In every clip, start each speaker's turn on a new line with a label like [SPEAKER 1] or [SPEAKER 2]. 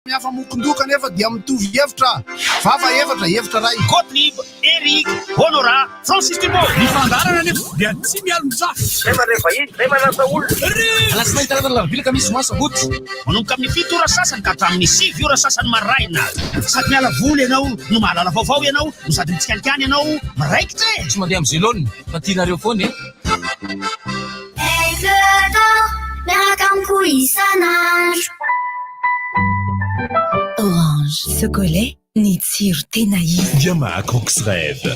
[SPEAKER 1] Samihafa mokon-doha kanefa dia mitovy hevitra. Vava efatra, hevitra iray.
[SPEAKER 2] Gottlieb, Eric, Honorat, Francis Dubois.
[SPEAKER 1] Ny fandaharana anefa dia tsy mialon-jafy.
[SPEAKER 2] Zay mandray vahiny, zay manasa olona.
[SPEAKER 1] Alatsinainy, talata, alarobia, alakamisy, zoma, sabotsy.
[SPEAKER 2] Manomboka amin'ny 7 ora sasany ka hatramin'ny 9 ora sasany maraina. Sady miala voly ianao no mahalala vaovao ianao no sady mitsikalikany ianao miraikitra e!
[SPEAKER 1] Tsy mandeha amin'ny zelone fa tianareo foana e!
[SPEAKER 3] Aigle d'or, miaraka amiko isan'andro.
[SPEAKER 4] Orange, Socolet, ny tsiro tena izy.
[SPEAKER 5] Yamaha Crux Rêve.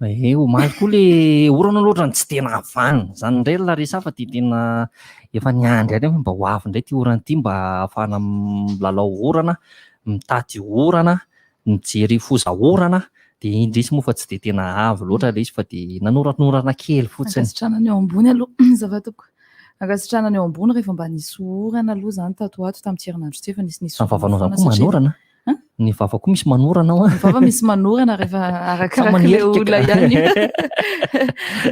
[SPEAKER 6] Eh, omaly koa le orana aloha ohatrany tsy tena vanona izany indray ry Larissa fa dia tena efa niandry ihany aho hoe mba ho avy indray ity orana ity mba ahafahana milalao orana, mitady orana, mijery foza orana dia indrisy moa fa tsy dia tena avy loatra ilay izy fa dia nanoranorana kely fotsiny.
[SPEAKER 7] Ankasitrahana ny eo ambony aloha azafady tompoko. Ankasitrahana ny eo ambony rehefa mba nisy orana aloha izany tato ho ato tamin'ity herinandro ity efa nisinisy
[SPEAKER 6] Fa ny
[SPEAKER 7] orana
[SPEAKER 6] vavanao izany
[SPEAKER 7] foana
[SPEAKER 6] koa
[SPEAKER 7] satria
[SPEAKER 6] manorana?
[SPEAKER 7] Hein?
[SPEAKER 6] Ny vava koa misy manorana ao an.
[SPEAKER 7] Ny vava misy manorana rehefa arakaraka ilay
[SPEAKER 6] manerika
[SPEAKER 7] olona
[SPEAKER 6] ka.
[SPEAKER 7] ihany.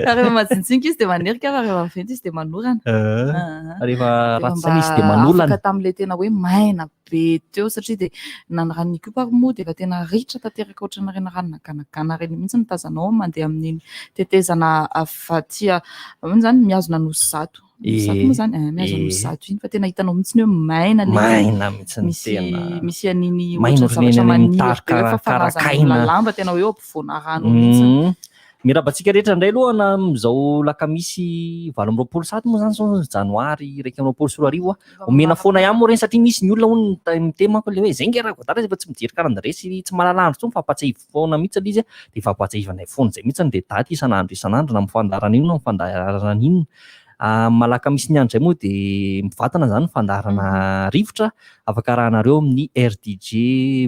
[SPEAKER 7] Rehefa majinjinika izy dia manerika fa rehefa vaventy izy dia manorana.
[SPEAKER 6] Eh,
[SPEAKER 7] Ah,
[SPEAKER 6] Rehefa
[SPEAKER 7] Rehefa
[SPEAKER 6] ratsy
[SPEAKER 7] mba
[SPEAKER 6] saina izy dia manolana.
[SPEAKER 7] afaka tamin'ilay tena hoe maina be teo satria dia na ny ranon'Ikopa ary moa dia efa tena ritra tanteraka ohatran'ireny rano naganagana ireny mihitsy ny tazanao mandeha amin'iny tetezana avy aty ahoana izany mihazona Anosizato. Anosizato moa izany? Eh, mihazona Anosizato iny fa tena hitanao mihitsy ny hoe maina ilay izy.
[SPEAKER 6] Maina mihitsy ny
[SPEAKER 7] Misy
[SPEAKER 6] tena.
[SPEAKER 7] misy an'iny
[SPEAKER 6] Maina
[SPEAKER 7] ohatran'ny
[SPEAKER 6] ohatran'ny
[SPEAKER 7] zavatra
[SPEAKER 6] eny
[SPEAKER 7] maniry be
[SPEAKER 6] mitarika
[SPEAKER 7] hoe fa fanazana
[SPEAKER 6] karakaina.
[SPEAKER 7] olona lamba tena hoe eo ampovoana rano mihitsy.
[SPEAKER 6] Miarahaba antsika rehetra indray aloha na amin'izao lakamisy 28 sahady moa izany izao janoary 2021. Omena foana ihany moa ireny satria misy ny olona hono miteny manko ilay hoe izay nge raha godara efa tsy mijery calendrier sy tsy mahalala andro intsony fa ampatsiahivo foana mihitsy ilay izy dia efa ampatsiahivanay foana izay mihitsy ilay daty isan'andro isan'andro na amin'ny fandaharana inona na amin'ny fandaharana inona. Amin'ny maha lakamisy ny andro izay moa dia mivantana izany ny fandaharana rivotra afaka arahanareo amin'ny RDJ,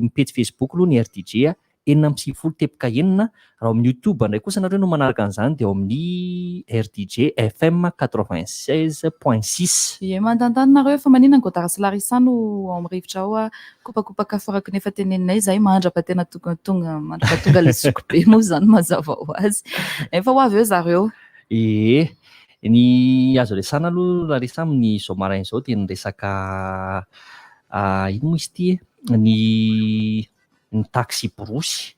[SPEAKER 6] ny pejy Facebook aloha ny RDJ 96 teboka enina, raha ao amin'ny youtube indray kosa nareo no manaraka an'izany dia ao amin'ny RDJ FM 96 point 6.
[SPEAKER 7] Ie, manontany nareo fa maninona ny Godard sy Larissa no ao amin'ny rivotra ao a, kopakopaka foraky ny efa teneninay izay mandrapa tena tonga tonga mandrapa tonga ilay zoky be moa izany mazava ho azy. Efa ho avy eo zareo.
[SPEAKER 6] Ie, ny azo resahana aloha Larissa amin'izao maraina izao dia ny resaka ino moa izy ity e, ny ny taxi-brousse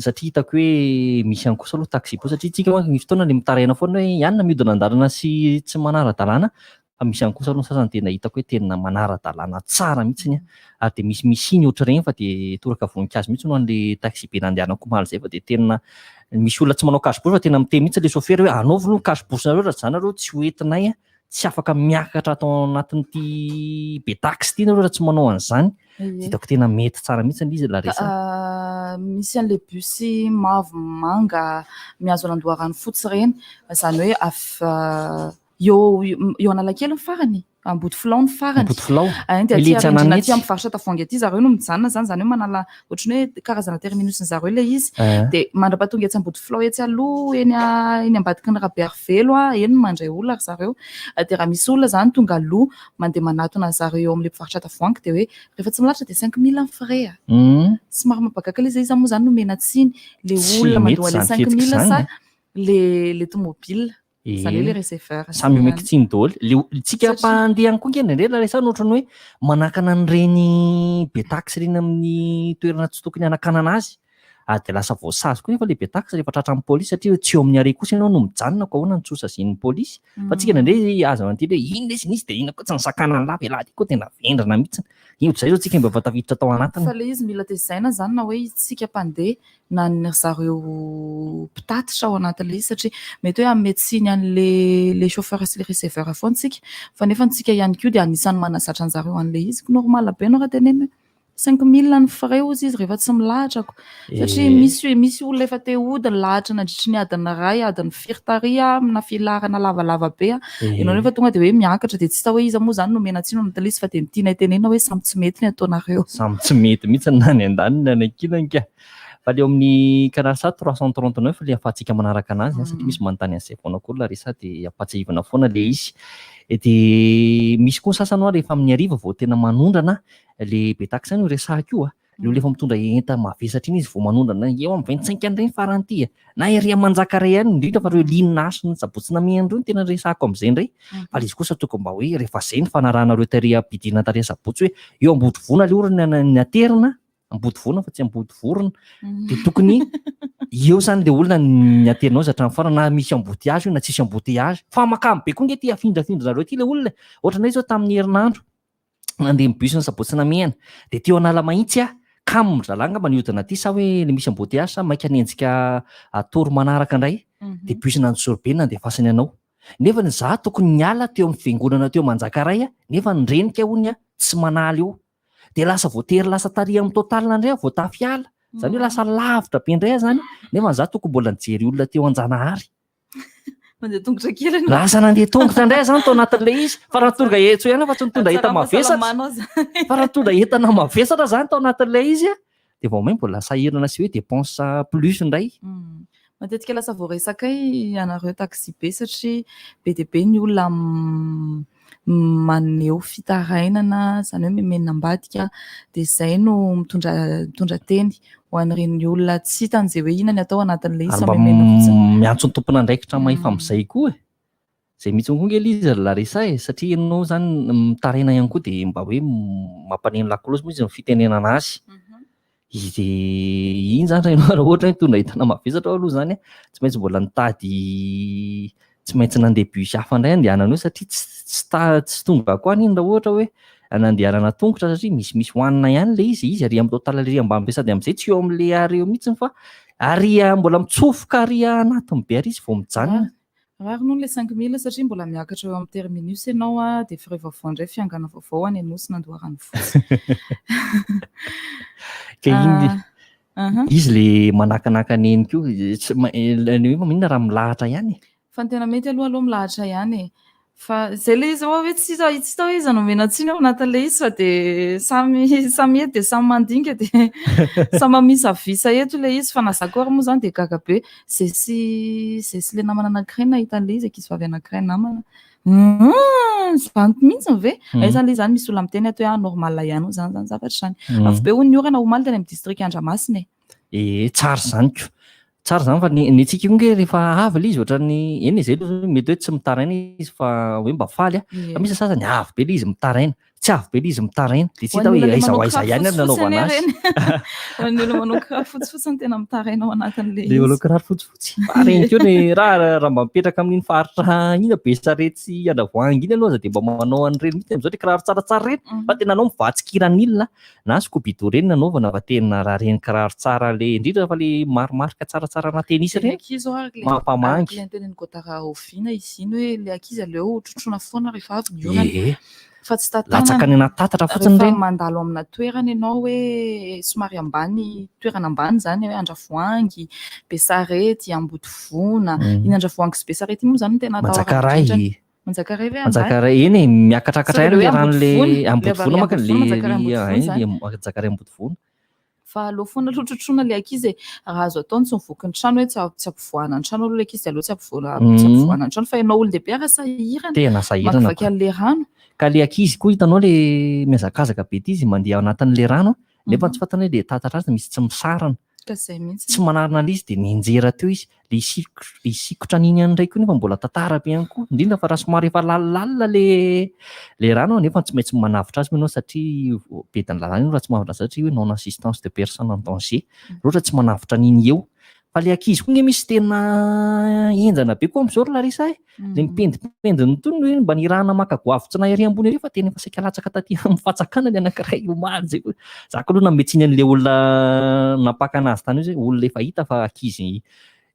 [SPEAKER 6] satria hitako hoe misy ihany kosa aloha taxi-brousse satria tsika manko ny fotoana le mitaraina foana hoe ihany na mihodina an-dalana sy tsy manara-dalàna fa misy ihany kosa aloha ny sasany tena hitako hoe tena manara-dalàna tsara mihitsiny an, ary dia misy misy iny ohatr'ireny fa dia toraka voninkazo mihitsy no an'le taxi-be nandehanako omaly izay fa dia tena misy olona tsy manao cache-bouche fa tena miteny mihitsy le chauffeur hoe anaovy aloha ny cache-bouche-nareo raha tsy izany nareo tsy ho entinay an, tsy afaka miakatra ato anatin'ity be taxi ity nareo raha tsy manao an'izany.
[SPEAKER 7] Ie.
[SPEAKER 6] Hitako tena mety tsara mihitsy ilay izy Larissa.
[SPEAKER 7] Misy an'ilay bus mavo manga mihazo an'Andoharanofotsy ireny, izany hoe avy eo eo Analakely ny farany, Ambodifilao ny farany.
[SPEAKER 6] Ambodifilao.
[SPEAKER 7] Dia aty
[SPEAKER 6] Ilay tsy
[SPEAKER 7] arindrina aty
[SPEAKER 6] ananetsy.
[SPEAKER 7] amin'ny mpivarotra tavoahangy aty zareo no mijanona izany, izany hoe manala ohatran'ny hoe karazana terminus-ny zareo ilay izy. Dia mandra-pahatonga etsy Ambodifilao etsy aloha eny eny ambadiky ny Rabearivelo, eny no mandray olona ry zareo. Dia raha misy olona izany tonga aloha mandeha manatona an'i zareo eo amin'ilay mpivarotra tavoahangy dia hoe rehefa tsy milahatra dia 5000 ny frais a. Somary mampagaga ilay izy, iza moa izany no omena tsiny? Ilay
[SPEAKER 6] Tsy
[SPEAKER 7] olona
[SPEAKER 6] mety
[SPEAKER 7] mandoa an'ilay
[SPEAKER 6] izany fihetsika
[SPEAKER 7] 5000 sa
[SPEAKER 6] izany.
[SPEAKER 7] ilay ilay tomobile? Izany hoe ilay
[SPEAKER 6] Ee.
[SPEAKER 7] receveur sy
[SPEAKER 6] Samy
[SPEAKER 7] ny
[SPEAKER 6] omeko tsiny daholo. Le o- tsika
[SPEAKER 7] Satria-
[SPEAKER 6] mpandeha ihany koa nge indraindray Larissa no ohatran'ny hoe manakana an'ireny be taxi ireny amin'ny toerana tsy tokony hanakanana azy. Ary dia lasa voasazy koa nefa ilay be taxi rehefa tratran'ny polisy satria tsy eo amin'ny arrêt kosa ianao no mijanona koa ahoana no tsy hosazian'ny polisy. Fa tsika indraindray aza mandihy hoe iny lesy nisy dia iny koa tsy nisakana an'lah ve lah ty koa tena vendrana mihitsy. Iny ohatr'izay izao tsika mba efa tafiditra tao anatiny.
[SPEAKER 7] Fa ilay izy mila tezaina izany na hoe isika mpandeha na ny ry zareo mpitatitra ao anatin'ilay izy satria mety hoe hanome tsiny an'ilay ilay chauffeur sy ilay receveur foana isika fa nefa isika ihany koa dia anisan'ny manazatra an'zareo an'ilay izy. Normal be ianao raha tenenina hoe 5000 ny frais hozy izy rehefa tsy milahatra ko. Satria misy misy olona efa te hody nilahatra nandritry ny adiny iray, adiny firy tary amina filaharana lavalava be. Ianao nefa tonga dia hoe miakatra dia tsy hita hoe iza moa izany no omena tsiny ao anatin'ilay izy fa dia ny tianay tenenina hoe samy tsy mety ny ataonareo.
[SPEAKER 6] Samy tsy mety mihitsy na ny andaniny na ny ankilany ka. Fa le eo amin'ny Canal Sat 339 le ahafahantsika manaraka anazy an, satria misy manontany an'izay foana koa Larissa dia ampahatsiahivina foana le izy. Dia misy koa ny sasany hoa rehefa amin'ny hariva vao tena manondrana le be taxi no resahiko io a. Le olona efa mitondra enta mavesatra iny izy vao manondrana eo amin'ny 25 any ireny farany ity e. Na ery amin'ny Manjakaray ihany, indrindra fa ireo ligne H ny Sabotsy Namehana ireo no tena resahako amin'izay indray. Fa ilay izy kosa tokony mba hoe rehefa izay ny fanarahanareo tary am-pidirana tary Sabotsy hoe eo Ambodivona aloha ny ny aterina, Ambodivona fa tsy Ambodivorona, dia tokony eo izany ilay olona ny aterinao izy hatramin'ny farany na misy embouteillage io na tsisy embouteillage. Fa makamo be koa ange ity afindrafindranareo ity ilay olona e. Ohatranay izao tamin'ny herinandro, nandeha ny bus ny sabotsy namehana dia teo Analamahitsy aho kamo ry zalahy angamba nihodina aty sa hoe le misy embouteillage sa maika hanenjika tour manaraka indray dia bus n'Anjozorobe no nandefasany anao nefa ny za tokony niala teo amin'ny fiangonana teo Manjakaray aho nefa ny renika hono aho tsy manala eo dia lasa voatery lasa tary amin'ny total indray aho vao tafiala izany hoe lasa lavitra be indray aho izany nefa ny za tokony mbola nijery olona teo Anjanahary.
[SPEAKER 7] Mandeha tongotra kely ianao.
[SPEAKER 6] Lasa nandeha tongotra indray zany tao anatin'ilay izy fa raha tonga etso ihany fa tsy nitondra entana mavesatra. Fa raha nitondra entana mavesatra zany tao anatin'ilay izy dia vao mainka mbola sahirana sy hoe dépense plus indray.
[SPEAKER 7] Matetika lasa voaresakay ianareo taxi-be satria be dia be ny olona maneho fitarainana, izany hoe mimenina ambadika, dia izay no mitondra mitondra teny ho an'ireny olona tsy hitany izay hoe inona ny atao anatin'ilay izy
[SPEAKER 6] Ary
[SPEAKER 7] fa
[SPEAKER 6] mba
[SPEAKER 7] mimenina fotsiny.
[SPEAKER 6] miantso ny tompon'andraikitra mahefa amin'izay koa e! Izay mihitsy koa ange ilay izy ry Larissa e! Satria ianao izany mitaraina ihany koa dia mba hoe mampaneno lakolosy moa izy ny fitenenana azy. Dia iny izany raha ianao raha ohatra hoe mitondra entana mavesatra ao aloha izany an, tsy maintsy mbola nitady tsy maintsy nandeha bus hafa indray andehanana eo satria tsy tsy ta- tsy tonga koa any iny raha ohatra hoe nandehanana tongotra satria misimisy hohanina ihany ilay izy, izy ary amin'ny total ery ambany be sady amin'izay tsy eo amin'ilay arrêt eo mihitsy fa ary mbola mitsofoka ary anatiny be ary izy vao mijanona.
[SPEAKER 7] Rariny hono ilay 5000 satria mbola miakatra eo amin'ny terminus ianao dia frais vaovao indray fiangana vaovao any Anosy na Andoharanofotsy.
[SPEAKER 6] Ka iny izy le manakanakana eny koa tsy ny hoe maninona raha milahatra ihany e.
[SPEAKER 7] Fa ny tena mety aloha aloha milahatra ihany e. Fa izay ilay izy hoe tsy hita tsy hita hoe iza no omena tsiny ao anatin'ilay izy fa dia samy samy eto dia samy mandinika dia samy mamisavisa eto ilay izy fa na za koa ary moa izany dia gaga be Zay sy zay sy le namana anankiray nahita an'ilay izy ankizivavy anankiray namana. Hum, zany mihitsy ve? Aiza ilay izany misy olona miteny ato hoe ah normal ihany hoy zany zany zavatra izany. Avy be hono ny orana omaly tany amin'ny distrika Andramasina e.
[SPEAKER 6] Ee, tsara izany ko. Tsara izany fa ny ny antsika koa nge rehefa avy ilay izy ohatran'ny eny e, zay aloha mety hoe tsy mitaraina izy fa hoe mba faly a. Fa misy sasany avy be ilay izy mitaraina. Tsy avy be ilay izy mitaraina. Dia tsy hita hoe aiza ho aiza ihany ary nanaovana azy.
[SPEAKER 7] Ho an'ny olona manao kiraro fotsifotsy no tena mitaraina ao anatin'ilay
[SPEAKER 6] izy. Ilay manao kiraro fotsifotsy. Fa ireny koa ny raha raha mba mipetraka amin'iny faritra iny Besarety sy Andravoahangy iny aloha aza dia mba manao an'ireny mihitsy amin'izao ilay kiraro tsaratsara ireny. Fa tena anao mivatsy kiranil na scoubidou ireny no anaovana fa tena raha ireny kiraro tsara ilay indrindra fa ilay marimarika tsaratsara ana tennis
[SPEAKER 7] Ilay
[SPEAKER 6] ireny.
[SPEAKER 7] ankizy ho'a araka ilay
[SPEAKER 6] Mampamangy.
[SPEAKER 7] araka ilay notenenin'i Godard rahoviana izy iny hoe ilay ankizy aleo trotroina foana rehefa avy ny orana.
[SPEAKER 6] Ee.
[SPEAKER 7] Fa tsy
[SPEAKER 6] Latsaka
[SPEAKER 7] tantanana.
[SPEAKER 6] any anaty tatatra fotsiny
[SPEAKER 7] Rehefa
[SPEAKER 6] ireny.
[SPEAKER 7] mandalo amina toerana ianao hoe somary ambany, toerana ambany izany hoe Andravoahangy, Besarety, Ambodivona. Iny Andravoahangy sy Besarety iny moa izany no tena atahorana
[SPEAKER 6] Manjakaray.
[SPEAKER 7] indrindra. Manjakaray ve ambany?
[SPEAKER 6] Manjakaray, eny e, miakatrakatra
[SPEAKER 7] Sao
[SPEAKER 6] ihany
[SPEAKER 7] dia
[SPEAKER 6] ilay
[SPEAKER 7] hoe
[SPEAKER 6] rano ilay
[SPEAKER 7] Ambodivona,
[SPEAKER 6] Ambodivona manko
[SPEAKER 7] Ambodivona,
[SPEAKER 6] ilay
[SPEAKER 7] Manjakaray Ambodivona izany.
[SPEAKER 6] ilay Manjakaray Ambodivona.
[SPEAKER 7] Fa aleo foana aloha trotroina ilay ankizy e. Raha azo atao ny tsy mivoky ny trano hoe tsy tsy ampivoahana ny trano aloha ilay ankizy dia aleo tsy ampivoahana tsy ampivoahana ny trano fa ianao olon-dehibe ary sahirana.
[SPEAKER 6] Tena sahirana
[SPEAKER 7] Mamakivaky
[SPEAKER 6] ko.
[SPEAKER 7] an'ilay rano.
[SPEAKER 6] Ka ilay ankizy koa hitanao ilay mihazakazaka be ity izy mandeha ao anatin'ilay rano nefa tsy fantany hoe ilay tatatra azy misy tsy misarona.
[SPEAKER 7] Ka izay mihitsy.
[SPEAKER 6] Tsy manarina an'ilay izy dia nianjera teo izy. Ilay hisikotra an'iny ihany indray koa nefa mbola tantara be ihany koa, indrindra fa raha somary efa lalindalina ilay ilay rano nefa tsy maintsy manavotra azy moa ianao satria bedin'ny lalàna io raha tsy manavotra azy satria hoe non assistance de personne en danger, raha ohatra tsy manavotra an'iny eo. Fa ilay ankizy koa nge misy tena henjana be koa amin'izao ry Larissa e, ilay mipendipendiny itony hoe mba nirahana maka goavy tsy nahay ery ambony ery fa tena efa saika latsaka taty amin'ny fatsakana ny anankiray omaly izay koa. Za koa aloha nanome tsiny an'ilay olona nampaka anazy tany io izay, olona efa hita fa ankizy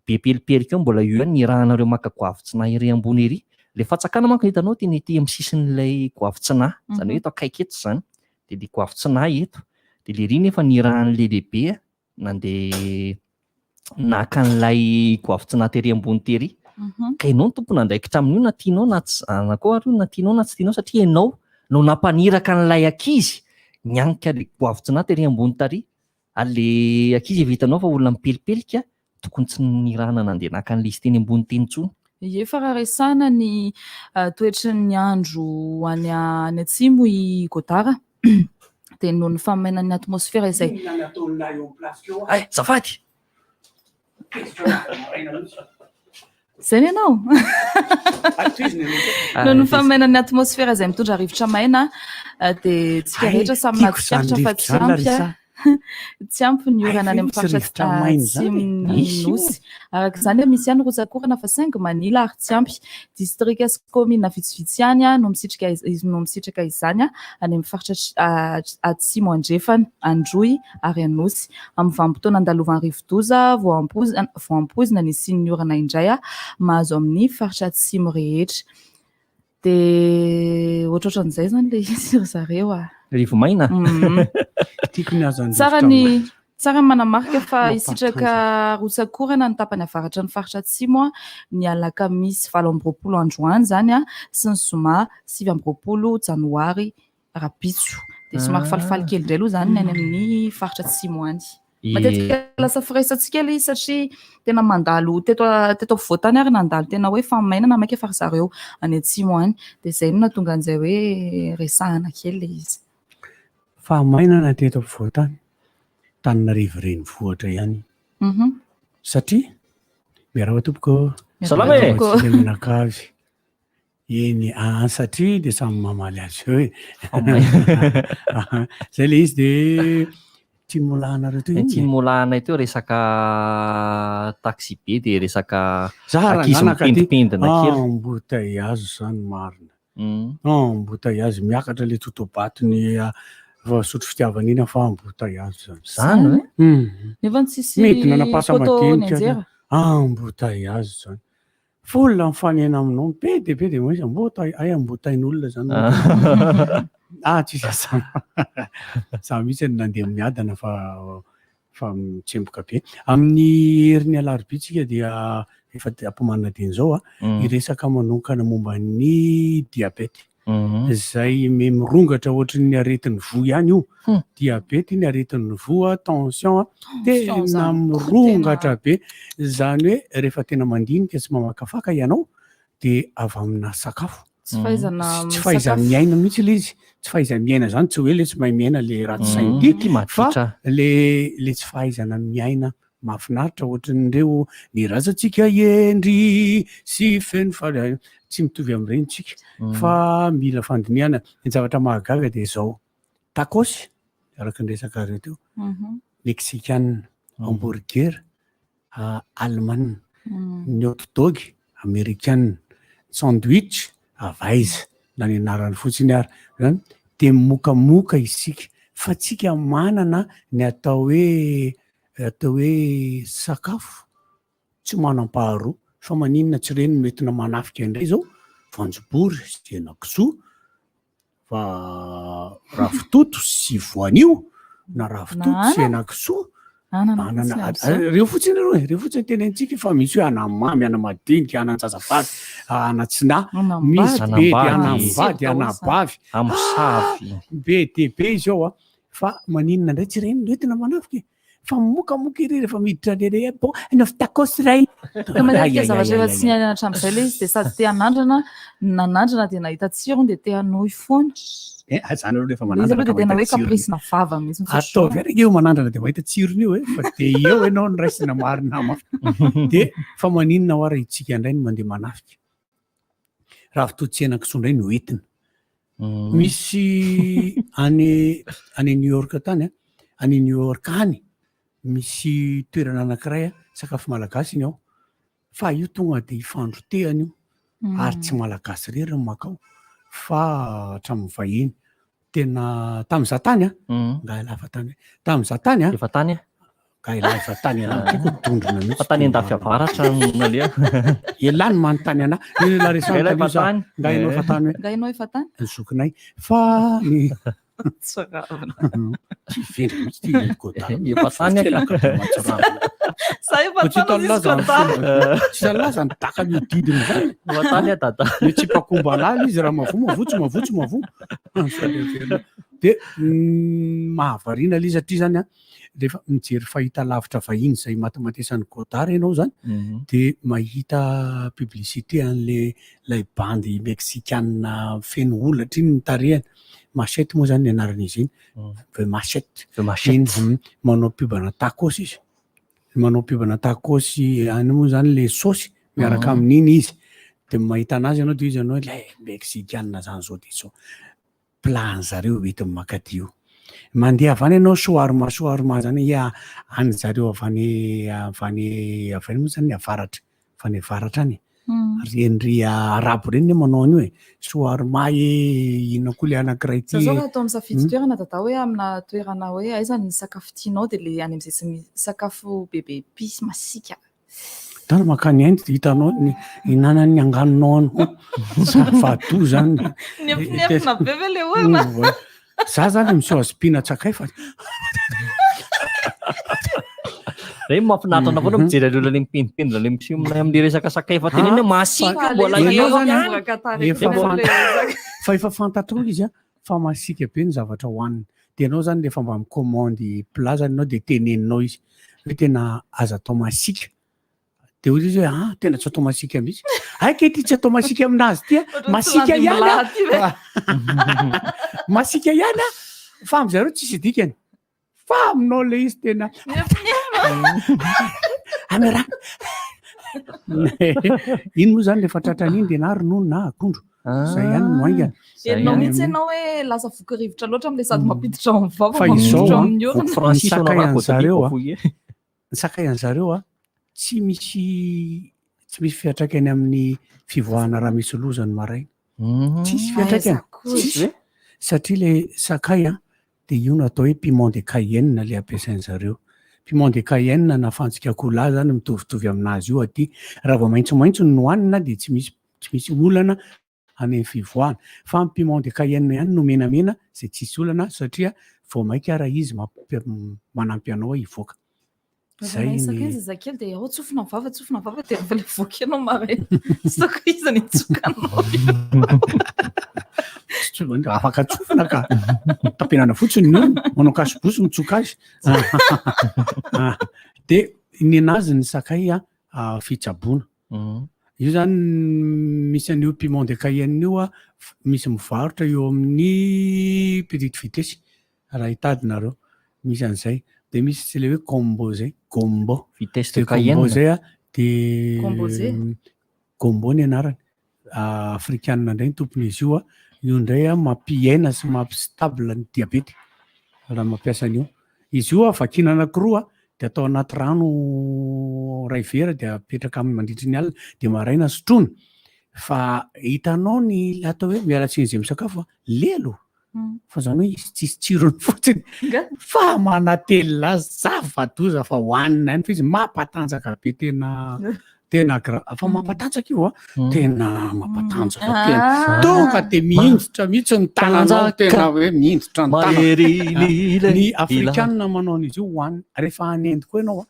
[SPEAKER 6] be pelipelika eo mbola io ihany nirahanareo maka goavy tsy nahay ery ambony ery. Ilay fatsakana manko hitanao tena ety amin'ny sisin'ilay goavy tsy nahy, izany hoe eto akaiky eto izany, dia ilay goavy tsy nahy eto, dia ilay ery nefa nirahan'ilay lehibe nandeha naka an'ilay goavy tsy nahy tery ambony tery. Ka ianao no tompon'andraikitra amin'io na tianao na tsy na koa ary io na tianao na tsy tianao satria ianao no nampaniraka an'ilay ankizy nianika ilay goavy tsy nahy tery ambony tary. Ary ilay ankizy efa hitanao fa olona mipelipelika, tokony tsy nirahana nandeha naka an'ilay izy teny ambony teny intsony.
[SPEAKER 7] Ie fa raha resahana ny toetry ny andro any any atsimo i Godard. Dia noho ny fahamainan'ny atmosfera izay.
[SPEAKER 6] Ay, azafady!
[SPEAKER 7] Izay ny anao? Noho ny fahamainan'ny atmosfera izay mitondra rivotra maina dia tsika rehetra samy mahatsikaritra fa tsy ampy Tsy ampy ny orana any amin'ny faritra atsimon'ny Nosy. Araka izany, misy ihany rotsak'orana fa saingy manila ary tsy ampy. Distrika sy kaominina vitsivitsy ihany no misitrika no misitraka izany any amin'ny faritra atsimo andrefana, Androy ary Anosy. Amin'ny vanim-potoana andalovan'ny rivodoza voampoizina ny hisian'ny orana indray mahazo amin'ny faritra atsimo rehetra. Dia ohatrohatran'izay izany ilay izy ry zareo a.
[SPEAKER 6] Rivomaina?
[SPEAKER 5] Tiako ny aza
[SPEAKER 7] Tsara ny tsara ny manamarika fa hisitraka rotsak'orana ny tapany avaratra ny faritra atsimo ny alakamisy 28 androany izany sy ny zoma 29 janoary rahampitso. Dia somary falifaly kely indray aloha izany ny any amin'ny faritra atsimo any. Matetika lasa firaisantsika ilay izy satria tena mandalo teto teto afovoan-tany ary nandalo tena hoe fahamainana mainka fa ry zareo any atsimo any. Dia izay no nahatonga an'izay hoe resahana kely ilay izy.
[SPEAKER 5] Fahamainana teto afovoan-tany, Antananarivo renivohitra ihany. Satria, miarahaba tompoko.
[SPEAKER 6] Salama e!
[SPEAKER 5] Miarahaba antsika mianakavy. Eny an, satria dia samy mamaly azy eo e. Zay le izy de tsy nolahanareo teo iny.
[SPEAKER 6] Tsy nolahanay teo resaka taxi be dia resaka
[SPEAKER 5] Za
[SPEAKER 6] ankizy
[SPEAKER 5] ranganaka ty
[SPEAKER 6] mipendipendina kely.
[SPEAKER 5] embouteillage zany marina. Embouteillage miakatra le totobatony sotro fitiavana iny fa embouteillage zany.
[SPEAKER 6] Zany ve?
[SPEAKER 7] Nefa tsisy
[SPEAKER 5] Midina an'Ampasa
[SPEAKER 7] poteau
[SPEAKER 5] madinika
[SPEAKER 7] nianjera.
[SPEAKER 5] Embouteillage zany. Fa olona mifanena aminao be dia be dia hoe mbotay, hay ambotain'olona zany. Ah tsisy asa. Za mihitsy no nandeha miadana fa fa mitsemboka be. Amin'ny herin'ny alarobia tsika dia efa ampimanina dieny izao a, hiresaka manokana momba ny diabeta. Izay mirongatra ohatry ny aretin'ny voa ihany io. Diabeta iny aretin'ny voa, tension, tena mirongatra be. Izany hoe rehefa tena mandinika sy mamakafaka ianao dia avy amina sakafo.
[SPEAKER 7] Tsy fahaizana
[SPEAKER 5] Tsy fahaiza-miaina mihitsy ilay izy. Tsy fahaiza-miaina izany, tsy hoe ilay tsy mahay miaina ilay ratsy saina ity, fa ilay ilay tsy fahaizana miaina mahafinaritra ohatran'ireo ny razantsika hendry sy feno fa tsy mitovy amin'ireny tsika fa mila fandinihana. Ny zavatra mahagaga dia izao, tacos araka ny resakareo teo, mexicaine, hamburger alemana, ny hot dog amerikana, sandwich avy aiza na ny anarany fotsiny ary zany dia mimokamoka isika fa tsika manana ny atao hoe atao hoe sakafo tsy manam-paharoa fa maninona tsy ireny no entina manafika indray izao voanjobory sy henakisoa fa ravitoto sy voanio na ravitoto sy henakisoa anana ireo fotsiny aloha e, ireo fotsiny tenenitsika fa misy hoe anamamy anamadinika ananjazavavy anatsinahy misy be dia anambady anabavy
[SPEAKER 6] amosavy
[SPEAKER 5] be dia be izy ao a fa maninona indray tsy ireny no entina manafika e fa mokamoka ery rehefa miditra any ery bon nofo tacos ray
[SPEAKER 7] Ka matetika zavatra efa tsy niainana hatramin'izay ilay izy dia sady te hanandrana, nanandrana dia nahita tsirony dia te hanohy foana.
[SPEAKER 5] Eh, ah, zany aloha rehefa
[SPEAKER 7] Ilay izy
[SPEAKER 5] manandrana
[SPEAKER 7] aloha
[SPEAKER 5] ka
[SPEAKER 7] dia tena
[SPEAKER 5] mahita
[SPEAKER 7] hoe
[SPEAKER 5] tsirony.
[SPEAKER 7] caprice-na vava mihitsy ny
[SPEAKER 5] Ataovy ary io manandrana dia mahita tsirony io e, fa dia eo ianao no raisina marina mafy. Dia fa maninona hoa raha itsika indray no mandeha manafika? Ravitoto sy henakisoa indray no entina. Misy any any New York tany a, any New York any misy toerana anankiray a, sakafo malagasy ny ao fa io tonga dia ifandrotehana io ary tsy malagasy irery no mankao fa hatramin'ny vahiny. Tena tamin'izaho tany a, nga elah efa tany, tamin'izaho tany a.
[SPEAKER 6] Efa tany a.
[SPEAKER 5] Nga elah efa tany elah, tiako dondrona mihitsy.
[SPEAKER 6] Fa tany an-dafy avaratra no naleha.
[SPEAKER 5] Elah no manontany anah. Io elah resahana
[SPEAKER 6] Elah efa
[SPEAKER 5] taloha za.
[SPEAKER 6] tany.
[SPEAKER 5] Nga ianao efa tany hoe.
[SPEAKER 7] Nga ianao efa tany?
[SPEAKER 5] Ny zokinay. Fa ny
[SPEAKER 7] Tsiravina.
[SPEAKER 5] Tsy vendrana mihitsy ity Lily Godard.
[SPEAKER 6] Efa tany
[SPEAKER 5] Tena ka dia mahatsiravina.
[SPEAKER 7] Za efa
[SPEAKER 5] Fa tsy
[SPEAKER 7] tany
[SPEAKER 5] hitan'ny
[SPEAKER 7] izy
[SPEAKER 5] laza ny
[SPEAKER 7] Godard.
[SPEAKER 5] fomba. Tsy hitan'ny laza ny daka mihodidina izany.
[SPEAKER 6] Efa tany aho dada.
[SPEAKER 5] Ny tsipakomba lala izy raha mavoa mavoa tsy mavoa tsy mavoa. Dia mahavariana ilay izy satria izany an, Rehefa mijery fahitalavitra vahiny izay matimatesan'i Godard ianao izany dia mahita publicité an'le ilay bandy mexicana feno holatra iny ny tarehiny. Machette moa izany ny anaran'izy iny. The Machette.
[SPEAKER 6] The Machette.
[SPEAKER 5] Iny, manao pub-na tacos izy. Manao pub-na tacos any moa izany le saosy miaraka amin'iny izy. Dia mahita anazy ianao dia izy ianao ilay mexicana izany izao dia izao. Plat zareo entiny mankaty io. Mandeha avy any ianao shawarma shawarma zany ia any zareo avy any avy any avy any moa zany avaratra avy any avaratra any. Reny ry arabo reny ne manao an'io e. Shawarma e inona koa le anankiray
[SPEAKER 7] Za
[SPEAKER 5] ty
[SPEAKER 7] zao
[SPEAKER 5] e.
[SPEAKER 7] raha atao misafidy toerana dada hoe amina toerana hoe aiza ny sakafo tianao dia le any amin'izay tsy misy sakafo bebe epice masiaka.
[SPEAKER 5] Tany mankany Inde dia hitanao ny hinanan'ny anganonao any koa. Zava-doza zany.
[SPEAKER 7] Niafinafina be ve le orona?
[SPEAKER 5] Za zany miseho azy mpihinan-tsakay fa
[SPEAKER 6] Zay mahafinaritra anao foana mijery an'ireo olona mipendipendina le miseho aminay amin'le resaka sakay fa tenenina hoe masiaka mbola
[SPEAKER 5] Ianao
[SPEAKER 6] eo
[SPEAKER 5] zany
[SPEAKER 6] ihany.
[SPEAKER 5] efa fanta- fa efa fantatrao izy a fa masiaka be ny zavatra hohaniny. Dia ianao zany rehefa mba mi-commande plat zany ianao dia teneninao izy hoe tena aza atao masiaka. Dia hoy izy hoe ah tena tsy atao masiaka mihitsy. Hay kay ity tsy atao masiaka aminazy ity a, masiaka ihany a. Masiaka ihany a, fa amin'zareo tsisy dikany. Fa aminao le izy tena Amera. Iny moa zany rehefa tratran'iny dia na ronono na akondro. Zay ihany no haingana.
[SPEAKER 7] Henonao mihitsy ianao hoe lasa voky rivotra loatra amin'ilay sady mampiditra ao amin'ny vava
[SPEAKER 5] Fa izao
[SPEAKER 7] mampiditra ao
[SPEAKER 5] an,
[SPEAKER 7] amin'ny orona.
[SPEAKER 5] ny
[SPEAKER 6] Francis
[SPEAKER 5] sakay
[SPEAKER 6] Honorable
[SPEAKER 5] an'zareo a,
[SPEAKER 6] Foyer.
[SPEAKER 5] ny sakay an'zareo a, tsy misy tsy misy fiantraikany amin'ny fivoahana raha misy loza ny maraina. Tsisy fiantraikany.
[SPEAKER 7] Aiza koa.
[SPEAKER 5] Tsisy. Satria le sakay a, dia io no atao hoe piment de Cayenne le ampiasain-zareo. Piment de Cayenne na fantsika akoholahy zany mitovitovy aminazy io aty. Raha vao maitsomaitso no hohanina dia tsy misy tsy misy olana any amin'ny fivoahana. Fa ny piment de Cayenne ihany no menamena izay tsisy olana satria vao mainka ara izy manampy anao hivoaka.
[SPEAKER 7] Zay ny sakay zazakely dia ao tsofina ny vava tsofina ny vava dia rehefa le voky ianao maraina soko iza ny tsokanao.
[SPEAKER 5] Afaka tsofina ka. Tapenana fotsiny ny orona, manao kasibosy mitsoka azy. Dia ny anazy ny sakay fitsaboana. Io zany misy an'io piment de Cayenne io misy mivarotra eo amin'ny petite vitesse. Raha hitady nareo. Misy an'izay. Dia misy tsy le hoe combo zay. Gombo.
[SPEAKER 6] Vitesse de
[SPEAKER 5] Dia combo
[SPEAKER 6] Cayenne.
[SPEAKER 5] zay a, dia
[SPEAKER 7] Composé.
[SPEAKER 5] Gombo ny anarany. Afrikanina indray ny tompon'izy io a. Io indray a mampiaina sy mampistable ny diabeta raha mampiasa an'io. Izy io a vakiana anankiroa dia atao anaty rano iray vera dia apetraka aminy mandritry ny alina dia maraina sotroina. Fa hitanao ny atao hoe miala tsiny izay misakafo a, lelo. Fa zany hoe izy tsisy tsirony fotsiny fa manatelina azy zava-doza fa hohanina ihany fa izy mampatanjaka be tena tena gra- fa mampatanjaka io a tena mampatanjaka tena tonga de mihinjitra mihitsy ny tananao tena hoe mihinjitra ny tanana ny afrikanina manao an'izy io hohanina rehefa hanendy koa ianao a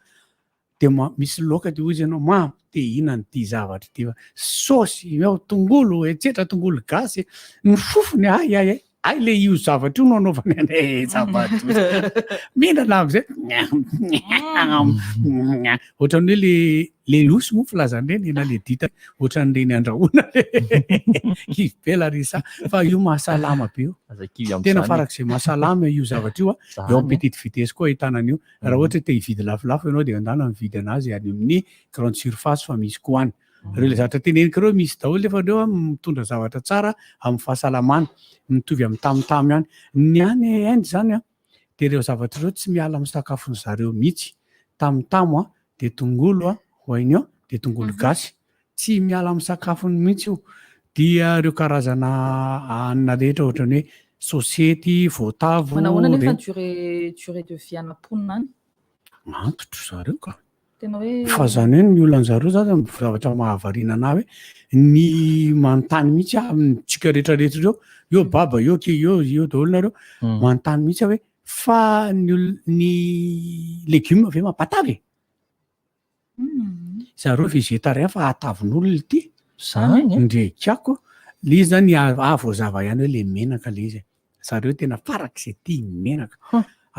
[SPEAKER 5] dia misy laoka dia hoy izy ianao mamo te hihinana ity zavatra ity fa saosy ao tongolo etsetra tongolo gasy ny fofony ay ay ay ay le io zavatra io no anaovany anay zava-doza mihinana amizay ohatran'ny hoe le le losy moa filazan'ireny na le dita ohatran'ireny andrahoana kivy be Larissa fa io mahasalama be io tena farak'izay mahasalama io zavatra io a eo amin'ny petite vitesse koa ahitana an'io Raha ohatra te hividy lafolafo ianao dia andana mividy anazy any amin'ny grande surface fa misy koa any. Ireo ilay zavatra teneniko ireo misy daholo nefa ireo mitondra zavatra tsara amin'ny fahasalamana, mitovy amin'ny tamotamo ihany. Ny any Inde izany an, dia ireo zavatra ireo tsy miala amin'ny sakafon'ny zareo mihitsy. Tamotamo an, dia tongolo an, oignon, dia tongolo gasy. Tsy miala amin'ny sakafony mihitsy io. Dia ireo karazana hanina rehetra ohatran'ny hoe sosety, voatavo.
[SPEAKER 7] Manahoana nefa ny durée durée de vie ana mponina any?
[SPEAKER 5] Antitra zareo ka.
[SPEAKER 7] Tena hoe.
[SPEAKER 5] Fa zany hoe ny olona zareo zany ny zavatra mahavariana anah hoe ny manontany mihitsy aho amintsika rehetra rehetra ireo, eo baba eo akia eo eo daholo nareo, manontany mihitsy aho hoe fa ny olona ny legioma ve mampatavy e? Zareo végétarien fa hatavin'olona ity.
[SPEAKER 6] Zany e?
[SPEAKER 5] Ndre kiako. Le izy zany ah voazava ihany hoe le menaka le izy e. Zareo tena farak'izay tia menaka.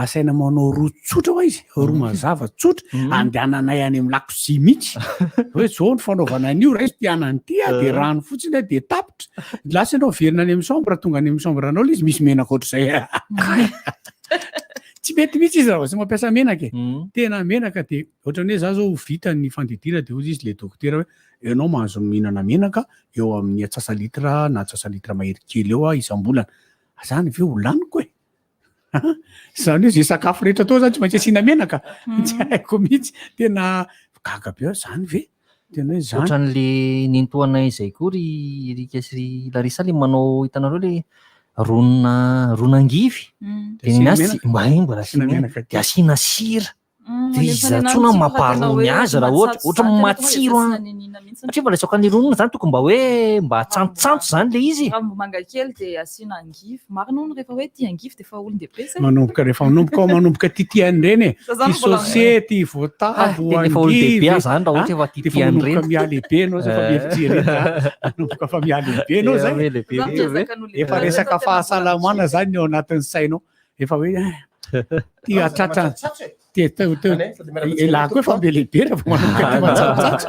[SPEAKER 5] Asaina manao ro tsotra hoa izy, ro mazava tsotra, andehananay any amin'ny lakozia mihitsy. Hoe zao ny fanaovana an'io, raiso ty anana ity a, de rano fotsiny a, de tapitra. Lasa ianao miverina any amin'ny chambre, tonga any amin'ny chambre anao ilay izy misy menaka ohatr'izay. Tsy mety mihitsy izy raha vao tsy mampiasa menaka e. Tena menaka de ohatran'ny hoe za zao vita ny fandidiana de hoy izy le dokotera hoe ianao mahazo mihinana menaka eo amin'ny antsasa-litre na antsasa-litre mahery kely eo isam-bolana. Zany ve ho laniko e? Zany hoe zay sakafo rehetra atao zany tsy maintsy asiana menaka? Tsy haiko mihitsy. Tena gaga be aho, zany ve? Tena hoe zany.
[SPEAKER 6] Ohatran'le nenitoanay izay koa ry Eric sy ry Larissa le manao hitanareo le ronina ron'angivy de ny azy tsy mba mbola asiana menaka de asiana sira. Dia
[SPEAKER 7] Nefa
[SPEAKER 6] iza
[SPEAKER 7] ny
[SPEAKER 6] intsony
[SPEAKER 7] anah
[SPEAKER 6] no
[SPEAKER 7] tsy tena
[SPEAKER 6] mamparony
[SPEAKER 7] hoe
[SPEAKER 6] azy raha ohatra
[SPEAKER 7] matsatso
[SPEAKER 6] ohatra
[SPEAKER 7] zany tena tonga dia
[SPEAKER 6] matsiro
[SPEAKER 7] tsy
[SPEAKER 6] an!
[SPEAKER 7] asiana niniana mihitsy.
[SPEAKER 6] Satria mbola resaka ny ronono zany tokony mba hoe mba tsantsotsantso zany le izy e.
[SPEAKER 7] Ravim-bomanga kely dia asiana angivy. Marina hono rehefa hoe tia angivy dia efa olon-dehibe zay.
[SPEAKER 5] Manomboka rehefa manomboka ao manomboka titian'ireny e.
[SPEAKER 7] Za zany
[SPEAKER 5] Ty
[SPEAKER 7] mbola
[SPEAKER 5] sauce, ty voatavo,
[SPEAKER 6] Ah, tena efa olon-dehibe
[SPEAKER 5] angivy.
[SPEAKER 6] aho zany raha ohatra efa
[SPEAKER 5] Dia efa
[SPEAKER 6] titian'ireny.
[SPEAKER 5] manomboka mihalehibe ianao zay efa mieritreritra. Manomboka efa mihalehibe ianao zay.
[SPEAKER 6] Efa mihalehibe
[SPEAKER 7] Za
[SPEAKER 6] ve?
[SPEAKER 7] miezaka no lehibe.
[SPEAKER 5] Efa resaka fahasalamana zany ny ao anatin'ny sainao. Efa hoe eh, ty hatratra ty teo teo elah koa efa mihalehibe rehefa manomboka ty matsatsotsatso.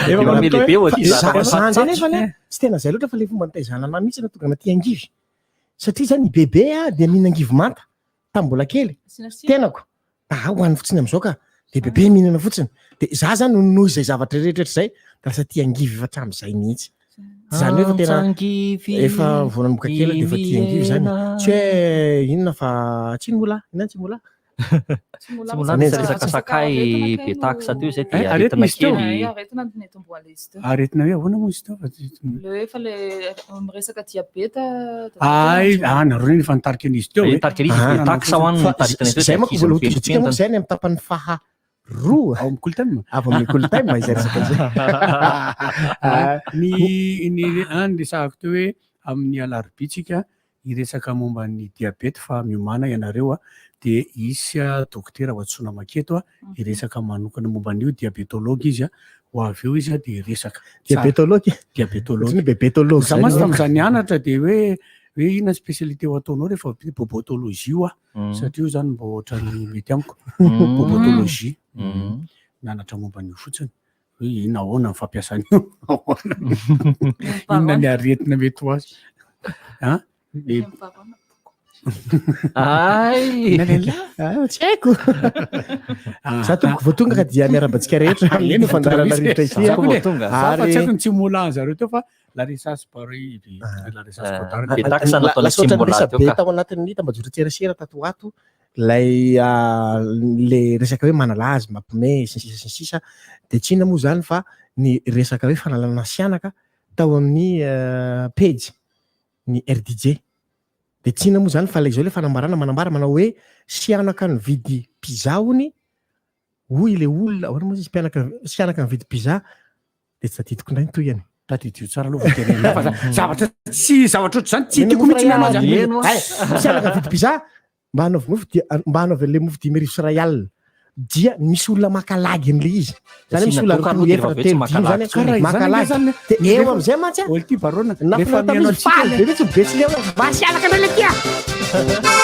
[SPEAKER 5] Efa manomboka
[SPEAKER 6] Mihalehibe
[SPEAKER 5] hoe
[SPEAKER 6] vao ty
[SPEAKER 5] fa-
[SPEAKER 6] zatra
[SPEAKER 8] Za
[SPEAKER 6] matsatsotsatso.
[SPEAKER 8] ndray nefa anie tsy tena zay loatra fa le fomba nitaizana anah mihitsy no tonga anaty angivy. Satria zany i bebe a dia mihinana angivy manta tamin'ny mbola kely. Tenako ah hohaniny fotsiny amin'izao ka. Dia bebe mihinana fotsiny. Dia za zany noho izay zavatra rehetra rehetra izay dia lasa tia angivy efa hatramin'izay mihitsy. Zany hoe efa tena efa vao nanomboka kely dia efa tia angivy zany. Tsy hoe inona fa tsimola, inona ny tsimola?
[SPEAKER 6] Tsimola misy resaka sakay be taxe teo izay dia
[SPEAKER 5] Eh, aretina
[SPEAKER 6] aretina
[SPEAKER 5] izy teo.
[SPEAKER 6] kely.
[SPEAKER 7] Aretina no nitomboan'ilay izy teo.
[SPEAKER 5] Aretina hoe ahoana moa izy teo? Fa tsy-
[SPEAKER 7] Le hoe efa le miresaka diabeta.
[SPEAKER 5] Ay, ah, nareo iny efa nitarika an'izy teo.
[SPEAKER 6] Eh,
[SPEAKER 5] eh.
[SPEAKER 6] nitarika an'izy,
[SPEAKER 5] Ah,
[SPEAKER 6] be taxe ho an'ny
[SPEAKER 8] Fa
[SPEAKER 6] nitaritina teo
[SPEAKER 8] zay
[SPEAKER 6] dia
[SPEAKER 8] manko
[SPEAKER 6] ankizy
[SPEAKER 8] mbola hotohizantsika manko
[SPEAKER 6] mipendipendina.
[SPEAKER 8] zay any amin'ny tapany faha roa.
[SPEAKER 5] Ao amin'ny Kolontime?
[SPEAKER 8] Avy amin'ny Kolontime izay resaka izay.
[SPEAKER 5] Ah, ny ny ah, ny resahako teo hoe amin'ny alarobia tsika hiresaka momba ny diabeta fa miomàna ianareo a, dia hisy dokotera ho antsoina maketo a, hiresaka manokana momba an'io, diabetologue izy a, ho avy eo izy a dia hiresaka. Tsara.
[SPEAKER 8] Diabetologue?
[SPEAKER 5] Diabetologue.
[SPEAKER 8] Ohatran'ny hoe bebetologue
[SPEAKER 5] Za
[SPEAKER 8] zany
[SPEAKER 5] mantsy
[SPEAKER 8] ianao.
[SPEAKER 5] tamin'izaho nianatra dia hoe hoe inona spécialité ho ataonao rehefa avy bobotologie hoa, satria io zany mba ohatran'ny mety amiko, bobotologie. Mianatra momba an'io fotsiny. Hoe inona ahoana ny fampiasana io, ahoana inona ny aretina mety ho azy. An? Le-
[SPEAKER 6] Ay!
[SPEAKER 5] Inona le lahy?
[SPEAKER 8] Ah, tsy haiko. Za tompoko vao tonga ka dia miarahaba antsika rehetra
[SPEAKER 5] Eny
[SPEAKER 8] amin'ny fandaharana
[SPEAKER 5] vao
[SPEAKER 8] rivotra ity.
[SPEAKER 5] Za koa
[SPEAKER 6] vao tonga.
[SPEAKER 5] Za fa
[SPEAKER 8] Ary
[SPEAKER 5] tsy haiko ny tsimola zareo teo fa Larissa sy Barry, Larissa sy Godard.
[SPEAKER 6] Be taxe natao
[SPEAKER 8] lasa ohatran'ny
[SPEAKER 6] Tsimbola
[SPEAKER 8] resabe
[SPEAKER 6] teo ka.
[SPEAKER 8] tao anatin'ny tambajotran-tserasera tato ho ato ilay le resaka hoe manalazy, mampime sy ny sisa sy ny sisa dia tsy inona moa izany fa ny resaka hoe fanalana sianaka tao amin'ny pejy ny RDJ dia tsy inona moa izany fa ilay izao ilay fanambarana manambara manao hoe sianaka nividy pizza hony hoy ilay olona ahoana moa izy mpianaka sianaka nividy pizza dia tsy tadidiko indray ny tohiny.
[SPEAKER 5] Tadidio tsara aloha vao tenenina fa zavatra tsy zavatra ohatr'izany tsy tiako mihitsy ny anao zany.
[SPEAKER 8] Eny oa. Mpianaka mividy pizza mba hanaovy mofo dia mba hanaovy an'ilay mofo 55 alina dia misy olona maka lagy an'ilay izy. Zany hoe misy olona
[SPEAKER 6] Asiana
[SPEAKER 8] roa
[SPEAKER 6] toaka aloha dia
[SPEAKER 8] efatra
[SPEAKER 6] rehefa avy eo tsy
[SPEAKER 8] telo
[SPEAKER 6] maka
[SPEAKER 8] dimy
[SPEAKER 6] lagy
[SPEAKER 8] zany
[SPEAKER 6] intsony.
[SPEAKER 8] maka lagy. Dia eo amin'izay mantsy a.
[SPEAKER 5] Olo ty barona.
[SPEAKER 8] Nafinaritra tamin'izy faly be mihitsy be tsy leo hoe mba sianaka indray ilay ty a.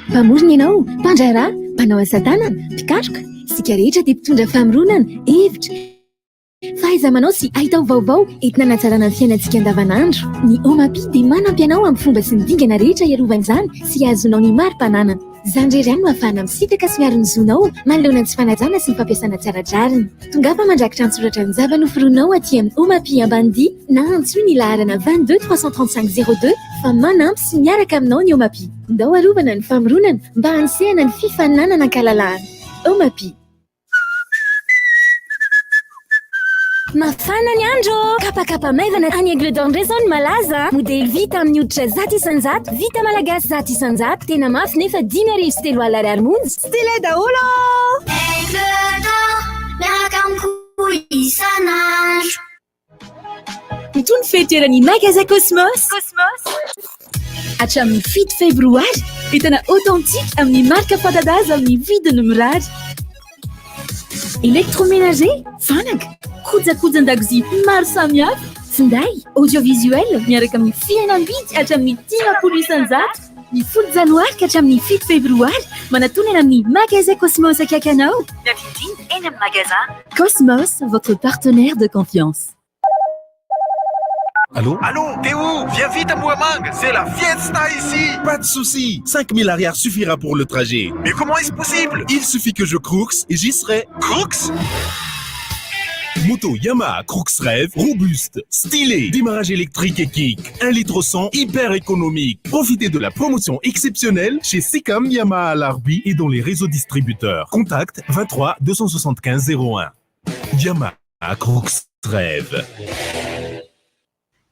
[SPEAKER 4] Mpamorona ianao, mpandraharaha, mpanao asa tanana, mpikaroka, isika rehetra dia mpitondra famoronana, hevitra, fahaiza-manao sy haitao vaovao entina hanatsarana ny fiainantsika andavanandro. Ny OMAPI dia manampy anao amin'ny fomba sy ny dingana rehetra hiarovana izany sy hahazoanao ny mari-pananana. Izany irery ihany no ahafahana misintaka sy miaro ny zonao manoloana ny tsy fanajana sy ny fampiasana tsy ara-drariny. Tongava mandrakitra an-tsoratra ny zava-noforoninao aty amin'ny OMAPI Ambanidia na antsoy ny laharana 22 335 02 fa manampy sy miaraka aminao ny OMAPI. Ndao arovana ny famoronana mba hanosehana ny fifaninanana an-kalalahana. OMAPI. Mafana ny andro ô! Kapakapa maivana any Aigle d'Or indray izao no malaza a! Modely vita amin'ny hoditra 100%, vita malagasy 100%, tena mafy nefa 350 ariary monja. Stylé daholo ô!
[SPEAKER 3] Aigle d'Or, miaraka amiko isan'andro.
[SPEAKER 4] Mitohy ny fety eran'ny Magasin Cosmos. Hatramin'ny 7 febroary, entana authentique amin'ny marika fanta-daza amin'ny vidiny mirary. Électroménager, fanaka, kojakojan-dakozia maro samihafa. Finday, audiovisuel miaraka amin'ny fihenam-bidy hatramin'ny 50%. Ny 10 janoary ka hatramin'ny 7 febroary, manatona eny amin'ny magasin Cosmos akaiky anao. Na vidina eny amin'ny magasin. Cosmos, votre partenaire de confiance.
[SPEAKER 9] Allô Allô, t'es où Viens vite à Moamang, c'est la fiesta ici Pas de souci, 5000 arrières suffira pour le trajet. Mais comment est-ce possible Il suffit que je crooks et j'y serai. Crooks Moto Yamaha Crooks Rêve, robuste, stylé, démarrage électrique et kick, 1 litre 100, hyper économique. Profitez de la promotion exceptionnelle chez Sicam Yamaha Larbi et dans les réseaux distributeurs. Contact 23 275 01. Yamaha Crooks Rêve.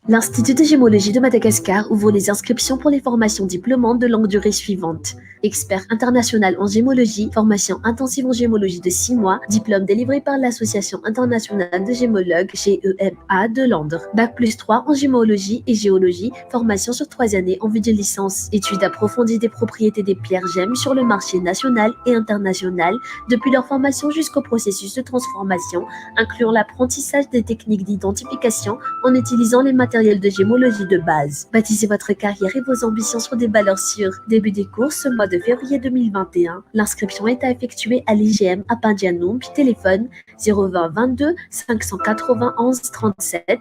[SPEAKER 10] L'Institut de gémologie de Madagascar ouvre les inscriptions pour les formations diplômantes de longue durée suivantes. Expert international en gémologie, formation intensive en gémologie de 6 mois, diplôme délivré par l'Association internationale de gémologues GEMA de Londres. Bac plus 3 en gémologie et géologie, formation sur 3 années en vue de licence. Études approfondies des propriétés des pierres gemmes sur le marché national et international, depuis leur formation jusqu'au processus de transformation, incluant l'apprentissage des techniques d'identification en utilisant les matériels de gémologie de base. Bâtissez votre carrière et vos ambitions sur des valeurs sûres. Début des cours ce mois de février 2021. L'inscription est à effectuer à l'IGM à Pindianoum, téléphone 020 22 591 37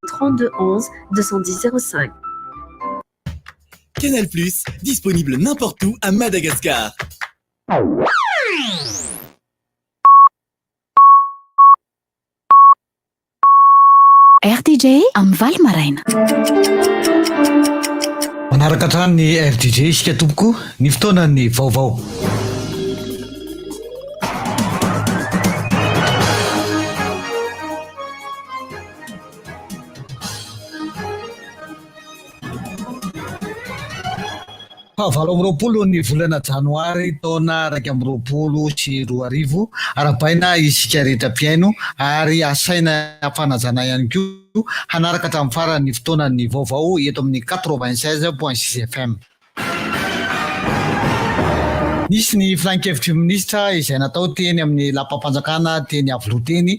[SPEAKER 10] 032 11 210 05.
[SPEAKER 11] Canal+, disponible n'importe où à Madagascar.
[SPEAKER 4] RTJ amin'ny valo maraina.
[SPEAKER 12] Manaraka hatrany ny RTJ isika tompoko, ny fotoanan'ny vaovao. Faha 28 ny volana janoary taona 2021, arahabaina isika rehetra mpihaino ary asaina am-panajana ihany koa hanaraka hatramin'ny farany ny fotoanan'ny vaovao eto amin'ny 96.6 FM. Nisy ny filankevitry ny minisitra izay natao teny amin'ny lapam-panjakana teny Iavoloha teny,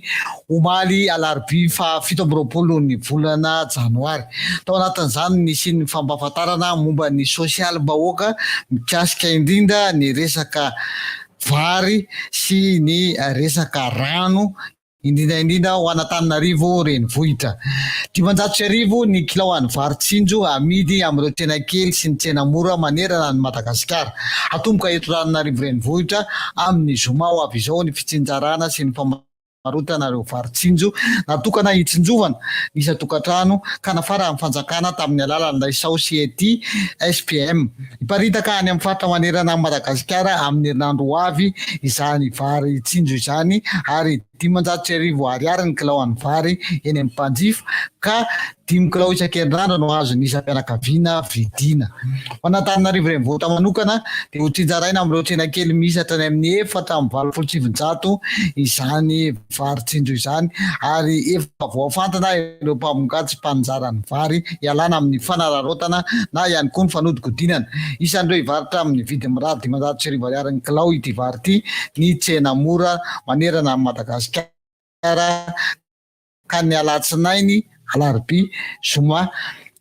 [SPEAKER 12] omaly alarobia faha 27 ny volana janoary. Tao anatin'izany no nisian'ny fampahafantarana momba ny sosialim-bahoaka mikasika indrindra ny resaka vary sy ny resaka rano indrindra indrindra ho an'Antananarivo renivohitra. 1500 ny kilao an'ny vary tsinjo amidy amin'ireo tsena kely sy ny tsena mora manerana an'i Madagasikara. Hatomboka eto Antananarivo renivohitra amin'ny zoma ho avy izao ny fitsinjarana sy ny famarotana ireo vary tsinjo natokana hitsinjovana ny isan-tokantrano ka nafaran'ny fanjakana tamin'ny alalan'ilay saosiety SPM. Hiparitaka any amin'ny faritra manerana an'i Madagasikara amin'ny herinandro ho avy izany vary tsinjo izany ary 1500 ariary ny kilaoan'ny vary eny amin'ny mpanjifa ka dimy kilao isan-kerinandro no azon'ny isam-pianakaviana vidiana. Ho an'Antananarivo Renivohitra manokana dia ho tsinjaraina amin'ireo tsena kely miisa hatrany amin'ny 984 izany vary tsinjo izany ary efa voafantina ireo mpamongady sy mpaninjara ny vary hialana amin'ny fanararaotana na ihany koa ny fanodikodinana. Isan'ireo hivarotra amin'ny vidiny mirary 1500 ariary ny kilao ity vary ity ny tsena mora manerana an'i Madagasikara ka ny alatsinainy, alarobia, zoma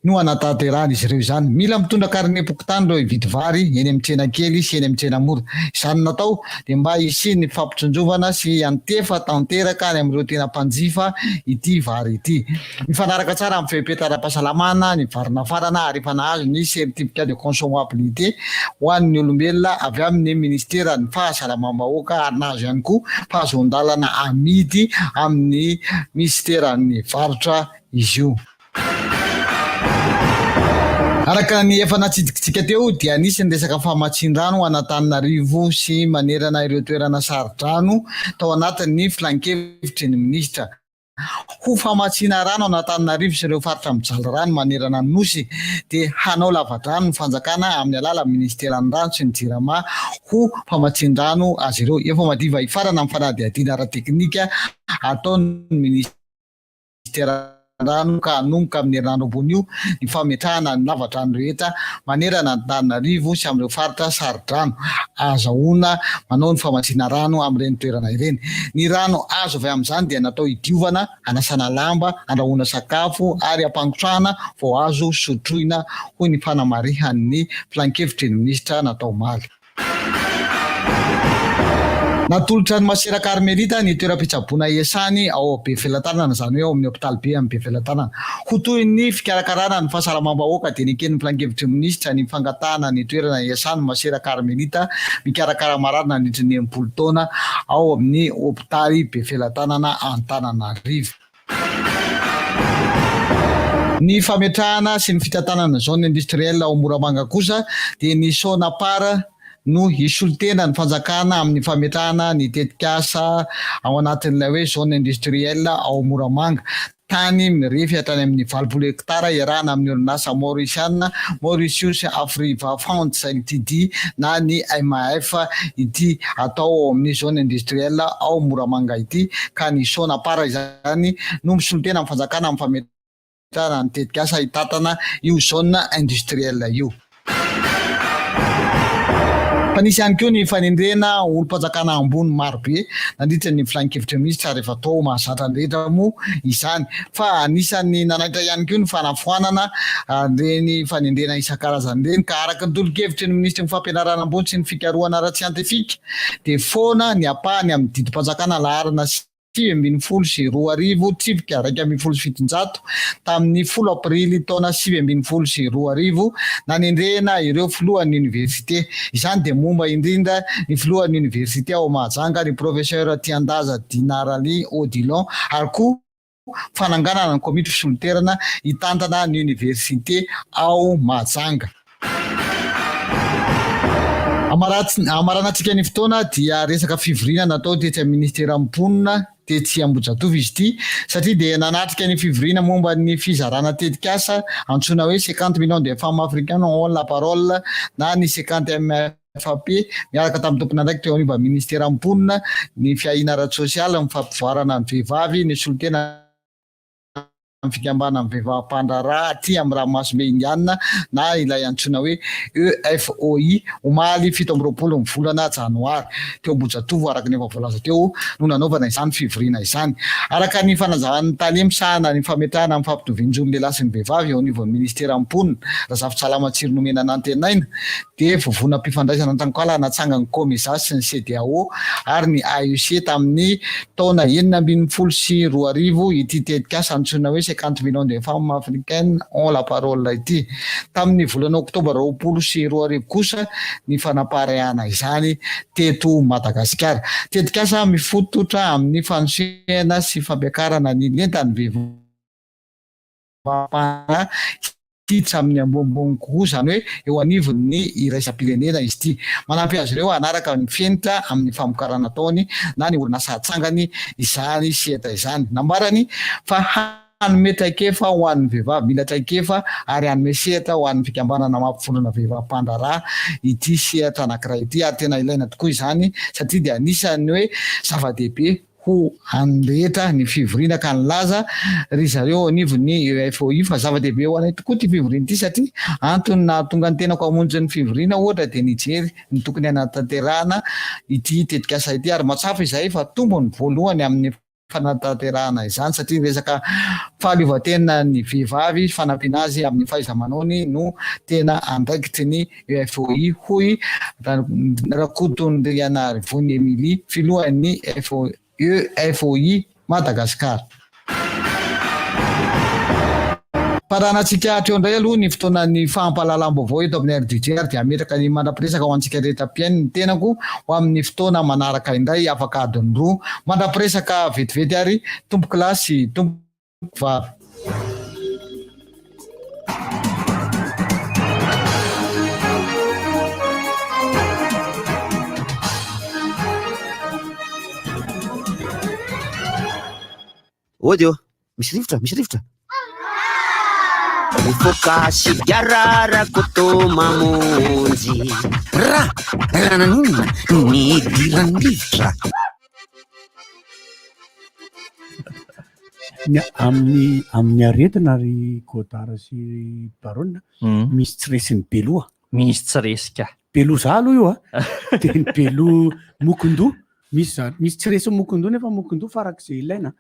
[SPEAKER 12] no hanatanterahan'izy ireo izany. Mila mitondra karinem-pokontany ireo hividy vary eny amin'ny tsena kely sy eny amin'ny tsena mora. Izany natao dia mba hisian'ny fampitsinjovana sy hiantefa tanteraka any amin'ireo tena mpanjifa ity vary ity. Mifanaraka tsara amin'ny fepetra ara-pahasalamana ny vary nafarana ary efa nahazo ny certificat de consommabilité ho an'ny olombelona avy amin'ny minisiteran'ny fahasalamam-bahoaka ary nahazo ihany koa fahazoan-dalana amidy amin'ny minisiteran'ny varotra izy io. Araka ny efa natsidikitsika teo dia nisy ny resaka famatsian-drano ho an'Antananarivo sy manerana ireo toerana saro-drano tao anatin'ny filankevitry ny minisitra. Ho famatsiana rano an'Antananarivo sy ireo faritra mijaly rano manerana ny Nosy dia hanao lavadrano ny fanjakana amin'ny alalan'ny minisiteran'ny rano sy ny Jirama ho famatsian-drano azy ireo. Efa madiva hifarana ny fanadihadiana ara-teknika ataon'ny minisiteran'ny. rano ka hanomboka amin'ny herinandro ambony io ny fametrahana ny lavadrano rehetra manerana an'Antananarivo sy amin'ireo faritra saro-drano ahazahoana manao ny famatsiana rano amin'ireny toerana ireny. Ny rano azo avy amin'izany dia natao hidiovana, hanasana lamba, handrahoana sakafo ary hampangotrahana vao azo sotroina, hoy ny fanamarihan'ny filankevitry ny minisitra natao omaly. Natolotra an'i Masera Carmelita ny toeram-pitsaboana iasany ao Befelatanana, izany hoe ao amin'ny hopitaly be any Befelatanana. Ho tohin'ny fikarakarana ny fahasalamam-bahoaka dia neken'ny filankevitry ny minisitra ny fangatahana ny toerana iasan'i Masera Carmelita mikarakara marary nandritry ny 60 taona ao amin'ny hopitaly Befelatanana Antananarivo. Ny fametrahana sy ny fitantanana zone industrielle ao Moramanga kosa dia ny Sonapar no hisolo tena ny fanjakana amin'ny fametrahana ny tetikasa ao anatin'ilay hoe zone industrielle ao Moramanga. Tany mirefy hatrany amin'ny 80 hektara iarahana amin'ny orinasa Maorisiana Mauritius Afriva Funds Ltd na ny MAF ity atao ao amin'ny zone industrielle ao Moramanga ity ka ny Sonapar izany no misolo tena amin'ny fanjakana amin'ny fametrahana ny tetikasa hitantana io zone industrielle io. Fa nisy ihany koa ny fanendrena olom-panjakana ambony marobe nandritra ny filankevitry ny minisitra ary efa toa mahazatra ny rehetra moa izany. Fa anisan'ny nanaitra ihany koa ny fanafoanana ireny fanendrena isan-karazany ireny ka araka ny tolo-kevitry ny minisitry ny fampianarana ambony sy ny fikarohana ara-tsiantifika dia foana ny ampahany amin'ny didim-panjakana laharana 2019 tsipika 711 tamin'ny folo aprily taona 2019 nanendrena ireo filohan'ny oniversite. Izany dia momba indrindra ny filohan'ny oniversite ao Mahajanga ny Professeur Tiandaza Dinarali Odilon ary koa fananganana ny komity fisoloterana hitantana ny oniversite ao Mahajanga. Hamaranantsika ny fotoana dia resaka fivoriana natao tetsy amin'ny ministeran'ny mponina tetsy Ambohijatovo izy ity satria dia nanatrika ny fivoriana momba ny fizarana tetikasa antsoina hoe 50 millions de femmes africaines ont la parole na ny 50 MFAP miaraka tamin'ny tompon'andraikitra eo anivon'ny ministeran'ny mponina ny fiahiana ara-tsosialy ny fampivoarana ny vehivavy ny solontena ny fikambanan'ny vehivavy mpandraharaha aty amin'ny ranomasimbe Indiana na ilay antsoina hoe EFOI omaly 27 ny volana janoary teo Ambohijatovo araka ny efa voalaza teo no nanaovana izany fivoriana izany. Araka ny fanazavan'ny tale misahana ny fametrahana ny fampitovian-jon'ny lehilahy sy ny vehivavy eo anivon'ny ministeran'ny mponina, Razafintsalama Tsironomena Nantenaina, dia vovonam-pifandraisana an-tranonkala natsangan'ny Comesa sy ny CEDEAO ary ny AEC tamin'ny taona 2016 ity tetikasa antsoina hoe 50 millions de femmes africaines ont la parole ity. Tamin'ny volana oktobra 2020 kosa ny fanaparehana izany teto Madagasikara. Tetikasa mifototra amin'ny fanosehana sy fampiakarana ny lentan'ny vehivavy. Fahafahana hiditra amin'ny ambonimbony kokoa, izany hoe eo anivon'ny iraisam-pirenena izy ity. Manampy azy ireo hanaraka ny fenitra amin'ny famokarana ataony na ny orinasa atsangany izany sehatra izany. Nambarany fa hanome traikefa ho an'ny vehivavy mila traikefa ary hanome sehatra ho an'ny fikambanana mampivondrona vehivavy mpandraharaha ity sehatra anankiray ity ary tena ilaina tokoa izany satria dia anisan'ny hoe zava-dehibe ho an'ny rehetra ny fivoriana ka nilaza ry zareo ao anivon'ny EFOI fa zava-dehibe ho anay tokoa ity fivoriana ity satria antony nahatonga ny tenako hamonjy ny fivoriana ohatra dia nijery ny tokony hanatanterahana ity tetikasa ity ary mahatsapa izahay fa tombony voalohany amin'ny fanatanterahana izany satria resaka fahaleovantenan'ny vehivavy fanampiana azy amin'ny fahaiza-manaony no tena andraikitry ny EFOI, hoy Rakotondrianarivony Emilie, filohan'ny EFOI Madagascar. Faranantsika hatreo indray aloha ny fotoanan'ny fampahalalam-baovao eto amin'ny RDJ ary dia hametraka ny mandra-piresaka ho antsika rehetra mpihaino ny tenako ho amin'ny fotoana manaraka indray afaka adiny roa. Mandra-piresaka vetivety ary tompokolahy sy tompoko. Vavy.
[SPEAKER 2] Ody ô, misy rivotra, misy rivotra. Mifoka sigara Rakoto mamonjy. Ra, raha naninona no nidiran'ny rivotra?
[SPEAKER 5] Ny amin'ny amin'ny aretina ry Godard sy Baronne misy tsy resin'ny beloha.
[SPEAKER 6] Misy tsy resy ka.
[SPEAKER 5] Beloha za aloha io a. Dia ny beloha mokondoha misy za misy tsy resin'ny mokondoha nefa mokondoha farak'izay ilaina.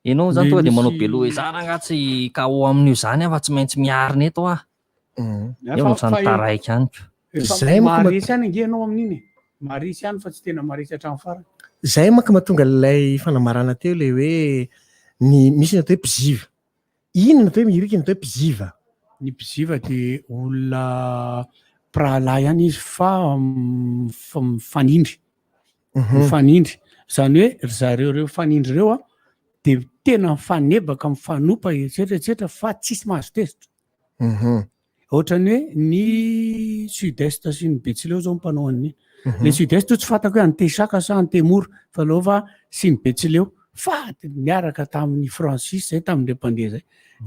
[SPEAKER 6] Ianao zany tonga dia manao beloha hoe za rangaha tsy KO amin'io zany aho fa tsy maintsy miarina eto aho. Eo ohatran'ny taraiky ihany ko.
[SPEAKER 5] Zay manko maharesy ihany ange ianao amin'iny e. Maharesy ihany fa tsy tena maharesy hatramin'ny farany.
[SPEAKER 8] Zay manko mahatonga ilay fanambarana teo ilay hoe ny misy ny atao hoe mpiziva. Inona ny atao hoe mihirika ny atao hoe mpiziva?
[SPEAKER 5] Ny mpiziva dia olona mpirahalahy ihany izy fa mifanindry. Mifanindry. Izany hoe ry zareo ireo mifanindry ireo an, dia tena mifanebaka, mifanopa etsetra etsetra fa tsisy mahazo tezitra. Ohatran'ny hoe ny sud est sy ny betsileo zao mpanao an'iny. Le sud est tsy fantako hoe Antesaka sa Antemoro fa aleo fa sy ny betsileo fa niaraka tamin'ny Francis zay tamin'ireo mpandeha zay.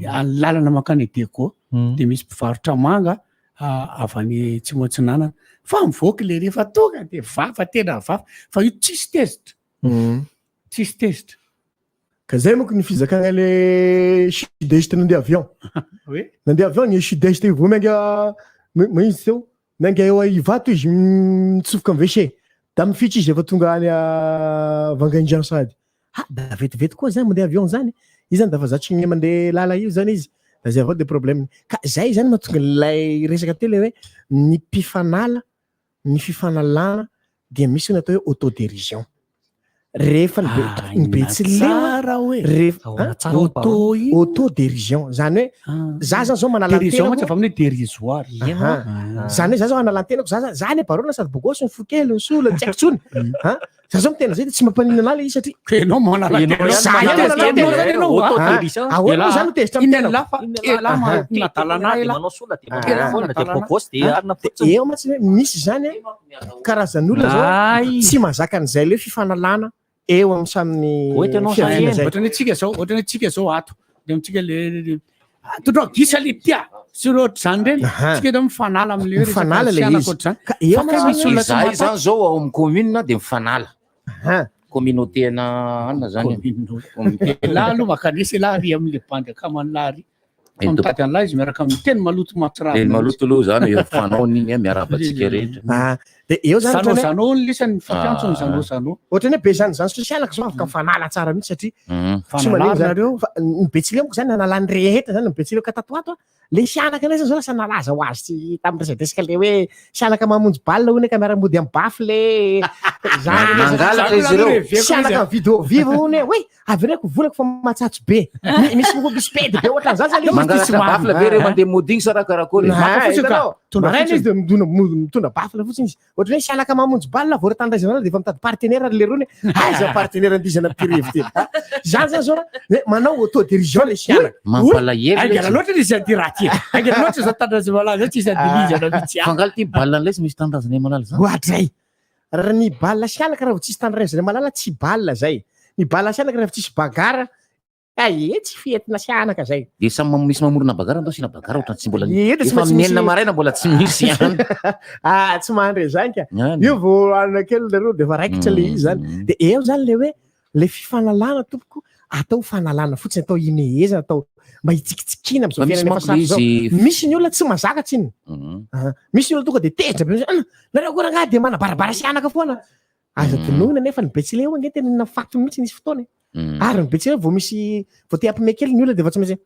[SPEAKER 5] Any lalana mankany Diego de misy mpivarotra manga avy any Atsimo Atsinanana fa mivoaka le rehefa tonga de vava tena vava fa io tsisy tezitra. Tsisy tezitra.
[SPEAKER 8] Ka zay manko ny fizakana le sud-est nandeha avion.
[SPEAKER 5] Oui.
[SPEAKER 8] Nandeha avion ny sud-est io vao miainga izy teo, miainga eo Ivato izy mitsofoka amin'ny WC. Da mifitsy izy efa tonga any Vangaindrano sahady. Ha, da vetivety koa zany mandeha avion zany. Izy zany da fa zatry ny mandeha lala io zany izy. Da zay avao de problème. Ka zay zany mahatonga ilay resaka teo le hoe ny mpifanala ny fifanalana dia misy ny atao hoe autodérision. Rehefa ny be
[SPEAKER 5] Ah,
[SPEAKER 8] ny betsileo
[SPEAKER 5] tsara hoe.
[SPEAKER 8] rehefa
[SPEAKER 5] Ahoana tsara hoe Auto ino?
[SPEAKER 8] autodérision zany hoe za zany zao manala ny
[SPEAKER 5] Dérision mantsy
[SPEAKER 8] tenako
[SPEAKER 5] avy amin'ny hoe dérisoire.
[SPEAKER 8] Aha. Zany hoe za zao hanala ny tenako za za za anie barona sady bogosy ny fo kely ny sola tsy haiko tsony. Ha? Za zao miteny zay de tsy mampaninona anah le izy satria
[SPEAKER 5] Ka ianao manala
[SPEAKER 8] Ianao
[SPEAKER 5] tena.
[SPEAKER 8] ihany manala
[SPEAKER 5] Za
[SPEAKER 8] tena.
[SPEAKER 5] ihany manala tena.
[SPEAKER 8] Autodérision.
[SPEAKER 5] Ah,
[SPEAKER 8] Ahoana moa zany no tezitra amin'ny
[SPEAKER 5] Inona
[SPEAKER 8] tenako?
[SPEAKER 5] lahy fa elah
[SPEAKER 8] Aha.
[SPEAKER 5] manadala anah elah.
[SPEAKER 6] Manao sola dia
[SPEAKER 8] Ah.
[SPEAKER 6] manao foana dia bogosy dia arina fotsiny.
[SPEAKER 8] Eo mantsy hoe misy zany a karazan'olona zao
[SPEAKER 6] Ay.
[SPEAKER 8] tsy mahazaka an'izay le fifanalana eo amin'ny samy
[SPEAKER 6] Oety ianao zany
[SPEAKER 8] fiaviana zay.
[SPEAKER 5] Ohatran'ny hoe tsika zao, ohatran'ny hoe tsika zao ato. Dia amintsika le le- ah, tondrao gisa le tia. Sy ireo ohatr'izany ireny.
[SPEAKER 8] Aha.
[SPEAKER 5] Tsika eto mifanala amin'le hoe resaka
[SPEAKER 8] Mifanala le
[SPEAKER 5] sianaka
[SPEAKER 8] izy.
[SPEAKER 5] ohatr'izany.
[SPEAKER 8] Ka eo
[SPEAKER 5] Fa kay
[SPEAKER 8] mantsy
[SPEAKER 5] misy olona tsy
[SPEAKER 13] Izahay
[SPEAKER 5] mahatakatra.
[SPEAKER 13] zany zao ao amin'ny commune dia mifanala.
[SPEAKER 8] Aha.
[SPEAKER 13] Communauté ana anona zany. Communauté.
[SPEAKER 5] Elah aloha makanisa elah ary amin'le bandy akaman'lah ary. Fa mitady an'lah izy miaraka amin'ny teny maloto mahatsiravina.
[SPEAKER 13] Teny maloto aloha zany eo fanaony iny miarahaba antsika rehetra.
[SPEAKER 8] Ah, de eo zany
[SPEAKER 5] Zanao
[SPEAKER 8] ohatrany hoe-
[SPEAKER 5] zanao ny lisany mifampiantso ny zanao
[SPEAKER 13] Ah.
[SPEAKER 5] zanao.
[SPEAKER 8] Ohatrany hoe be zany zany sosialaka zao afaka mifanala tsara mihitsy satria tsy
[SPEAKER 5] Fanalana
[SPEAKER 8] manino zany.
[SPEAKER 5] nareo.
[SPEAKER 8] Fa ny betsileo manko zany nanala ny rehetra zany ny betsileo ka tato ho ato a, le sianaka indray zany zao lasa nalaza ho azy tsy tamin'ny resadresaka le hoe sianaka mamonjy bal hono ka miara-mody amin'ny bafle zany
[SPEAKER 13] Mangalatra izy ireo.
[SPEAKER 8] Sianaka mividy eau vive hono hoe oy avereko volako fa matsatso be. Misy misy pedy be ohatran'izany zany le izy.
[SPEAKER 13] Mangalatra bafle ve reo mandeha mody igny sa raha karakory?
[SPEAKER 8] Maka fotsiny ka.
[SPEAKER 5] Tondra
[SPEAKER 8] Maraina izy dia midona mitondra bafle fotsiny izy. Ohatran'ny hoe sianaka mamonjy bal vao ry tanindrazana dia efa mitady partenaire ry lerony. Aiza partenaire andihizana mpirevy ty. Zany zany zao hoe manao autodérision le sianaka.
[SPEAKER 13] Mampalahelo.
[SPEAKER 5] Haingana loatra izy anty raha ty. Haingana loatra zao tanindrazana malala zao tsisy andihizana mihitsy.
[SPEAKER 13] Fa angaha ty bal an'ilay tsy misy tanindrazana malala zany?
[SPEAKER 8] Ohatray. Raha ny bal sianaka raha vao tsisy tanindrazana malala tsy bal zay. Ny bal sianaka raha vao tsisy bagarre Aie tsy fientina sianaka zay.
[SPEAKER 13] De samy misy mamorona bagara andao asiana bagara ohatran'ny tsy mbola
[SPEAKER 8] Ie, de tsy
[SPEAKER 13] efa
[SPEAKER 8] maintsy
[SPEAKER 13] amin'ny enina
[SPEAKER 8] misy-
[SPEAKER 13] maraina mbola tsy misy ihany.
[SPEAKER 8] Ah, tsy mahandry izany ka.
[SPEAKER 13] Ihany.
[SPEAKER 8] Io vao alina kely nareo de efa raikitra le izy zany. De eo zany le hoe le fifanalana tompoko atao fanalana fotsiny atao imehezana atao mba hitsikitsikiana amin'izao
[SPEAKER 13] Fa misy
[SPEAKER 8] fiainana efa
[SPEAKER 13] manko
[SPEAKER 8] sarotra
[SPEAKER 13] le
[SPEAKER 8] izao.
[SPEAKER 13] izy-
[SPEAKER 8] Misy ny olona tsy mahazaka tsinona. Ah, Misy ny olona tonga de tezitra be, ah, nareo koa rangahy de manabarabara sianaka foana. Aza adinoina nefa ny betsileo ange tena nafaty mihitsy nisy fotoana e. Ary ny betsileo vao misy vao te hampime kely ny olona de efa tsy maintsy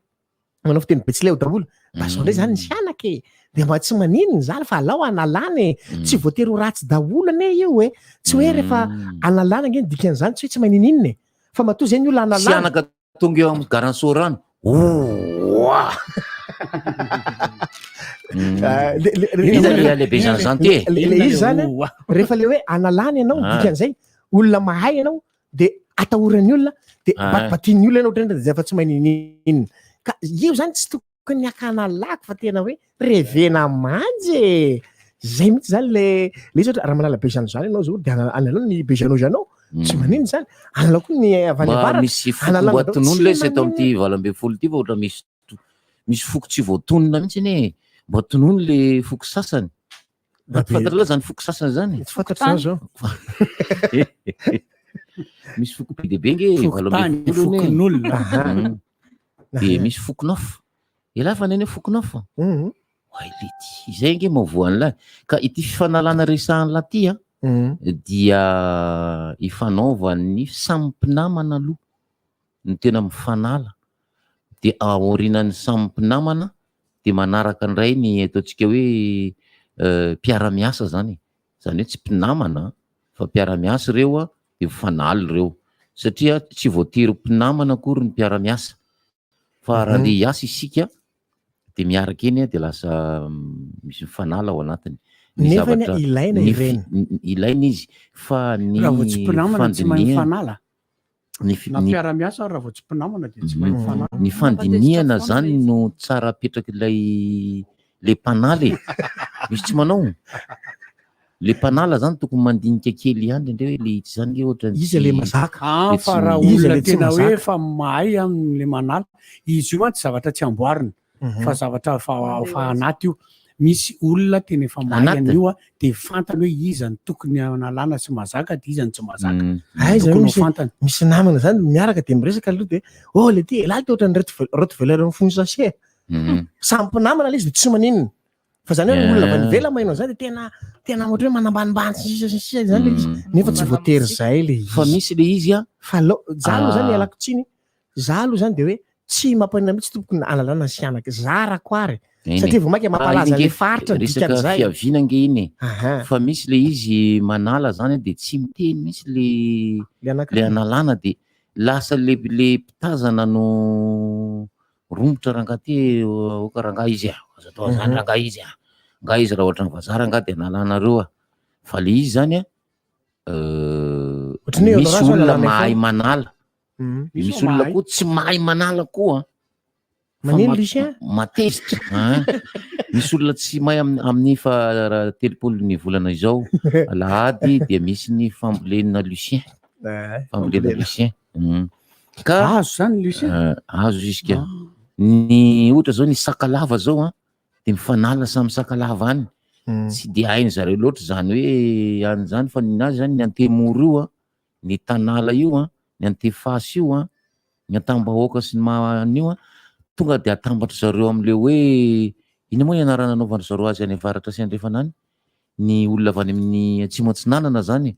[SPEAKER 8] manao fiteny betsileo daholo. Mba zao ndray zany ny sianaka e. De mba tsy maninona izany fa alao analana e. Tsy voatery ho ratsy daholo anie io e. Tsy hoe rehefa analana ange ny dikan'izany tsy hoe tsy manininona e. Fa matoa zay ny olona analana.
[SPEAKER 13] Sianaka Tonga eo amin'ny garan'i Sorano. Oa! Inona le halehibezan'izany ty e?
[SPEAKER 8] Le izy zany a, rehefa le hoe analana ianao,
[SPEAKER 13] Ah.
[SPEAKER 8] dikan'izay olona mahay ianao de atahoran'ny olona de
[SPEAKER 13] Ah.
[SPEAKER 8] batibatian'ny olona ianao ohatran'ny de efa tsy mahay ninoninona. Ka io zany tsy tokony hakana lako fa tena hoe revena manjy e! Zay mihitsy zany le le izy ohatra raha manala Bejanozano ianao zao de analao ny Bejanozano, tsy manino zany, analao koa ny avy any
[SPEAKER 13] Mba
[SPEAKER 8] avaratra,
[SPEAKER 13] misy foko
[SPEAKER 8] analao
[SPEAKER 13] mba
[SPEAKER 8] ny
[SPEAKER 13] tonony
[SPEAKER 8] tsy
[SPEAKER 13] lesy eto
[SPEAKER 8] manino.
[SPEAKER 13] amin'ity 18 ity fa ohatra misy misy foko tsy voatonona mihitsy anie e. Mba tonony le foko sasany.
[SPEAKER 8] Mba be-
[SPEAKER 13] Fantatrao zany foko sasany zany?
[SPEAKER 8] Tsy fantatro zany zao.
[SPEAKER 13] Misy foko be dia be nge
[SPEAKER 5] Fokontany,
[SPEAKER 13] 18 anie.
[SPEAKER 5] fokonolona.
[SPEAKER 13] De misy fokonof. Elah fa neny hoe fokonof. Oay lety, izay ange mahavoa an'lah. Ka ity fifanalana resahan'lah ty an, dia ifanaovan'ny samy mpinamana aloha no tena mifanala. Dia aorianan'ny samy mpinamana dia manaraka indray ny ataontsika hoe mpiara-miasa zany e. Zany hoe tsy mpinamana fa mpiara-miasa ireo an, dia mifanala ireo. Satria tsy voatery ho mpinamana akory ny mpiara-miasa. Fa raha andeha hiasa isika dia miaraka eny dia lasa misy mifanala ao anatiny. Ny
[SPEAKER 8] Nefa anie
[SPEAKER 13] zavatra
[SPEAKER 8] ilaina
[SPEAKER 13] ny
[SPEAKER 8] ireny.
[SPEAKER 13] ilaina izy fa ny
[SPEAKER 5] Raha vao tsy mpinamana tsy mahay
[SPEAKER 13] fandinihana
[SPEAKER 5] mifanala.
[SPEAKER 13] ny fi-
[SPEAKER 5] Na
[SPEAKER 13] ny
[SPEAKER 5] mpiara-miasa ary raha vao tsy mpinamana dia tsy mahay mifanala.
[SPEAKER 13] Ny fandinihana zany no tsara apetrak'ilay le mpanala e. Misy tsy manao. Le mpanala zany tokony mandinika kely ihany indraindray hoe le itsy zany nge ohatran'ny
[SPEAKER 8] Iza le mazaka?
[SPEAKER 5] Ah,
[SPEAKER 13] le
[SPEAKER 5] fa
[SPEAKER 13] tsy
[SPEAKER 5] raha
[SPEAKER 8] Iza
[SPEAKER 5] olona
[SPEAKER 8] le tsy
[SPEAKER 5] tena hoe
[SPEAKER 8] mazaka?
[SPEAKER 5] efa mahay amin'le manala, izy io mantsy zavatra tsy amboarina fa zavatra fa fa anaty io. Misy olona tena efa mahay
[SPEAKER 13] Anaty.
[SPEAKER 5] an'io a, dia fantany hoe iza no tokony hanalana sy mazaka dia iza no tsy mazaka.
[SPEAKER 8] Aiza
[SPEAKER 5] Tokony ho
[SPEAKER 8] misy
[SPEAKER 5] fantany.
[SPEAKER 8] misy namana zany miaraka dia miresaka aloha dia oh le ty elah ty ohatran'ny rottweiler mifono sachet. Samy mpinamana le izy dia tsy maninona. Fa zany hoe olona avy any ivelany maheno an'izany dia tena tena ohatra hoe manambanimbany sy ny sisa sy ny sisa zany le izy. Nefa tsy voatery zay le izy.
[SPEAKER 13] Fa misy le izy a.
[SPEAKER 8] Fa aleo za aloha zany
[SPEAKER 13] Ah.
[SPEAKER 8] ialako tsiny, za aloha zany dia hoe tsy mampanina mihitsy tompoko ny alalana ny sianaka. Zarako ary.
[SPEAKER 13] Eny e.
[SPEAKER 8] Satria vao mainka
[SPEAKER 13] Fa
[SPEAKER 8] mampalaza
[SPEAKER 13] iny
[SPEAKER 8] le
[SPEAKER 13] nge
[SPEAKER 8] faritra ny
[SPEAKER 13] resaka
[SPEAKER 8] dikan'izay.
[SPEAKER 13] fiaviana nge iny e.
[SPEAKER 8] Aha.
[SPEAKER 13] Fa misy le izy manala zany dia tsy miteny mihitsy le
[SPEAKER 8] Le anankiray.
[SPEAKER 13] le analana dia lasa le le mpitazana no romotra rangahy ty aoka rangahy izy a, aza atao an'izany rangahy izy a, ngahy izy raha ohatran'ny vazaha rangahy dia analanareo a, fa le izy zany a
[SPEAKER 8] Ohatran'ny hoe
[SPEAKER 13] misy
[SPEAKER 8] Honorable
[SPEAKER 13] olona
[SPEAKER 8] analana
[SPEAKER 13] mahay
[SPEAKER 8] foana.
[SPEAKER 13] manala, misy olona koa tsy mahay manala koa an. Fa
[SPEAKER 8] Manino Lucien?
[SPEAKER 13] Matezitra an. Misy olona tsy mahay amin'ny fa raha 30 ny volana izao alahady dia misy ny fambolena Lucien. Fambolena Lucien. Ka
[SPEAKER 5] azo zany Lucien?
[SPEAKER 13] Azo izy ka. Ny ohatra zao ny sakalava zao an, dia mifanala samy sakalava any. Tsy dia hainy zareo loatra zany hoe any zany fa ny nazy zany ny antemoro io an, ny tanala io an, ny antefasy io an, ny antambahoaka sy ny maha an'io an, tonga dia atambatry zareo amin'ilay hoe inona moa ny anarana anaovan-dry zareo azy any avaratra sy andrefana any? Ny olona avy any amin'ny atsimo atsinanana zany e.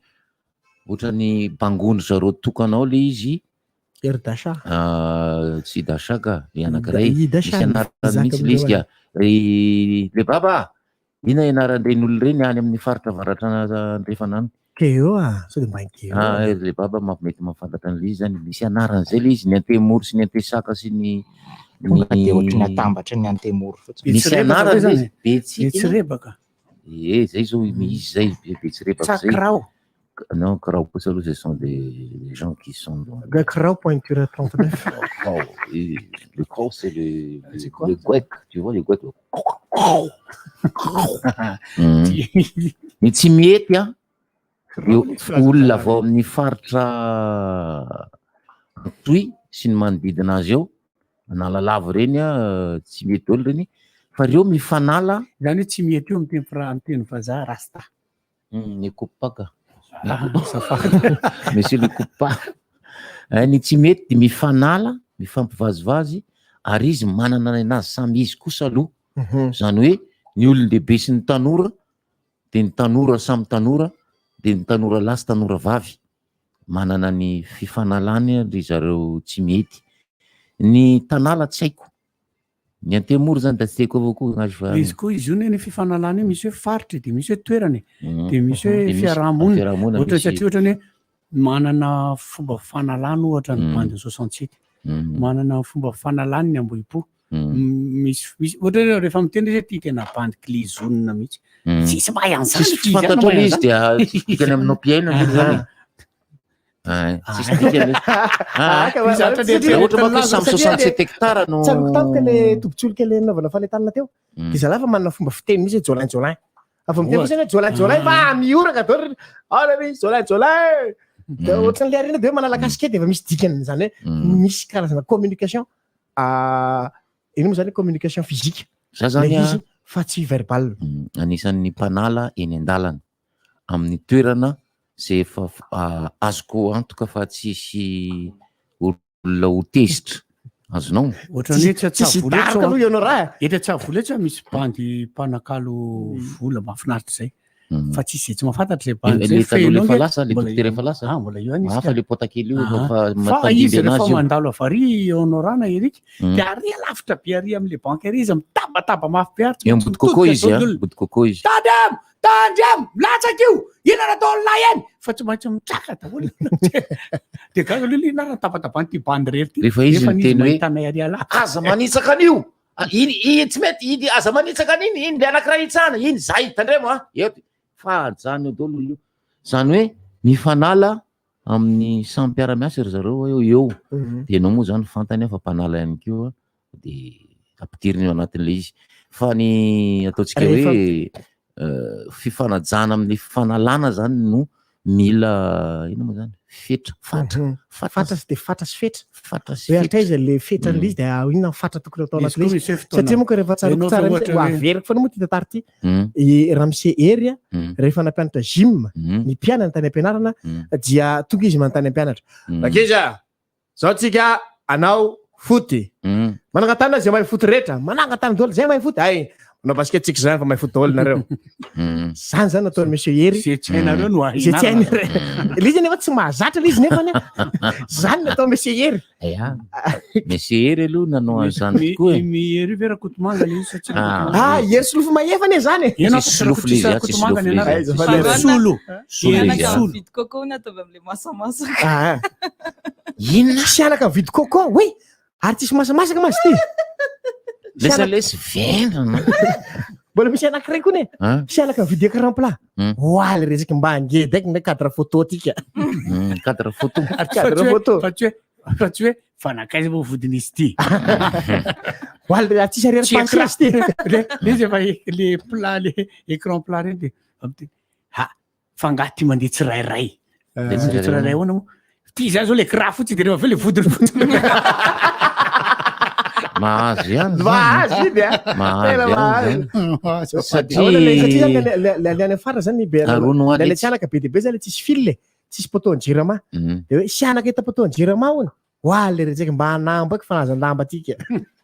[SPEAKER 13] Ohatran'ny bangoin-dry zareo tokana ao ilay izy.
[SPEAKER 8] Hery Dasha.
[SPEAKER 13] Ah, tsy Dasha ka, ilay anankiray.
[SPEAKER 8] I Dasha
[SPEAKER 13] Misy anarany mihitsy ilay izy ka. Ry le baba, inona ny anaran'ireny olona ireny any amin'ny faritra avaratra andrefana any?
[SPEAKER 8] Keo ah, sao dia mba ny Keo.
[SPEAKER 13] Ah, ry le baba mety mahafantatra an'ilay izy zany. Misy anarany izay ilay izy, ny antemoro sy ny antesaka sy ny
[SPEAKER 14] Tonga dia ohatry ny atambatry ny antemoro fotsiny.
[SPEAKER 13] Misy
[SPEAKER 5] Betsirebaka
[SPEAKER 13] anarany
[SPEAKER 5] ve
[SPEAKER 13] ilay
[SPEAKER 5] zany?
[SPEAKER 13] izy, Betsy-
[SPEAKER 5] Betsirebaka.
[SPEAKER 13] Ie, zay zao izy zay, Betsirebaka zay.
[SPEAKER 5] Tsakrao.
[SPEAKER 13] Non, Krao kosa aloha ce sont des gens qui sont dans
[SPEAKER 8] Ga Krao pointure 39.
[SPEAKER 13] Krao, et le Krao c'est le
[SPEAKER 5] C'est quoi,
[SPEAKER 13] le
[SPEAKER 5] ça
[SPEAKER 13] guec, tu vois le guec. Ny tsy mety an,
[SPEAKER 5] Krao
[SPEAKER 13] eo
[SPEAKER 5] ny filazana
[SPEAKER 13] olona
[SPEAKER 5] zany.
[SPEAKER 13] vao amin'ny faritra Antsohihy sy ny manodidina azy eo, Analalava ireny an, tsy mety daholo ireny, fa ireo mifanala.
[SPEAKER 5] Izany hoe tsy mety io amin'ny teny fra- amin'ny teny vazaha rasta.
[SPEAKER 13] Ne coupe pas ka.
[SPEAKER 5] Ah, azafady.
[SPEAKER 13] Monsieur le coupe pas. Eh, ny tsy mety dia mifanala, mifampivazivazy ary izy manana ny anazy samy izy kosa aloha. Izany hoe ny olon-dehibe sy ny tanora dia ny tanora samy tanora dia ny tanora lahy sy tanora vavy manana ny fifanalany ry zareo tsy mety. Ny tanala tsy haiko. Ny antemoro zany da tsy haiko avao koa gnazy fa
[SPEAKER 5] Izy koa izy io ne fifanalana io misy hoe faritra e, de misy hoe toerana e, de misy hoe
[SPEAKER 13] De misy
[SPEAKER 5] fiarahamonina.
[SPEAKER 13] fiarahamonina,
[SPEAKER 5] Ohatra
[SPEAKER 13] misy
[SPEAKER 5] satria ohatra ny hoe manana fomba fanalana ohatra ny bandy 67. Manana fomba fanalany ny Ambohipo. Misy misy ohatra hoe rehefa miteny izy hoe ty tena bandy klizonina mihitsy. Tsisy mahay an'izany
[SPEAKER 13] Tsisy
[SPEAKER 5] ty izy,
[SPEAKER 13] fantatrao
[SPEAKER 5] mahay
[SPEAKER 13] le izy
[SPEAKER 5] an'izany.
[SPEAKER 13] dia tsisy dikany aminao mpihaino aloha zany e. Ah, tsisy dikany. Ah,
[SPEAKER 8] Ah, ka
[SPEAKER 13] Raha ohatra manko hoe samy 67 hectares no
[SPEAKER 8] Tsaroako tampoka le tobin-tsolika le nanaovana fanentanana teo. Dia zalahy fa manana fomba fiteny mihitsy hoe jolin jolin. Avy miteny fotsiny hoe jolin jolin fa mihoraka daholo. Ao le misy jolin jolin. Dia ohatran'ilay arena dia hoe manala casquette efa misy dikany izany hoe misy karazana communication. Ah, ino moa zany hoe communication physique.
[SPEAKER 13] Za zany
[SPEAKER 8] Ilay
[SPEAKER 13] a-
[SPEAKER 8] izy fa tsy verbal.
[SPEAKER 13] Anisan'ny mpanala eny an-dalana amin'ny toerana. zay efa azoko antoka fa tsisy olona ho tezitra. Azonao?
[SPEAKER 5] Ohatran'ny hoe tsy
[SPEAKER 8] Tsisy
[SPEAKER 5] atsavola
[SPEAKER 8] daroka aloha ianao raha.
[SPEAKER 5] Eto Antsavola eto misy bandy mpanakalo vola mahafinaritra izay. Fa tsisy izay tsy mahafantatra izay bandy
[SPEAKER 13] Le
[SPEAKER 5] izay.
[SPEAKER 13] taloha
[SPEAKER 5] Feno
[SPEAKER 13] efa
[SPEAKER 5] ange.
[SPEAKER 13] lasa, le
[SPEAKER 5] Mbola
[SPEAKER 13] dokotera
[SPEAKER 5] eo.
[SPEAKER 13] efa lasa.
[SPEAKER 5] Ah, mbola eo ihany izy
[SPEAKER 13] Hafa
[SPEAKER 5] ka.
[SPEAKER 13] le potakely io
[SPEAKER 5] Ah.
[SPEAKER 13] efa
[SPEAKER 5] Fa
[SPEAKER 13] matandimby
[SPEAKER 5] izy rehefa
[SPEAKER 13] anazy io.
[SPEAKER 5] mandalo avy ary Honorana Eric,
[SPEAKER 13] Mm.
[SPEAKER 5] dia ary lavitra be ary amin'le banky ary izy mitabataba mafy be ary tsy
[SPEAKER 13] Eo
[SPEAKER 5] maintsy
[SPEAKER 13] ambody coco
[SPEAKER 5] mitodika
[SPEAKER 13] izy
[SPEAKER 5] daholo
[SPEAKER 13] a,
[SPEAKER 5] ny olona.
[SPEAKER 13] ambody coco izy.
[SPEAKER 5] Tandremo! Tandremo! Milatsaka io! Inona no ataon'ilay eny? Fa tsy maintsy mitraka daholo. Dia gaga aloha ilay nara nitabataba an'ity bandy irery ity.
[SPEAKER 13] Rehefa izy
[SPEAKER 5] Nefa
[SPEAKER 13] niteny hoe,
[SPEAKER 5] mahita anay ary alahy.
[SPEAKER 13] Aza manitsaka an'io! Ah, Iny, iny tsy mety, iny aza manitsaka an'iny, iny le anankiray hitsahana, iny zay, tandremo a! Eto, fa ajanony eo daholo io. Zany hoe mifanala amin'ny samy mpiara-miasa ry zareo eo eo.
[SPEAKER 8] Mhm.
[SPEAKER 13] Dia ianao moa zany fantany fa mpanala ihany koa, dia ampidiriny eo anatin'ilay izy. Fa ny ataontsika
[SPEAKER 8] Rehefa-
[SPEAKER 13] hoe fifanajana amin'ny fanalana zany no mila inona moa zany? Fetra, fatra,
[SPEAKER 8] Mhm.
[SPEAKER 13] fatra
[SPEAKER 8] Fatra sy de fatra sy fetra.
[SPEAKER 13] Fatra sy
[SPEAKER 8] Hoe
[SPEAKER 13] fetra.
[SPEAKER 8] hatraiza le fetran'ilay izy de inona ny fatra tokony atao
[SPEAKER 5] Misy
[SPEAKER 8] anatin'ilay
[SPEAKER 5] koa
[SPEAKER 8] izy.
[SPEAKER 5] misy hoe fotoana.
[SPEAKER 8] Satria moa rehefa tsaroako
[SPEAKER 5] Ianao
[SPEAKER 8] tsara
[SPEAKER 5] fa
[SPEAKER 8] mihitsy,
[SPEAKER 5] ohatra
[SPEAKER 8] ho
[SPEAKER 5] hoe-
[SPEAKER 8] averiko foana moa ity tantara ity.
[SPEAKER 13] Mm.
[SPEAKER 8] I Ramose Hery a, rehefa nampianatra gym ny mpianany tany am-pianarana dia tonga izy manontany am-pianatra. Rankizy a, zao tsika anao foot. Manangan-tanana zay mahay foot rehetra, manangan-tanana daholo zay mahay foot. Ay, manao basket tsika zany fa mahay foot daholo nareo. Zany zany nataon'i Monsieur Hery.
[SPEAKER 5] Zay tsy hainareo no
[SPEAKER 8] Zay tsy
[SPEAKER 5] hainareo.
[SPEAKER 8] hainareo. Le izy nefa tsy mahazatra le izy nefa anie. Zany nataon'i Monsieur Hery.
[SPEAKER 13] Ya. Monsieur Hery aloha nanao an'izany tokoa e.
[SPEAKER 5] Mi Hery io ve Rakotomanga le izy sa tsy
[SPEAKER 13] Ah.
[SPEAKER 5] Rakotomanga?
[SPEAKER 8] Ah, Hery Solofo Mahefa anie zany e.
[SPEAKER 5] Ianao
[SPEAKER 13] Tsisy solofo le izy, ah, tsisy
[SPEAKER 5] Rakotomanga
[SPEAKER 13] solofo
[SPEAKER 5] ny
[SPEAKER 13] le
[SPEAKER 5] anarany.
[SPEAKER 13] izy.
[SPEAKER 8] Aiza fa le-
[SPEAKER 5] Solo.
[SPEAKER 13] Solo
[SPEAKER 5] Hery
[SPEAKER 13] izy, ah.
[SPEAKER 5] Solo.
[SPEAKER 7] Mividy coco na ataovy amin'ilay masamasaka.
[SPEAKER 8] Ah, ah.
[SPEAKER 13] Inona?
[SPEAKER 8] Sianaka mividy coco, oui. Ary tsisy masamasaka mantsy ity.
[SPEAKER 13] Lesa lesy vendrana.
[SPEAKER 8] Mbola misy anankiray koa ne.
[SPEAKER 13] Ah.
[SPEAKER 8] Sianaka mividy écran plat.
[SPEAKER 13] Mm.
[SPEAKER 8] Oaly resaky mba angeda eky ny cadre photo tika.
[SPEAKER 13] Cadre photo.
[SPEAKER 5] Fa
[SPEAKER 8] Cadre
[SPEAKER 5] tsy hoe-
[SPEAKER 8] photo.
[SPEAKER 5] fa tsy hoe fa tsy hoe fa nankaiza moa vodin'izy ity.
[SPEAKER 8] Oaly raha tsisy arrière
[SPEAKER 5] Tsy
[SPEAKER 8] pensée
[SPEAKER 5] écran.
[SPEAKER 8] izy ity.
[SPEAKER 5] Le le izy efa le plat le écran plat reny de amte ha fa angaha ty mandeha tsirairay.
[SPEAKER 13] Mandeha
[SPEAKER 5] Mandeha
[SPEAKER 13] tsirairay
[SPEAKER 5] tsirairay ahoana moa? Ty zany zao le kira fotsiny de rehefa avy eo le vodiny fotsiny.
[SPEAKER 13] Mahazo ihany zany.
[SPEAKER 8] Mahazo iny a.
[SPEAKER 13] Mahazo
[SPEAKER 8] Tena
[SPEAKER 13] ihany
[SPEAKER 8] mahazo.
[SPEAKER 13] zany. Satria
[SPEAKER 8] Ahoana le satria zany le- le- le le any afara zany be
[SPEAKER 13] Arono
[SPEAKER 8] le le
[SPEAKER 13] Alex.
[SPEAKER 8] tsianaka be dia be zany le tsisy fil e. Tsisy poteau an-jirama.
[SPEAKER 13] Mm.
[SPEAKER 8] De hoe sianaka hita poteau an-jirama hono. Oaly resaky mba hanambo eky fanazan-damba tika.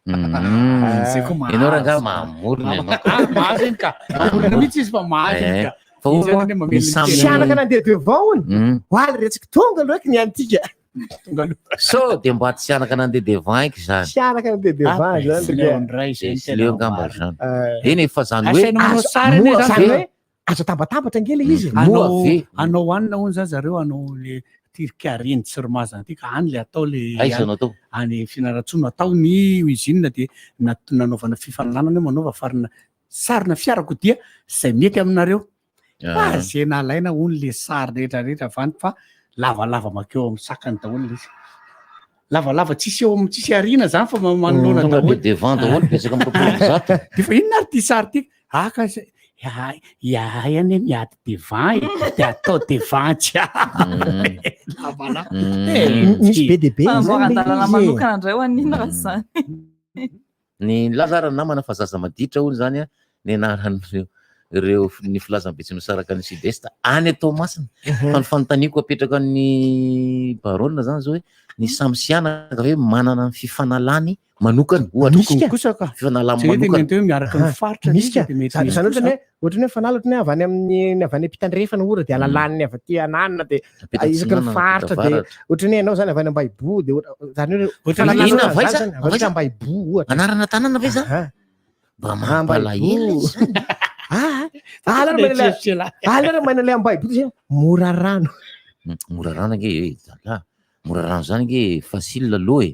[SPEAKER 13] Mm.
[SPEAKER 5] Zay koa mahazo.
[SPEAKER 13] Ianao rangahy mamorona ianao.
[SPEAKER 5] Ah, mahazo iny ka. Mamorona mihitsy izy fa mahazo iny
[SPEAKER 13] Eh,
[SPEAKER 5] ka.
[SPEAKER 13] Fa
[SPEAKER 5] Izy
[SPEAKER 13] hono
[SPEAKER 5] zany
[SPEAKER 13] a,
[SPEAKER 5] mamelona
[SPEAKER 13] ny
[SPEAKER 5] ny
[SPEAKER 13] samy
[SPEAKER 8] Sianaka nandeha devant hono.
[SPEAKER 13] Mm.
[SPEAKER 8] Oaly resaky tonga aloha eky ny antika.
[SPEAKER 5] Tonga aloha.
[SPEAKER 13] Sao de mba tsy anaka nandeha devant eky zany.
[SPEAKER 8] Sianaka nandeha devant zany.
[SPEAKER 5] Sileo ndray zay
[SPEAKER 13] De
[SPEAKER 5] ny
[SPEAKER 13] sileo
[SPEAKER 5] tena
[SPEAKER 13] angamba
[SPEAKER 5] marina.
[SPEAKER 13] zany.
[SPEAKER 8] Eh,
[SPEAKER 13] Eny e, fa zany hoe
[SPEAKER 5] Asaina manao
[SPEAKER 8] azo-
[SPEAKER 5] sary anie
[SPEAKER 8] moa
[SPEAKER 5] zany.
[SPEAKER 8] zany hoe azo atambatambatra ange le izy.
[SPEAKER 13] Moa
[SPEAKER 5] Anao
[SPEAKER 13] ve?
[SPEAKER 5] anao hanina hono zany zareo anao le tirikareny tsiromazana ty ka any le atao le
[SPEAKER 13] Aiza no atao?
[SPEAKER 5] any Fianarantsoa no atao ny usine de nanaovana fifaninanana hoe manaova farina sarina fiarakodia zay mety aminareo. Fa
[SPEAKER 13] Ah.
[SPEAKER 5] zay nalaina hono le sary rehetra rehetra avy any fa lavalava makeo amin'ny sakany daholo le izy. Lavalava tsisy eo amin'ny tsisy ariana zany fa manoloana
[SPEAKER 13] Tonga
[SPEAKER 5] daholo.
[SPEAKER 13] de devant daholo betsaka amin'ny 120.
[SPEAKER 5] De fa inona ary ty sary ty? Aka se- ya ya anie miady devant e de atao devant tsy
[SPEAKER 13] Mm.
[SPEAKER 5] lavalava.
[SPEAKER 13] Mm.
[SPEAKER 5] Eh,
[SPEAKER 8] Misy be dia be zany le
[SPEAKER 7] Fanamboaran-dalana
[SPEAKER 8] izy e.
[SPEAKER 7] manokana indray ho an'inona raha izany.
[SPEAKER 13] Ny nilaza ary ny namana fa zaza maditra hono zany a ny anaran'ireo ireo ny filazan'ny Betsimisaraka ny Sud-Est any Toamasina. Fa ny fanontaniako apetraka ny baronne zany zao hoe ny samy sianaka ve manana ny fifanalany manokana ohatra
[SPEAKER 8] Misy ka.
[SPEAKER 5] Kosa ka.
[SPEAKER 13] fifanalany
[SPEAKER 5] Tsy hoe
[SPEAKER 13] manokana.
[SPEAKER 5] tena hoe miaraka amin'ny faritra
[SPEAKER 8] Misy ka.
[SPEAKER 5] de mety
[SPEAKER 8] Zany
[SPEAKER 5] misy
[SPEAKER 8] zany ohatrany
[SPEAKER 5] kosa.
[SPEAKER 8] hoe ohatrany hoe fanala ohatrany hoe avy any amin'ny avy any ampitandrefana ora de alalan'ny avy aty ananina de
[SPEAKER 13] Apeta
[SPEAKER 8] isaky ny
[SPEAKER 13] atsinanana,
[SPEAKER 8] faritra
[SPEAKER 13] apeta
[SPEAKER 8] de
[SPEAKER 13] avaratra.
[SPEAKER 8] ohatrany hoe ianao zany avy any Ambahibo de zany hoe
[SPEAKER 5] Ohatrany
[SPEAKER 8] fanalana
[SPEAKER 13] Inona
[SPEAKER 8] zany
[SPEAKER 13] avy aiza?
[SPEAKER 8] zany, avy
[SPEAKER 13] Avy aiza?
[SPEAKER 8] Ambahibo ohatra.
[SPEAKER 13] Anarana tanàna ve zany?
[SPEAKER 8] Aha.
[SPEAKER 13] Mba mampalahelo
[SPEAKER 8] Ambahibo.
[SPEAKER 13] izy zany.
[SPEAKER 8] Ah, ah, aleo raha manana le- aleo raha manana le Ambahibo zay mora rano.
[SPEAKER 13] Mora rano ange e, zalahy. Mora rano zany ange facile l'eau e.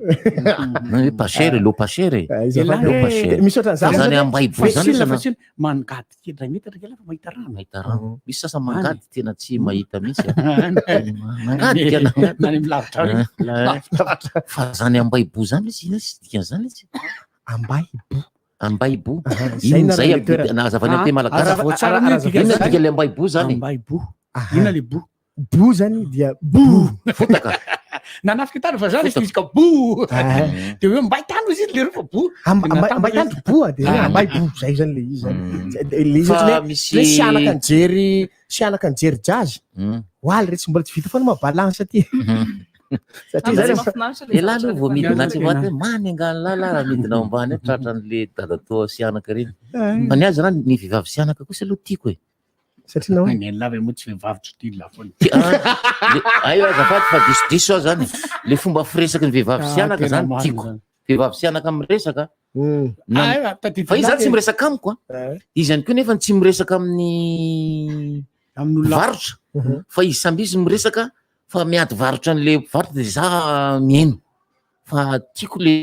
[SPEAKER 13] Na hoe pas cher, l'eau pas cher e.
[SPEAKER 8] Ah, izy
[SPEAKER 5] Elahy
[SPEAKER 13] L'eau pas cher.
[SPEAKER 8] Misy ohatran'izany
[SPEAKER 13] Fa zany
[SPEAKER 8] zany hoe-
[SPEAKER 13] Ambahibo zany
[SPEAKER 5] Facile
[SPEAKER 13] isana-
[SPEAKER 5] facile mangady kely iray metatra kely fa mahita rano.
[SPEAKER 13] Mahita rano. Misy sasa
[SPEAKER 5] Any.
[SPEAKER 13] mangady tena tsy mahita mihitsy. a. Mangady tena.
[SPEAKER 5] Na any amin'ny lavitra any.
[SPEAKER 13] Ah, Fa zany Ambahibo zany izy ina sy dikan'izany izy.
[SPEAKER 8] Ambahibo.
[SPEAKER 13] Ambahibo.
[SPEAKER 8] Aha, zay
[SPEAKER 13] Inona zay
[SPEAKER 8] nareo le toerana.
[SPEAKER 13] na azavany amin'ny teny malagasy.
[SPEAKER 5] Azavao tsara ny
[SPEAKER 8] Ara-
[SPEAKER 13] Inona dikan'ilay Ambahibo zany?
[SPEAKER 5] Ambahibo.
[SPEAKER 8] Aha.
[SPEAKER 5] Inona le bo?
[SPEAKER 8] Bo zany dia bo.
[SPEAKER 13] Fotaka.
[SPEAKER 5] Nanafika tany fa zany izy ka bo.
[SPEAKER 8] Ah.
[SPEAKER 5] De hoe mbay tany izy le fa bo.
[SPEAKER 8] Ambahibo de
[SPEAKER 13] Ah.
[SPEAKER 8] Ambahibo zay zany le izy zany.
[SPEAKER 13] Mm.
[SPEAKER 8] Zay- de- Le izy
[SPEAKER 13] Fa
[SPEAKER 8] ohatrany hoe
[SPEAKER 13] misy
[SPEAKER 8] hoe sianaka nijery Sianaka nijery jazz. Oaly re tsy mbola tsy vita foana ma balance aty. Satria zany efa-
[SPEAKER 13] Elah aloha vao midina atsy ambany hoe many angaha ny lahy raha midina ao ambany ao tratran'le dadatoa sianaka reny.
[SPEAKER 8] Ay.
[SPEAKER 13] Fa ny azy zany ny vehivavy sianaka kosa aloha tiako e.
[SPEAKER 8] Satria nahoana?
[SPEAKER 5] Ny an'lah ve moa tsy vehivavy tsy tia lah foana.
[SPEAKER 13] Aio azafady fa diso diso aho zany. Le fomba firesaky ny vehivavy
[SPEAKER 5] Ah,
[SPEAKER 13] sianaka
[SPEAKER 5] tena
[SPEAKER 13] zany
[SPEAKER 5] marina
[SPEAKER 13] tiako.
[SPEAKER 5] zany.
[SPEAKER 13] Vehivavy sianaka miresaka. Na-
[SPEAKER 5] Ah, eh, tadidinao
[SPEAKER 13] Fa izy zany tsy
[SPEAKER 5] le-
[SPEAKER 13] miresaka amiko a. Izy ihany koa nefa tsy miresaka amin'ny
[SPEAKER 5] Amin'olona
[SPEAKER 13] varotra. Fa izy samby izy miresaka fa miady varotra an'le mpivarotra de za mihaino. Fa tiako le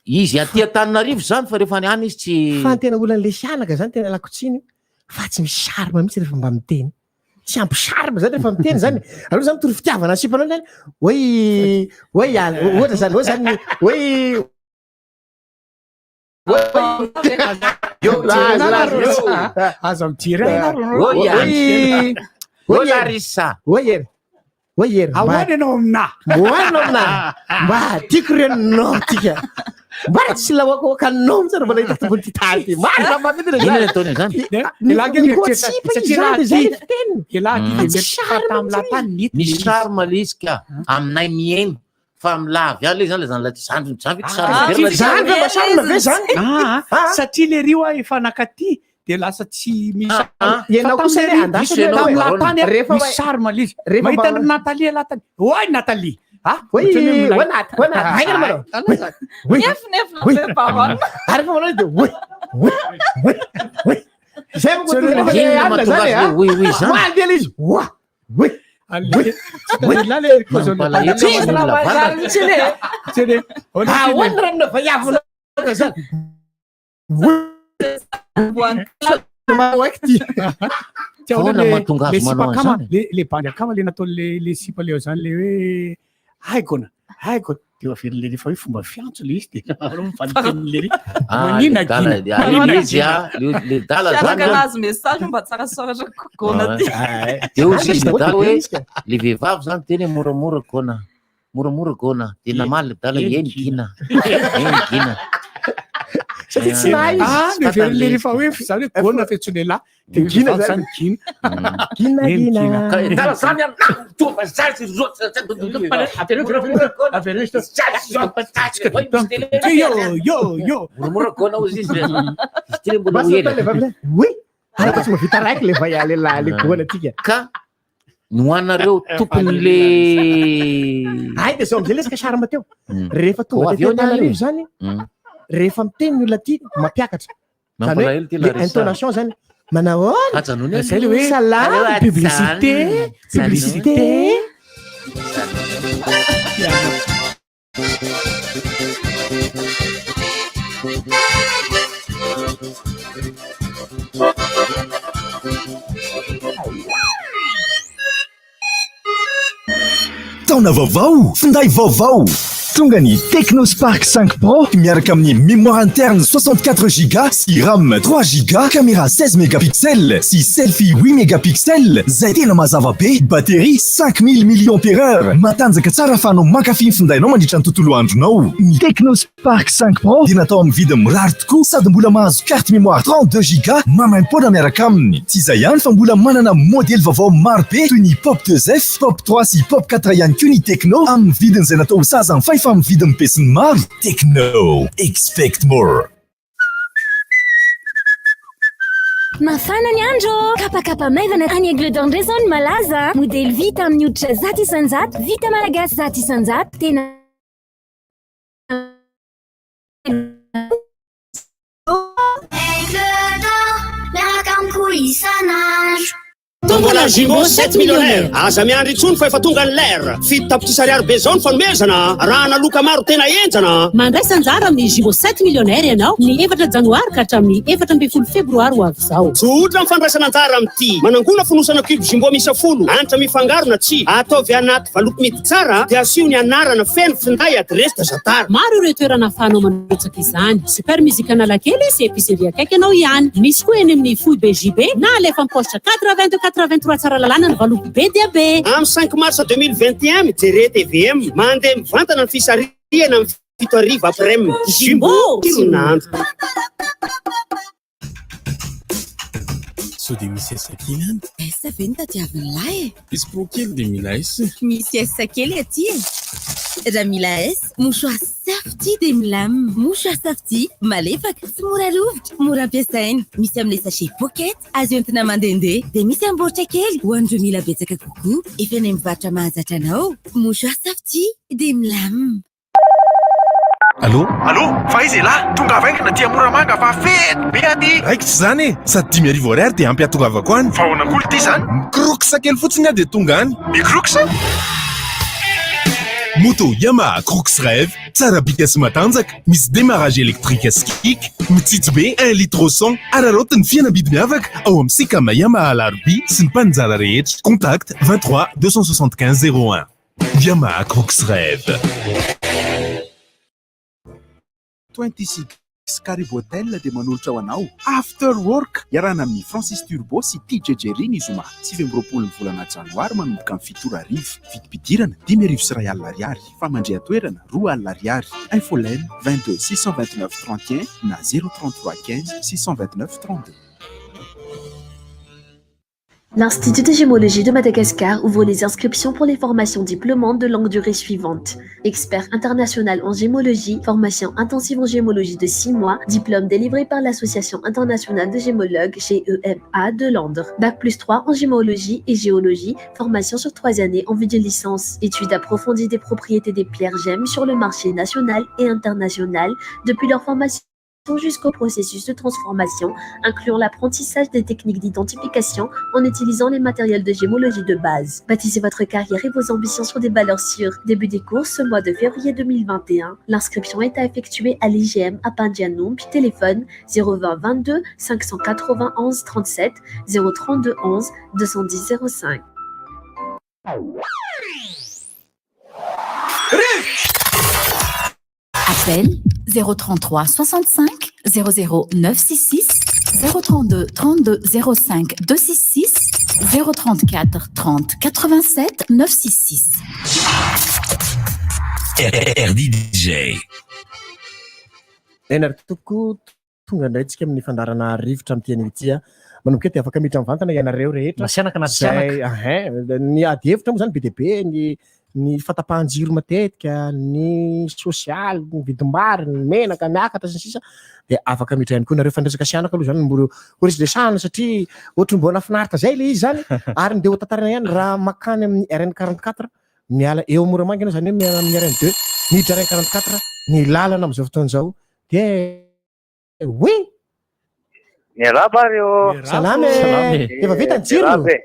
[SPEAKER 13] izy aty Antananarivo zany fa rehefa any any izy tsy
[SPEAKER 8] Fa ny tena olan'le sianaka zany tena alako tsiny fa tsy misy charme mihitsy rehefa mba miteny. Tsy ampy charme zany rehefa miteny zany. Aloha zany mitory fitiavana ny sipanao zany. Hoe hoe ohatra zany hoe zany hoe
[SPEAKER 5] Aza mijery ahy ianareo.
[SPEAKER 8] Oi,
[SPEAKER 13] Oi, Larissa.
[SPEAKER 8] Oi, Hery. Oi, Hery.
[SPEAKER 5] Ahoana ianao aminà?
[SPEAKER 8] Ahoana ianao aminà? Mba tiako reninao tika. Mba tsy laokaoka anao mihitsy raha mbola hitako tombony ty tany ty. Marina mba mety
[SPEAKER 13] Inona ny ataony an'izany?
[SPEAKER 5] Elah ange
[SPEAKER 8] Ny koa
[SPEAKER 5] mieritreritra-
[SPEAKER 8] tsipa izy
[SPEAKER 5] satria
[SPEAKER 8] zany
[SPEAKER 5] raha
[SPEAKER 8] dia zay
[SPEAKER 5] ty-
[SPEAKER 8] le fiteniny.
[SPEAKER 5] Elah ty
[SPEAKER 8] Fa
[SPEAKER 5] dia
[SPEAKER 8] tsy
[SPEAKER 5] mety
[SPEAKER 8] charme
[SPEAKER 5] tamin'ny
[SPEAKER 8] mihitsy
[SPEAKER 5] lahy tany nety
[SPEAKER 13] Misy
[SPEAKER 5] le izy.
[SPEAKER 13] charme le izy ka aminay mihaino fa amin'ny lahy avy any le zany le zany lahy zandriny zany ve tsy charme
[SPEAKER 5] Ah,
[SPEAKER 13] be
[SPEAKER 5] satria
[SPEAKER 13] ry
[SPEAKER 8] Zany ve mba charme ve zany?
[SPEAKER 5] Ah, ah, satria le rio a efa nakaty de lasa tsy misy
[SPEAKER 13] Ah,
[SPEAKER 8] Ianao kosa le andraso
[SPEAKER 13] Diso ianao,
[SPEAKER 5] tamin'ny
[SPEAKER 13] Baronne.
[SPEAKER 5] lahy tany a,
[SPEAKER 8] Rehefa
[SPEAKER 5] misy
[SPEAKER 8] hoe-
[SPEAKER 5] charme le izy
[SPEAKER 8] rehefa
[SPEAKER 5] mahita
[SPEAKER 8] mba-
[SPEAKER 5] ny Nathalie lahy tany oay Nathalie ah
[SPEAKER 8] Oi,
[SPEAKER 5] ohatran'ny hoe milay.
[SPEAKER 8] oi, Nat- oi, Nat- haingana manao. Oi,
[SPEAKER 7] Minefinefina
[SPEAKER 8] oi.
[SPEAKER 7] be Baronne.
[SPEAKER 8] Ary rehefa manao izy dia oi, oi, oi, oi. Zay manko tonga rehefa le
[SPEAKER 13] Inona
[SPEAKER 8] alina
[SPEAKER 13] mahatonga
[SPEAKER 8] zany
[SPEAKER 13] azy
[SPEAKER 8] e,
[SPEAKER 13] hoe oi oi zany?
[SPEAKER 8] Oa, dia le izy, oa, oi, oi, oi.
[SPEAKER 5] Lehilahy le kozon'ny
[SPEAKER 13] Mampalahelo
[SPEAKER 8] Tsy
[SPEAKER 13] ny olona
[SPEAKER 7] Zany mihitsy le.
[SPEAKER 5] Tsy le- ahoana
[SPEAKER 8] Ah,
[SPEAKER 5] ty le-
[SPEAKER 8] Ahoana raha nina vaiavina zany? Oi, maroaiky ty.
[SPEAKER 5] Tsy ahoana
[SPEAKER 13] Ahoana
[SPEAKER 5] le-
[SPEAKER 13] mahatonga azy
[SPEAKER 5] le
[SPEAKER 13] manao
[SPEAKER 5] sipa akama,
[SPEAKER 13] an'izany?
[SPEAKER 5] le le bandy akama le nataon'le le sipa le ao zany le hoe ay gona ay gona de averin'le rehefa hoe fomba fiantso le izy de mivaliten'le ry
[SPEAKER 13] Ah,
[SPEAKER 5] manina
[SPEAKER 13] le dala,
[SPEAKER 5] gina
[SPEAKER 13] ah,
[SPEAKER 5] manina
[SPEAKER 13] le izy
[SPEAKER 5] gina
[SPEAKER 13] ah, le le dala zany
[SPEAKER 7] Sianaka
[SPEAKER 13] a.
[SPEAKER 7] nahazo message mba tsara soratra gona ty.
[SPEAKER 13] De hozy izy le
[SPEAKER 8] Daholo
[SPEAKER 13] dala
[SPEAKER 8] be
[SPEAKER 13] hoe
[SPEAKER 8] izy ka.
[SPEAKER 13] le vehivavy zany teny hoe moramora gona moramora gona de namaly le dala
[SPEAKER 5] Eny
[SPEAKER 13] eny gina eny gina
[SPEAKER 8] Satria tsy nahay izy.
[SPEAKER 5] ah
[SPEAKER 13] Tsy
[SPEAKER 5] neverin'le
[SPEAKER 13] fantany
[SPEAKER 5] rehefa hoe zany hoe gona fiantso lehilahy de
[SPEAKER 8] Gina
[SPEAKER 5] vehivavy
[SPEAKER 8] zany.
[SPEAKER 5] zany gina
[SPEAKER 8] Gina,
[SPEAKER 5] Eny,
[SPEAKER 8] gina.
[SPEAKER 5] gina.
[SPEAKER 13] Ka dala zany a tonga zany sy zo
[SPEAKER 5] yo yo yo
[SPEAKER 13] moramora gona hozy izy izy ty le mbola ho
[SPEAKER 8] Basta
[SPEAKER 13] ela
[SPEAKER 8] atao le vavy le, oi. Ary fa tsy mahavita raiky le vaia- le lahy, le gona tika.
[SPEAKER 13] ka ny ho anareo tompon'le
[SPEAKER 8] Ay, dia zao amizay le resaka charme teo. Rehefa
[SPEAKER 13] Ho
[SPEAKER 8] tonga
[SPEAKER 13] avy
[SPEAKER 8] tety
[SPEAKER 13] eo ny ahy io.
[SPEAKER 8] Antananarivo zany, rehefa miteny ny olona aty mampiakatra. Zany hoe
[SPEAKER 13] Mampalahelo ty
[SPEAKER 8] le
[SPEAKER 13] Larissa.
[SPEAKER 8] intonation zany manahoana?
[SPEAKER 13] Ajanony
[SPEAKER 5] zay le hoe
[SPEAKER 8] Salama,
[SPEAKER 13] Aleo
[SPEAKER 5] publicité
[SPEAKER 13] ajanony.
[SPEAKER 5] publicité
[SPEAKER 9] Taona vaovao, finday vaovao. Tonga ny Tecno Spark 5 Pro miaraka amin'ny mémoire interne 64 giga sy RAM 3 giga, caméra 16 mégapixels sy selfie 8 mégapixels zay tena mazava be, batterie 5000 milliampères heure. Matanjaka tsara ahafahanao mankafy ny findainao mandritra ny tontolo andronao. Ny Tecno Spark 5 Pro dia natao amin'ny vidiny mirary tokoa sady mbola mahazo carte mémoire 32 giga maimaimpoana miaraka aminy. Tsy izay ihany fa mbola manana modely vaovao maro be toy ny Pop 2F, Pop 3 sy Pop 4 ihany koa ny Tecno amin'ny vidiny izay natao ho sahaza ny fahefa-mividin'ny besinimaro. Tecno, expect more.
[SPEAKER 4] Mafana ny andro! Kapakapa maivana any Aigle d'Or indray izao no malaza. Modely vita amin'ny hoditra 100%, vita malagasy 100%, tena
[SPEAKER 3] Aigle d'or, miaraka amiko isan'andro.
[SPEAKER 2] Tombola Jumbo 7 millionnaire. Aza miandry intsony fa efa tonga ny lera. 7 tapitrisa ariary be zao ny fanomezana. Raha naloka maro tena henjana.
[SPEAKER 15] Mandraisa anjara amin'ny Jumbo 7 millionnaire ianao ny 4 janoary ka hatramin'ny 14 febroary ho avy izao.
[SPEAKER 2] Tsotra ny fandraisana anjara amin'ity. Manangona fonosana cube Jumbo miisa 10. Anitra mifangaro na tsia. Ataovy anaty valopy midy tsara dia asio ny anarana feno finday adresy da zatara.
[SPEAKER 15] Maro ireo toerana ahafahanao mandrotsaka izany. Super Music Analakely sy épicerie akaiky anao ihany. Misy koa eny amin'ny foibe JB na alefa amin'ny poste 82 83 Tsaralalàna ny valopy be dia be.
[SPEAKER 2] Amin'ny 5 mars 2021 mijere TVM mandeha mivantana ny fisarihana amin'ny 7 hariva aprem. Jumbo tsiron'andro.
[SPEAKER 16] Sao dia misy S kely any?
[SPEAKER 17] S ve no tadiavin'ny lahy e?
[SPEAKER 16] Misy pro kely dia mila S.
[SPEAKER 17] Misy S kely aty e! Raha mila S, mouchoir Safety dia milamina. Mouchoir Safety, malefaka, tsy mora rovitra, mora ampiasaina. Misy amin'ilay sachet pocket, azo entina mandehandeha. Dia misy amin'ny baoritra kely, ho an'ireo mila betsaka kokoa. Efa eny amin'ny mpivarotra mahazatra anao. Mouchoir Safety dia milamina.
[SPEAKER 9] Allô? Allô, fa aiza elah? Tongava haingana aty Moramanga fa fety be aty! Raikitra izany e! Sady 5000 ariary dia ampy hahatongavako any. Fa ahoana koa ity izany? Mikroksa kely fotsiny aho dia tonga any. Mikroksa? Moto Yamaha Crooks Rev, tsara bika sy matanjaka, misy démarrage électrique sy kick, mitsitsy be, un litre au cent, araraoty ny fihenam-bidy miavaka ao amin'ny Sicam Yamaha Alarobia sy ny mpaninjara rehetra. Contact 23 275 01. Yamaha Crooks Rev.
[SPEAKER 18] 26 Karibo Hotel dia manolotra ho anao After Work iarahana amin'i Francis Turbo sy TJ Jerry ny zoma 29 ny volana janoary manomboka amin'ny 7 ora hariva. Vidim-pidirana 1500 ariary, famandrihan-toerana 20 ariary. Infolene 22 629 31 na 033 15 629 32.
[SPEAKER 10] L'Institut de gémologie de Madagascar ouvre les inscriptions pour les formations diplômantes de longue durée suivantes. Expert international en gémologie, formation intensive en gémologie de 6 mois, diplôme délivré par l'Association internationale de gémologues GEMA de Londres. Bac plus 3 en gémologie et géologie, formation sur 3 années en vue d'une licence. Études approfondies des propriétés des pierres gemmes sur le marché national et international depuis leur formation jusqu'au processus de transformation, incluant l'apprentissage des techniques d'identification en utilisant les matériels de gémologie de base. Bâtissez votre carrière et vos ambitions sur des valeurs sûres. Début des cours ce mois de février 2021. L'inscription est à effectuer à l'IGM à Pandianoum, puis téléphone 020 22 591 37 032 11 210 05.
[SPEAKER 17] Appel 033 65 00 966 032 32 05 266 034 30 87 966.
[SPEAKER 9] RDJ.
[SPEAKER 8] Eny ary tompoko, tonga indray tsika amin'ny fandaharana rivotra amin'ity anio ity. Manomboka eto dia afaka miditra mivantana ianareo rehetra.
[SPEAKER 6] Na sianaka na tsy sianaka.
[SPEAKER 8] Izay, ahin, ny ady hevitra moa izany be dia be, ny ny fatapahan-jiro matetika, ny sosialy, ny vidim-bary, ny menaka miakatra sy ny sisa dia afaka miditra ihany koa nareo fa ny resaka sianaka aloha izany mbola ho residresahana satria ohatry ny mbola nahafinaritra izay ilay izy izany ary ny dia ho tantaraina ihany raha makany amin'ny RN 44 miala eo Moramanga ianao izany hoe miala amin'ny RN 2 miditra RN 44 ny lalana amin'izao fotoana izao dia Oui.
[SPEAKER 19] Miarahaba ary ô.
[SPEAKER 8] Salama e. Efa vita ny jiro.
[SPEAKER 19] Miarahaba e.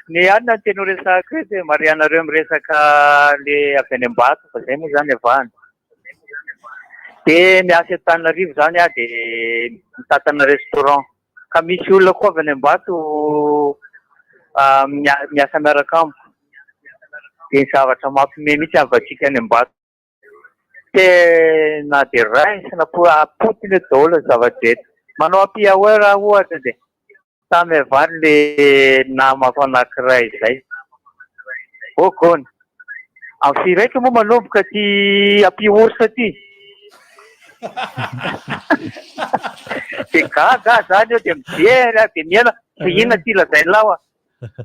[SPEAKER 19] Ny alina no tena horesahako eto e, marihanareo miresaka le avy any Ambato fa zay moa zany avahana. De miasa eto Antananarivo zany aho de mitantana restaurant. Ka misy olona koa avy any Ambato miasa miaraka amiko. De ny zavatra mampiomehy mihitsy havantsika any Ambato. Tena dia raisina potiny eo daholo ny zava-drehetra. Manao happy hour aho ohatra dia samy avy any le namako anankiray izay. Ogona. Amin'ny firy raika moa manomboka ity happy ours ity? Dia gaga aho izany eo dia mijery aho dia miaina fa inona ity lazain'lah hoa?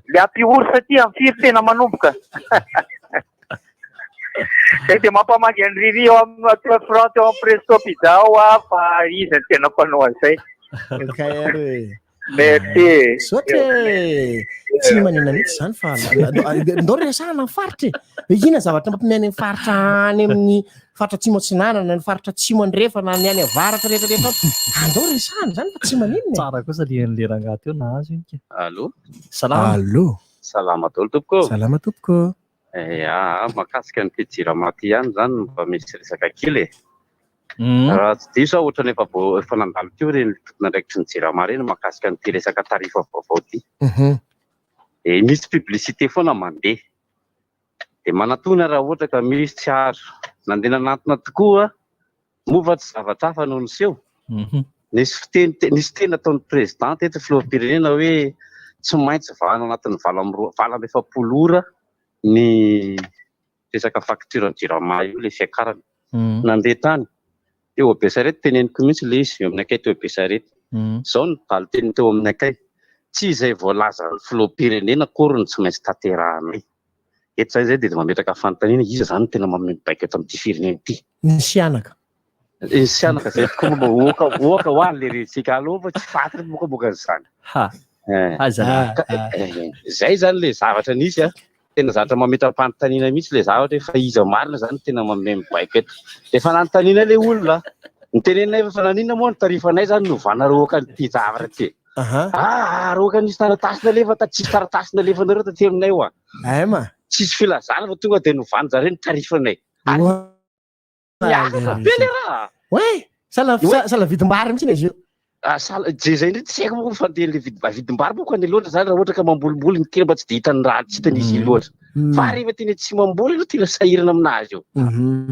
[SPEAKER 19] Le happy ours aty amin'ny firy tena manomboka? Zay dia mampamangy an'i Riri eo amin'ny ato front eo amin'ny Presto Pizza ao aho fa izy no tena mpanao an'izay.
[SPEAKER 8] Okay ary e.
[SPEAKER 19] Merci.
[SPEAKER 8] Misaotra e. Tsy maninona mihitsy izany fa ndao resahana ny faritra e. Hoe inona zavatra mampime any amin'ny faritra any amin'ny faritra atsimo atsinanana, ny faritra atsimo andrefana, ny any avaratra rehetra rehetra any. Andao resahana izany fa tsy maninona e.
[SPEAKER 6] Tsara kosa le an'le rangahy teo nahazo iny ka.
[SPEAKER 20] Allô?
[SPEAKER 6] Salama.
[SPEAKER 8] Allô.
[SPEAKER 20] Salama daholo tompoko ô.
[SPEAKER 8] Salama tompoko.
[SPEAKER 20] Ya, mahakasika an'ity jirama ity ihany izany no mba misy resaka kely e. Raha tsy diso aho ohatran'ny efa vao efa nandalo teo ireny tompon'andraikitry ny jirama ireny mahakasika an'ity resaka tarifa vaovao ity. Dia misy publicité foana mandeha. Dia manatona raha ohatra ka misy tsy azo. Nandeha nanantona tokoa moa va tsy zavatra hafa no niseho? Nisy fiteny, nisy teny nataon'ny président teto filoham-pirenena hoe tsy maintsy vahana anatin'ny valo amby roa, 48 ora ny resaka facture ny jirama io ilay fiakarana. Nandeha tany, teo Besarety teneniko mihitsy ilay izy, eo amin'ny akaiky teo Besarety. Izao ny valin-teny teo amin'ny akay, tsy izay voalazan'ny filoham-pirenena akory no tsy maintsy tanterahanay. Eto izay izay dia mametraka fanontaniana, iza izany no tena manome baiko eto amin'ity firenena ity?
[SPEAKER 8] Ny sianaka.
[SPEAKER 20] Ny sianaka izay tokoa moa oka oka ho any le resika aloha fa tsy fantatra moka moka izany.
[SPEAKER 6] Ha.
[SPEAKER 20] Eh.
[SPEAKER 6] Aza.
[SPEAKER 20] Ka, eh, Izay izany le zavatra nisy a. Tena zavatra mametra-panontaniana mihitsy le zavatra hoe fa iza marina izany no tena manome ny baiko eto. Dia efa nanontaniana le olona. Nitenenina efa fa naninona moa ny tarifanay izany novanareo ohatran'ity zavatra ity.
[SPEAKER 8] Aha.
[SPEAKER 20] Ah, ary ohatran'ny nisy taratasy nalefa ta tsisy taratasy nalefanareo taty aminay hoa.
[SPEAKER 8] Aima.
[SPEAKER 20] Tsisy filazana fa tonga dia novanjareo ny tarifanay. Ary Miaraka be le raha.
[SPEAKER 8] Ouais, sahala sahala vidim-bary mihitsy izy io.
[SPEAKER 20] Ah, sahala je zay indray tsy haiko moa fandeha le vidim-bary vidim-bary moa any loatra zany raha ohatra ka mambolimboly ny kely mba tsy de hitan'ny raha tsy hitan'izy iny loatra. Fa rehefa tena tsy mamboly aloha tena sahirana aminazy io.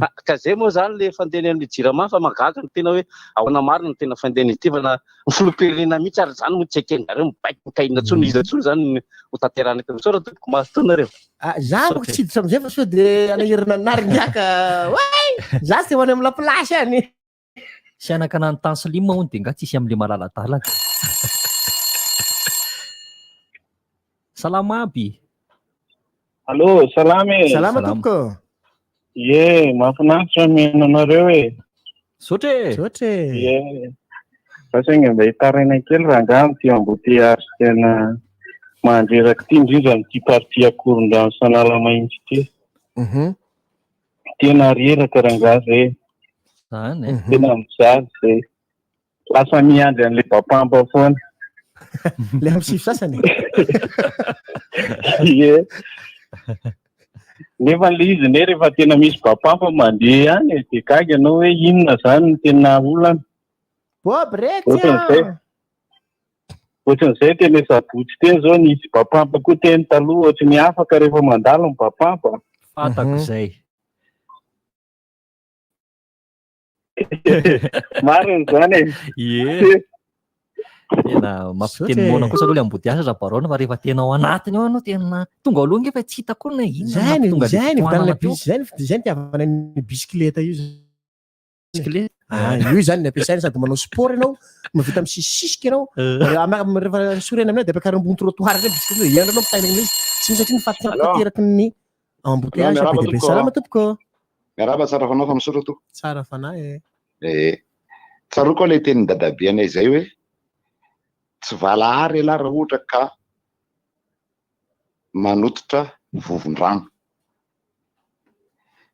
[SPEAKER 20] Ah, Ka zay moa zany le fandehany amin'ny jirama fa mahagaga ny tena hoe ahoana marina ny tena fandehany ity fa na ny filoham-pirenena mihitsy ary zany moa tsy ekenareo mibaiko ka inona intsony iza intsony zany no ho tanterahana eto. Misaotra tompoko mazotoa nareo.
[SPEAKER 8] Ah, za manko tsy hiditra amizay fa sao de anahirana anary ngiaka. Oay! Za tsy ho any amin'ny la place any.
[SPEAKER 6] Sy anakana ny tansolim hono dia nga tsisy amle malaladalaka. Salama aby.
[SPEAKER 21] Allô, salama e.
[SPEAKER 8] Salama tompoko.
[SPEAKER 21] Ie, mahafinaritra mihaino anareo e.
[SPEAKER 6] Misaotra e.
[SPEAKER 8] Misaotra e.
[SPEAKER 21] Ie. Za saingy mba hitaraina kely rangaha amin'ity embouteillage tena mandreraka ity, indrindra amin'ity partie Akorondrano sy Analamahitsy ity. Tena reraka rangaha zay.
[SPEAKER 6] Zany e.
[SPEAKER 21] Tena mijaly zay. Lasa miandry an'ilay bapampa foana.
[SPEAKER 8] Le amin'ny sivy sasany.
[SPEAKER 21] Ie. Nefa le izy ne rehefa tena misy bapampa mandeha any e, dia gaga ianao hoe inona zany no tena olana.
[SPEAKER 8] Bob retsy
[SPEAKER 21] Ohatran'izay.
[SPEAKER 8] ah.
[SPEAKER 21] Ohatran'izay teny Sabotsy teny zao nisy bapampa koa teny taloha ohatry ny afaka rehefa mandalo ny bapampa.
[SPEAKER 6] Fantako izay.
[SPEAKER 21] Marina izany e.
[SPEAKER 6] Ie. Tena mampiteny moana kosa aloha ilay embouteillage raha barona fa rehefa tena ao anatiny ao ianao tena tonga aloha nge fa tsy hita koa na inona
[SPEAKER 8] Zay ny
[SPEAKER 6] nahatonga
[SPEAKER 8] zay ny
[SPEAKER 6] ilay
[SPEAKER 8] vitan'ilay
[SPEAKER 6] fitohanana teo.
[SPEAKER 8] bis zay ny zay ny itiavana ny bisikileta io zany.
[SPEAKER 6] Bisikileta.
[SPEAKER 8] Ah, io zany ny ampiasaina sady manao sport ianao, mahavita misisisika ianao. Rehefa ama- rehefa sorena aminao dia ampiakarina ambony trottoir indray bisikileta, ianao ianao mitaingina izy. Tsy misy satria ny faty
[SPEAKER 22] Allô?
[SPEAKER 8] tanteraky ny embouteillage
[SPEAKER 22] Miarahaba
[SPEAKER 8] be dia be.
[SPEAKER 22] tompoko.
[SPEAKER 8] Salama tompoko.
[SPEAKER 22] Miarahaba tsara fanahy fa misaotra tompoko.
[SPEAKER 8] Tsara fanahy e.
[SPEAKER 22] Eh, tsaroako ilay tenin'i dadabe anay izay hoe tsy valahara ialahy raha ohatra ka manototra vovon-drano.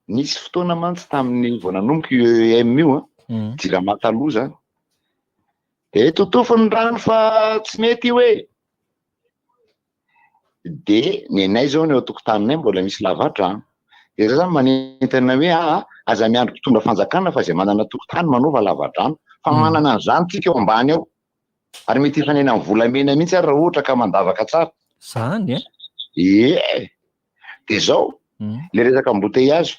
[SPEAKER 22] Nisy fotoana mantsy tamin'ny vao nanomboka io EEM io an, Jirama taloha izany, dia totofy ny rano fa tsy mety io e! Dia ny anay izao ny eo an-tokotaninay mbola misy lavadrano. Dia za zany manentana hoe aa aza miandry mpitondra fanjakana fa izay manana tokotany manaova lavadrano fa manana an'izany tsika ao ambany ao. Ary mety hifanena amin'ny volamena mihitsy ary raha ohatra ka mandavaka tsara.
[SPEAKER 6] Zany e?
[SPEAKER 22] Ie. Dia izao, le resaka embouteillage,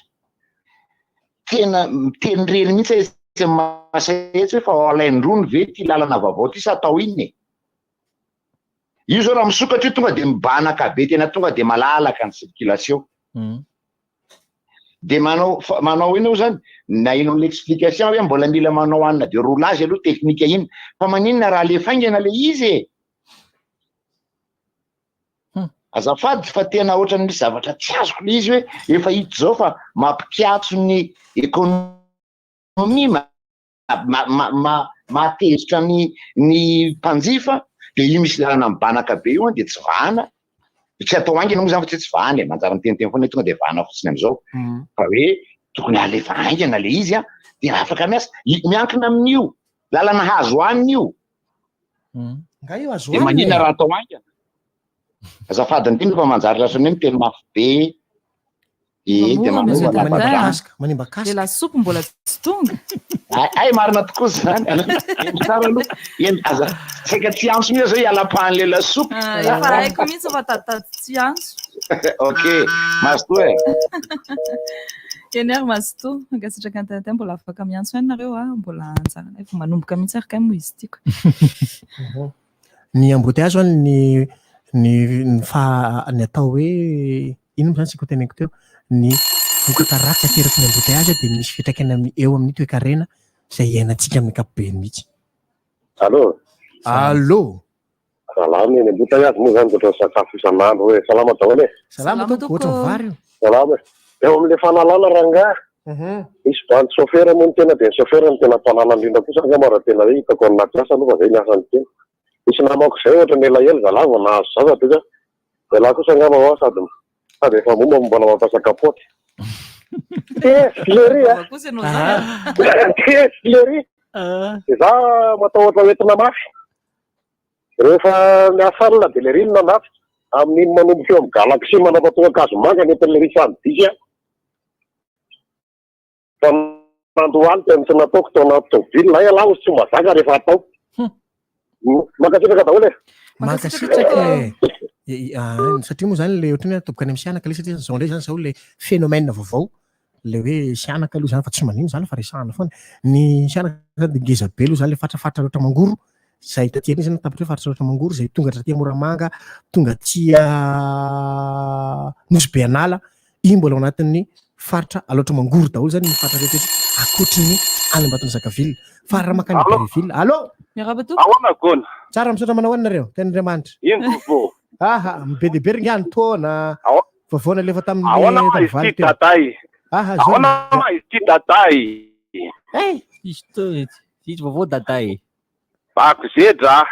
[SPEAKER 22] tena miteny irery mihitsy aho etsy amin'ny Masay etsy hoe fa ao Alaindrony ve ity lalana vaovao ity sa atao inona e? Io zao raha misokatra io tonga dia mibanaka be tena tonga dia malalaka ny circulation. Dia manao manao inona moa zany? Naheno an'ilay explication hoe mbola mila manao anona de roulage aloha technique iny. Fa maninona raha alefa haingana ilay izy e? Azafady fa tena ohatran'ny misy zavatra tsy azoko ilay izy hoe efa hita izao fa mampikatso ny économie, mahatezitra ny ny mpanjifa dia io misy lalana mibanaka be io an dia tsy vahana, tsy atao haingana moa izany fa tsy hoe tsy vahana e, manjary miteniteny foana hoe tonga dia vahana fotsiny amin'izao fa hoe tokony alefa haingana ilay izy an dia afaka miasa, miankina amin'io lalana hazo hanina io.
[SPEAKER 8] Nga io azo
[SPEAKER 22] Dia
[SPEAKER 8] hanina
[SPEAKER 22] maninona
[SPEAKER 8] e?
[SPEAKER 22] raha atao haingana? Azafady indrindra fa manjary lasa hoe miteny mafy be e dia
[SPEAKER 7] Mora
[SPEAKER 22] manova
[SPEAKER 7] monsieur
[SPEAKER 22] lavadrano.
[SPEAKER 7] Tintin.
[SPEAKER 8] Manimba
[SPEAKER 7] Le lasopy mbola tsy tonga.
[SPEAKER 22] Ay, ay marina tokoa zany. Eny tsara aloha. Eny aza saika tsy antso mihitsy zao hiala-pahan'ilay lasopy.
[SPEAKER 7] Ah, efa haiko mihitsy fa taditady tsy antso.
[SPEAKER 22] Ok, mazotoa e.
[SPEAKER 7] Eny ary mazotoa. Mankasitraka an'i Tintin mbola afaka miantso ihany nareo ah, mbola anjaranay vao manomboka mihitsy ary kay moa izy tiako.
[SPEAKER 8] Ny embouteillage zany ny ny ny fa ny atao hoe inona moa zany tsika teneniko teo ny vokatra ratsy ateraky ny embouteillage dia misy fiantraikany amin'ny eo amin'ny toekarena izay iainantsika amin'ny ankapobeny mihitsy.
[SPEAKER 23] Allô?
[SPEAKER 8] Allô.
[SPEAKER 1] Salama eny ambota iazy moa zany ohatran'ny sakafo isan'andro hoe salama daholo e.
[SPEAKER 8] Salama tompoko, ohatran'ny vary io.
[SPEAKER 1] Salama e. Eo amin'ilay fanalana rangahy, misy bandy chauffeur moa ny tena dia ny chauffeur no tena mpanala indrindra kosa angamba raha tena hoe hitako any anaty asa aloha fa zay ny asan'ny tena. Misy namako izay ohatran'ny elaela zalahy vao nahazo zaza dia ialahy kosa angamba hoa sady sady efa momba no mbola mampiasa kapoty. Tezitra lery a! Tezitra lery! Dia za matahotra ho entina mafy. Rehefa miasa alina dia lery no nanafika. Amin'iny manomboka eo amin'ny Galaxy manapa-tonga Ankazomanga ny entin'i lery samy diso a! Fa nandohalika ny tsy nataoko tao anaty tôbily na ialahy ozy tsy mazaka rehefa atao. Mankasitraka daholo e.
[SPEAKER 8] Mankasitraka e. Satria moa zany le ohatran'ny hoe atomboka any amin'ny sianaka le satria zao indray zany zao le phénomène vaovao le hoe sianaka aloha zany fa tsy manino zany fa resahana foana. Ny sianaka zany de ngeza be aloha zany le fatrafaritra loatra mangoro zay taty aoriana zany tapitra hoe faritra loatra mangoro zay tonga hatraty Moramanga, tonga aty Nosy Be An'ala Iny mbola ao anatin'ny faritra Alaotra Mangoro daholo zany ny faritra rehetra rehetra ankoatry ny any Ambatondrazaka ville. Fa raha mankany
[SPEAKER 11] Allô?
[SPEAKER 8] Brieville. Allô?
[SPEAKER 7] Miarahaba tompoko.
[SPEAKER 11] Ahoana Gona?
[SPEAKER 8] Tsara misaotra manao ahoana nareo? Tenin'Andriamanitra.
[SPEAKER 11] Ino vaovao?
[SPEAKER 8] Aha, be dia be ry ngahy ny taona. Vaovao nalefa tamin'ny
[SPEAKER 11] Ahoana ma izy
[SPEAKER 8] tamin'ny
[SPEAKER 11] ity
[SPEAKER 8] valo teo.
[SPEAKER 11] daday?
[SPEAKER 8] Aha, zao
[SPEAKER 11] Ahoana ma izy ity daday?
[SPEAKER 8] Hey!
[SPEAKER 6] Izy to- izy vaovao daday.
[SPEAKER 11] Bako zedra.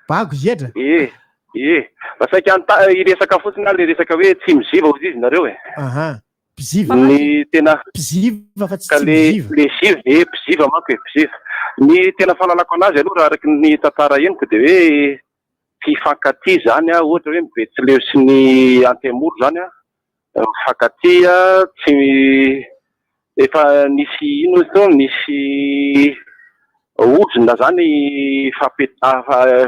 [SPEAKER 8] Bako zedra?
[SPEAKER 11] Ie, ie. Fa saika hanta- hiresaka fotsiny aho le resaka hoe tsy miziva hozy izy nareo e.
[SPEAKER 8] Aha. Mpiziva.
[SPEAKER 11] Ny tena
[SPEAKER 8] Mpiziva fa tsy
[SPEAKER 11] ka
[SPEAKER 8] tsy
[SPEAKER 11] le
[SPEAKER 8] miziva.
[SPEAKER 11] le ziva, e mpiziva manko e, mpiziva. Ny tena fahalalako anazy aloha raha araky ny tantara henoko dia hoe tsy hifankatia zany a, ohatra hoe ny Betsileo sy ny Antemoro zany a, mifankatia tsy efa nisy ino izy teo nisy ozona zany fampeta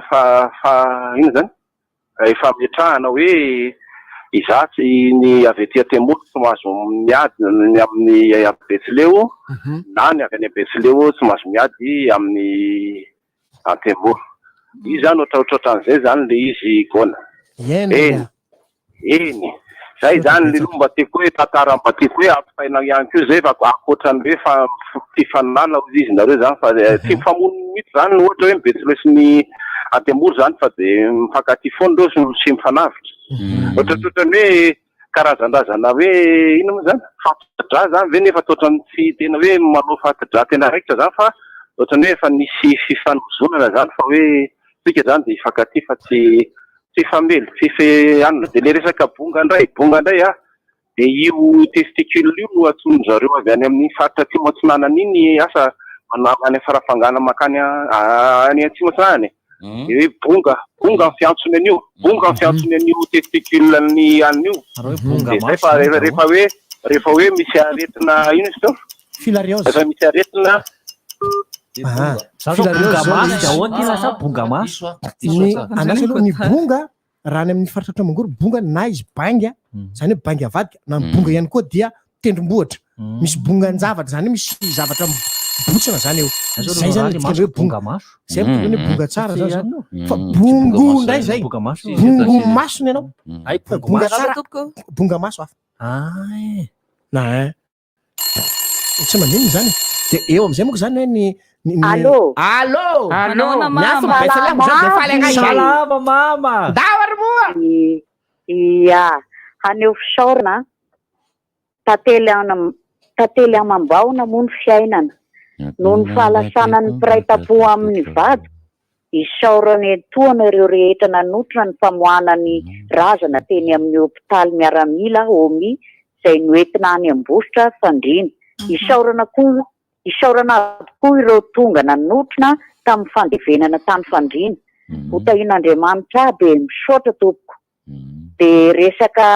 [SPEAKER 11] fa fa ino zany efa ametrahana hoe izaho tsy ny avy aty Antemoro tsy mahazo miady ny amin'ny avy Betsileo na ny avy any Betsileo tsy mahazo miady amin'ny Antemoro. Izy zany ohatraohatran'izay zany le izy Gona.
[SPEAKER 8] Eny.
[SPEAKER 11] Eny. Eny. Zay zany le aloha mba tiako hoe tantara mba tiako hoe ampitaina ihany koa zay fa ankoatran'ny hoe fa fifanana hozy izy nareo zany fa tsy mifamono mihitsy zany ohatra hoe ny Betsileo sy ny Antemoro zany fa de mifankatia foana reo sy mifanavotra. Ohatrohatran'ny hoe karazandrazana hoe inona moa zany? Fati-drà zany ve nefa toatran'ny tsy tena hoe manao fati-drà tena raikitra zany fa ohatran'ny hoe efa nisy fifanozonana zany fa hoe tsika zany de hifankatia fa tsy tsy hifamely, tsy hife anona. De le resaka bonga ndray, bonga ndray a, de io testicule io no antsoin-dry zareo avy any amin'ny faritra atsimo atsinanana iny asa any Farafangana mankany any atsimo atsinanana e. De hoe bonga, bonga ny fiantsony an'io, bonga ny fiantsony an'io testicule ny an'io.
[SPEAKER 6] Bonga
[SPEAKER 11] De zay
[SPEAKER 6] maso
[SPEAKER 11] fa
[SPEAKER 6] zany
[SPEAKER 11] rehefa rehefa hoe rehefa hoe misy aretina ino izy teo?
[SPEAKER 8] Filariose.
[SPEAKER 11] Rehefa misy aretina
[SPEAKER 8] Ah,
[SPEAKER 6] Za zao
[SPEAKER 8] filariose
[SPEAKER 6] bonga
[SPEAKER 8] zao
[SPEAKER 6] maso
[SPEAKER 8] izy.
[SPEAKER 6] de ahoana ty lasa bonga maso?
[SPEAKER 8] Ny andraso aloha ny bonga raha any amin'ny faritra Mangoro bonga na izy bainga zany hoe bainga avadika na ny bonga ihany koa dia tendrombohitra misy bongan-javatra zany hoe misy zavatra mibotsina zany eo
[SPEAKER 6] Zao
[SPEAKER 8] zay zany
[SPEAKER 6] raha
[SPEAKER 8] le dikany hoe bonga
[SPEAKER 6] bonga maso.
[SPEAKER 8] zay miteny hoe bonga tsara
[SPEAKER 6] Tsy
[SPEAKER 8] zany zao
[SPEAKER 6] ihany io.
[SPEAKER 8] fa
[SPEAKER 6] Mm.
[SPEAKER 8] bongo
[SPEAKER 6] Bonga maso
[SPEAKER 8] indray
[SPEAKER 6] ihany,
[SPEAKER 8] zay
[SPEAKER 6] bonga maso.
[SPEAKER 8] bongo masony ianao
[SPEAKER 6] Ay,
[SPEAKER 8] fa
[SPEAKER 6] bongo
[SPEAKER 8] bonga
[SPEAKER 6] maso.
[SPEAKER 8] tsara bonga maso hafa
[SPEAKER 6] Ah,
[SPEAKER 8] na eh. Tsy maninona izany e. Dia eo amin'izay manko izany hoe ny ny- ny-
[SPEAKER 23] Allô?
[SPEAKER 8] Allô?
[SPEAKER 23] Allô?
[SPEAKER 8] Miantso ny Betsileo zao dia faly angaha izay.
[SPEAKER 6] Salama mama.
[SPEAKER 8] Ndao ary moa.
[SPEAKER 23] Ia, haneho fisaorana tantely an- tantely amam-bahona moa ny fiainana. Noho ny fahalasanan'ny mpiray tampo amin'ny vadiko, Isaorana etoana ireo rehetra nanotrona ny famoahana ny razana teny amin'ny hopitaly miaramila, HOMI, izay noentina any Ambositra, Fandriana. Isaorana koa Isaorana avokoa ireo tonga nanotrona tamin'ny fandevenana tany Fandriana. Ho tahian'Andriamanitra aby e! Misaotra tompoko. Dia resaka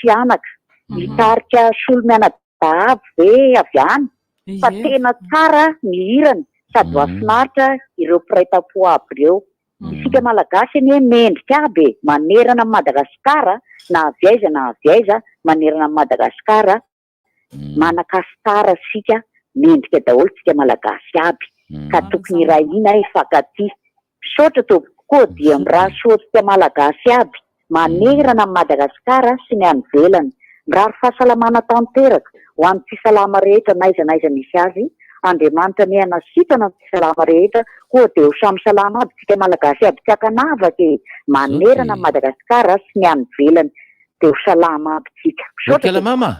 [SPEAKER 23] sianaka, mitarika solomianadahy avy ve avy any? Fa tena tsara ny hirany sady mahafinaritra ireo mpiray tampo aby ireo. Isika Malagasy anie mendrika aby e, manerana an'i Madagasikara na avy aiza na avy aiza manerana an'i Madagasikara. Manakasitara sika mendrika daholo tsika malagasy aby ka tokony hiray hina hifankatia. Misaotra tompoko koa dia mirary soa antsika malagasy aby manerana an'i Madagascar sy ny any ivelany. Mirary fahasalamana tanteraka ho an'ny tsy salama rehetra n'aiza n'aiza misy azy. Andriamanitra anie hanasitrana ny tsy salama rehetra koa dia ho samy salama aby tsika Malagasy aby tsy ankanavaka e! Manerana an'i Madagasikara sy ny any ivelany dia ho salama aby tsika. Misaotra
[SPEAKER 12] Kala
[SPEAKER 23] betsaka.
[SPEAKER 12] mama!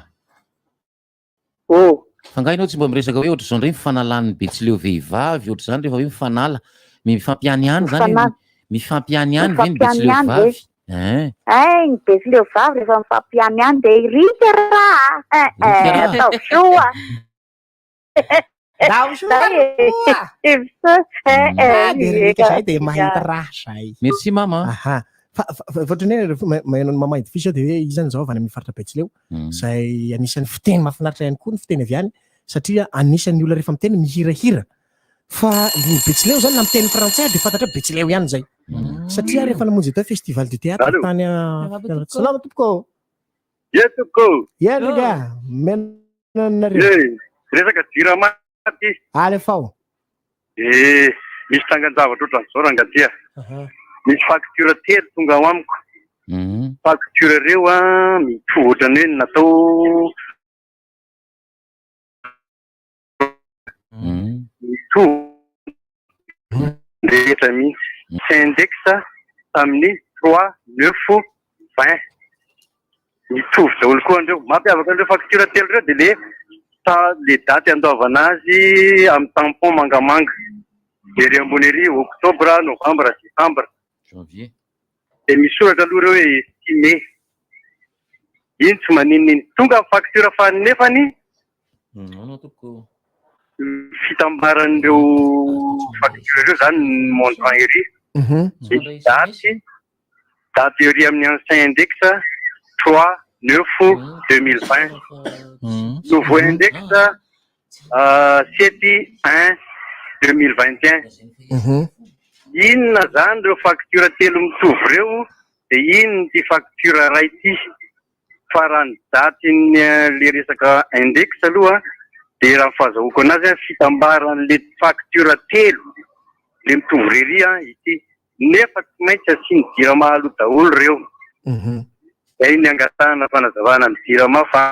[SPEAKER 23] Oh.
[SPEAKER 12] Fa nga ianao tsy mba miresaka hoe ohatr'izao indray mifanalan'ny betsileo vehivavy ohatr'izany rehefa hoe mifanala, mifampihanihany zany hoe
[SPEAKER 23] Mifanala.
[SPEAKER 12] mifampihanihany ve ny betsileo
[SPEAKER 23] Mifampihanihany ve?
[SPEAKER 12] vavy? Hein.
[SPEAKER 23] Hay, ny betsileo vavy rehefa mifampihanihany dia irika raha a! Eh
[SPEAKER 12] Irika
[SPEAKER 23] eh,
[SPEAKER 12] raha.
[SPEAKER 23] ataovy soa.
[SPEAKER 8] Ndao soa
[SPEAKER 23] Zay e.
[SPEAKER 8] roa.
[SPEAKER 23] Eh eh,
[SPEAKER 8] Ah, de rika
[SPEAKER 23] eka.
[SPEAKER 8] zay de mahita raha zay.
[SPEAKER 12] Merci mama.
[SPEAKER 8] Aha. Fa fa- fa- ohatran'ny hoe rehefa maheno an'i Mama Edwige dia hoe izy zany izao avy any amin'ny faritra Betsileo, izay anisan'ny fiteny mahafinaritra ihany koa ny fiteny avy any satria anisan'ny olona rehefa miteny mihirahira. Fa ny Betsileo zany na miteny frantsay dia fantatra hoe Betsileo ihany izay. Satria rehefa namonjy atao festival du théâtre
[SPEAKER 1] Allô.
[SPEAKER 8] tany
[SPEAKER 1] Salama tompoko.
[SPEAKER 8] Salama tompoko.
[SPEAKER 1] Ye tompoko.
[SPEAKER 8] Ye les gars, mena anareo.
[SPEAKER 1] Ye, resaka jirama ty.
[SPEAKER 8] Alefao.
[SPEAKER 1] Eh, misy trangan-javatra ohatran'izao rangahy a. Misy facture telo tonga ao amiko. Facture ireo a mitovy ohatran'ny hoe natao mitovy rehetra mihitsy. Syndex tamin'ny 3 9 20. Mitovy daholo koa andreo. Mampiavaka an'ireo facture telo ireo dia le ta le daty andoavana azy amin'ny tampon mangamanga. Ery ambony ery octobre, novembre, décembre.
[SPEAKER 12] Janvier.
[SPEAKER 1] Dia misoratra aloha ireo hoe estimé. Iny tsy maninona iny. Tonga ny facture fahanefany.
[SPEAKER 12] Non non tompoko.
[SPEAKER 1] Fitambaran'ireo facture ireo zany ny montant ery. Misy daty, daty ery amin'ny ancien index 3 9 2020. Nouveau index 7 1 2021. Inona zany ireo facture telo mitovy ireo dia inona ity facture iray ity? Fa raha ny datin'ny le resaka index aloha dia raha ny fahazahoako anazy fitambaran'le facture telo le mitovy rery ity. Nefa tsy maintsy asian'ny jirama aloha daholo ireo. Izay ny angatahana fanazavana amin'ny jirama fa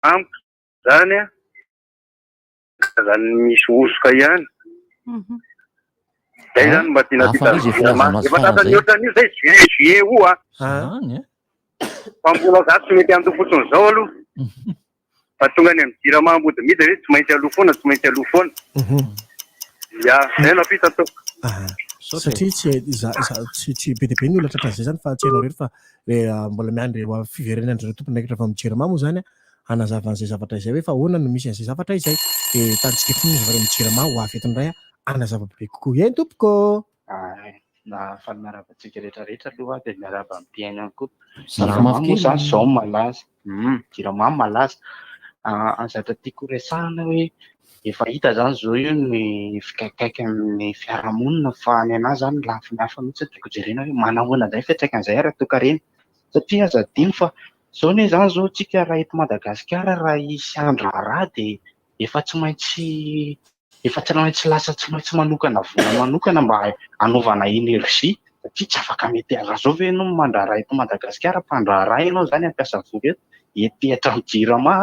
[SPEAKER 1] amiko izany karazany misy hosoka ihany. Zay zany mba tiana
[SPEAKER 12] Hafa indray izay filazana azy
[SPEAKER 1] Efa
[SPEAKER 12] farany
[SPEAKER 1] tratran'ny
[SPEAKER 12] zay.
[SPEAKER 1] ohatran'io zay juin juillet io a.
[SPEAKER 12] Zany eh.
[SPEAKER 1] Fa mbola za tsy mety handoa fotsiny zao aloha. Fa tonga any amin'ny jirama ambodimida hoe tsy maintsy aloa foana, tsy maintsy aloa foana. Ya, zay no ampita tompoko.
[SPEAKER 8] Satria tsy za za tsy tsy be dia be ny olona tratran'izay zany fa tsy hainao irery fa le mbola miandry ho fiverenan-dry tompon'andraikitra avy amin'ny jirama moa zany hanazava an'izay zavatra izay hoe fa ahoana no misy an'izay zavatra izay. Dia tantsika foana izy avy any amin'ny jirama ho avy eto indray hanazava bebe kokoa. Eny tompoko ô!
[SPEAKER 13] Na faly miarahaba antsika rehetra rehetra aloha aho dia miarahaba ny mpihaino ihany koa.
[SPEAKER 12] Salama
[SPEAKER 13] Jirama moa
[SPEAKER 12] kely.
[SPEAKER 13] izany izao no malaza. Jirama no malaza. Ny zavatra tiako horesahana hoe efa hita izany izao io ny fikaikaikan'ny fiarahamonina fa ny an'ahy izany lafiny hafa mihitsy no tiako jerena hoe manahoana indray ny fiantraikan'izay ara-toekarena. Satria aza adino fa izao anie izany izao tsika raha eto Madagasikara raha hisy handraharaha dia efa tsy maintsy efa tsy maintsy lasa tsy maintsy manokana vola manokana mba hanaovana énergie satria tsy afaka mety raha zao ve ianao mandraharaha eto Madagasikara mpandraharaha ianao zany hampiasa vola eto ety hatramin'ny jirama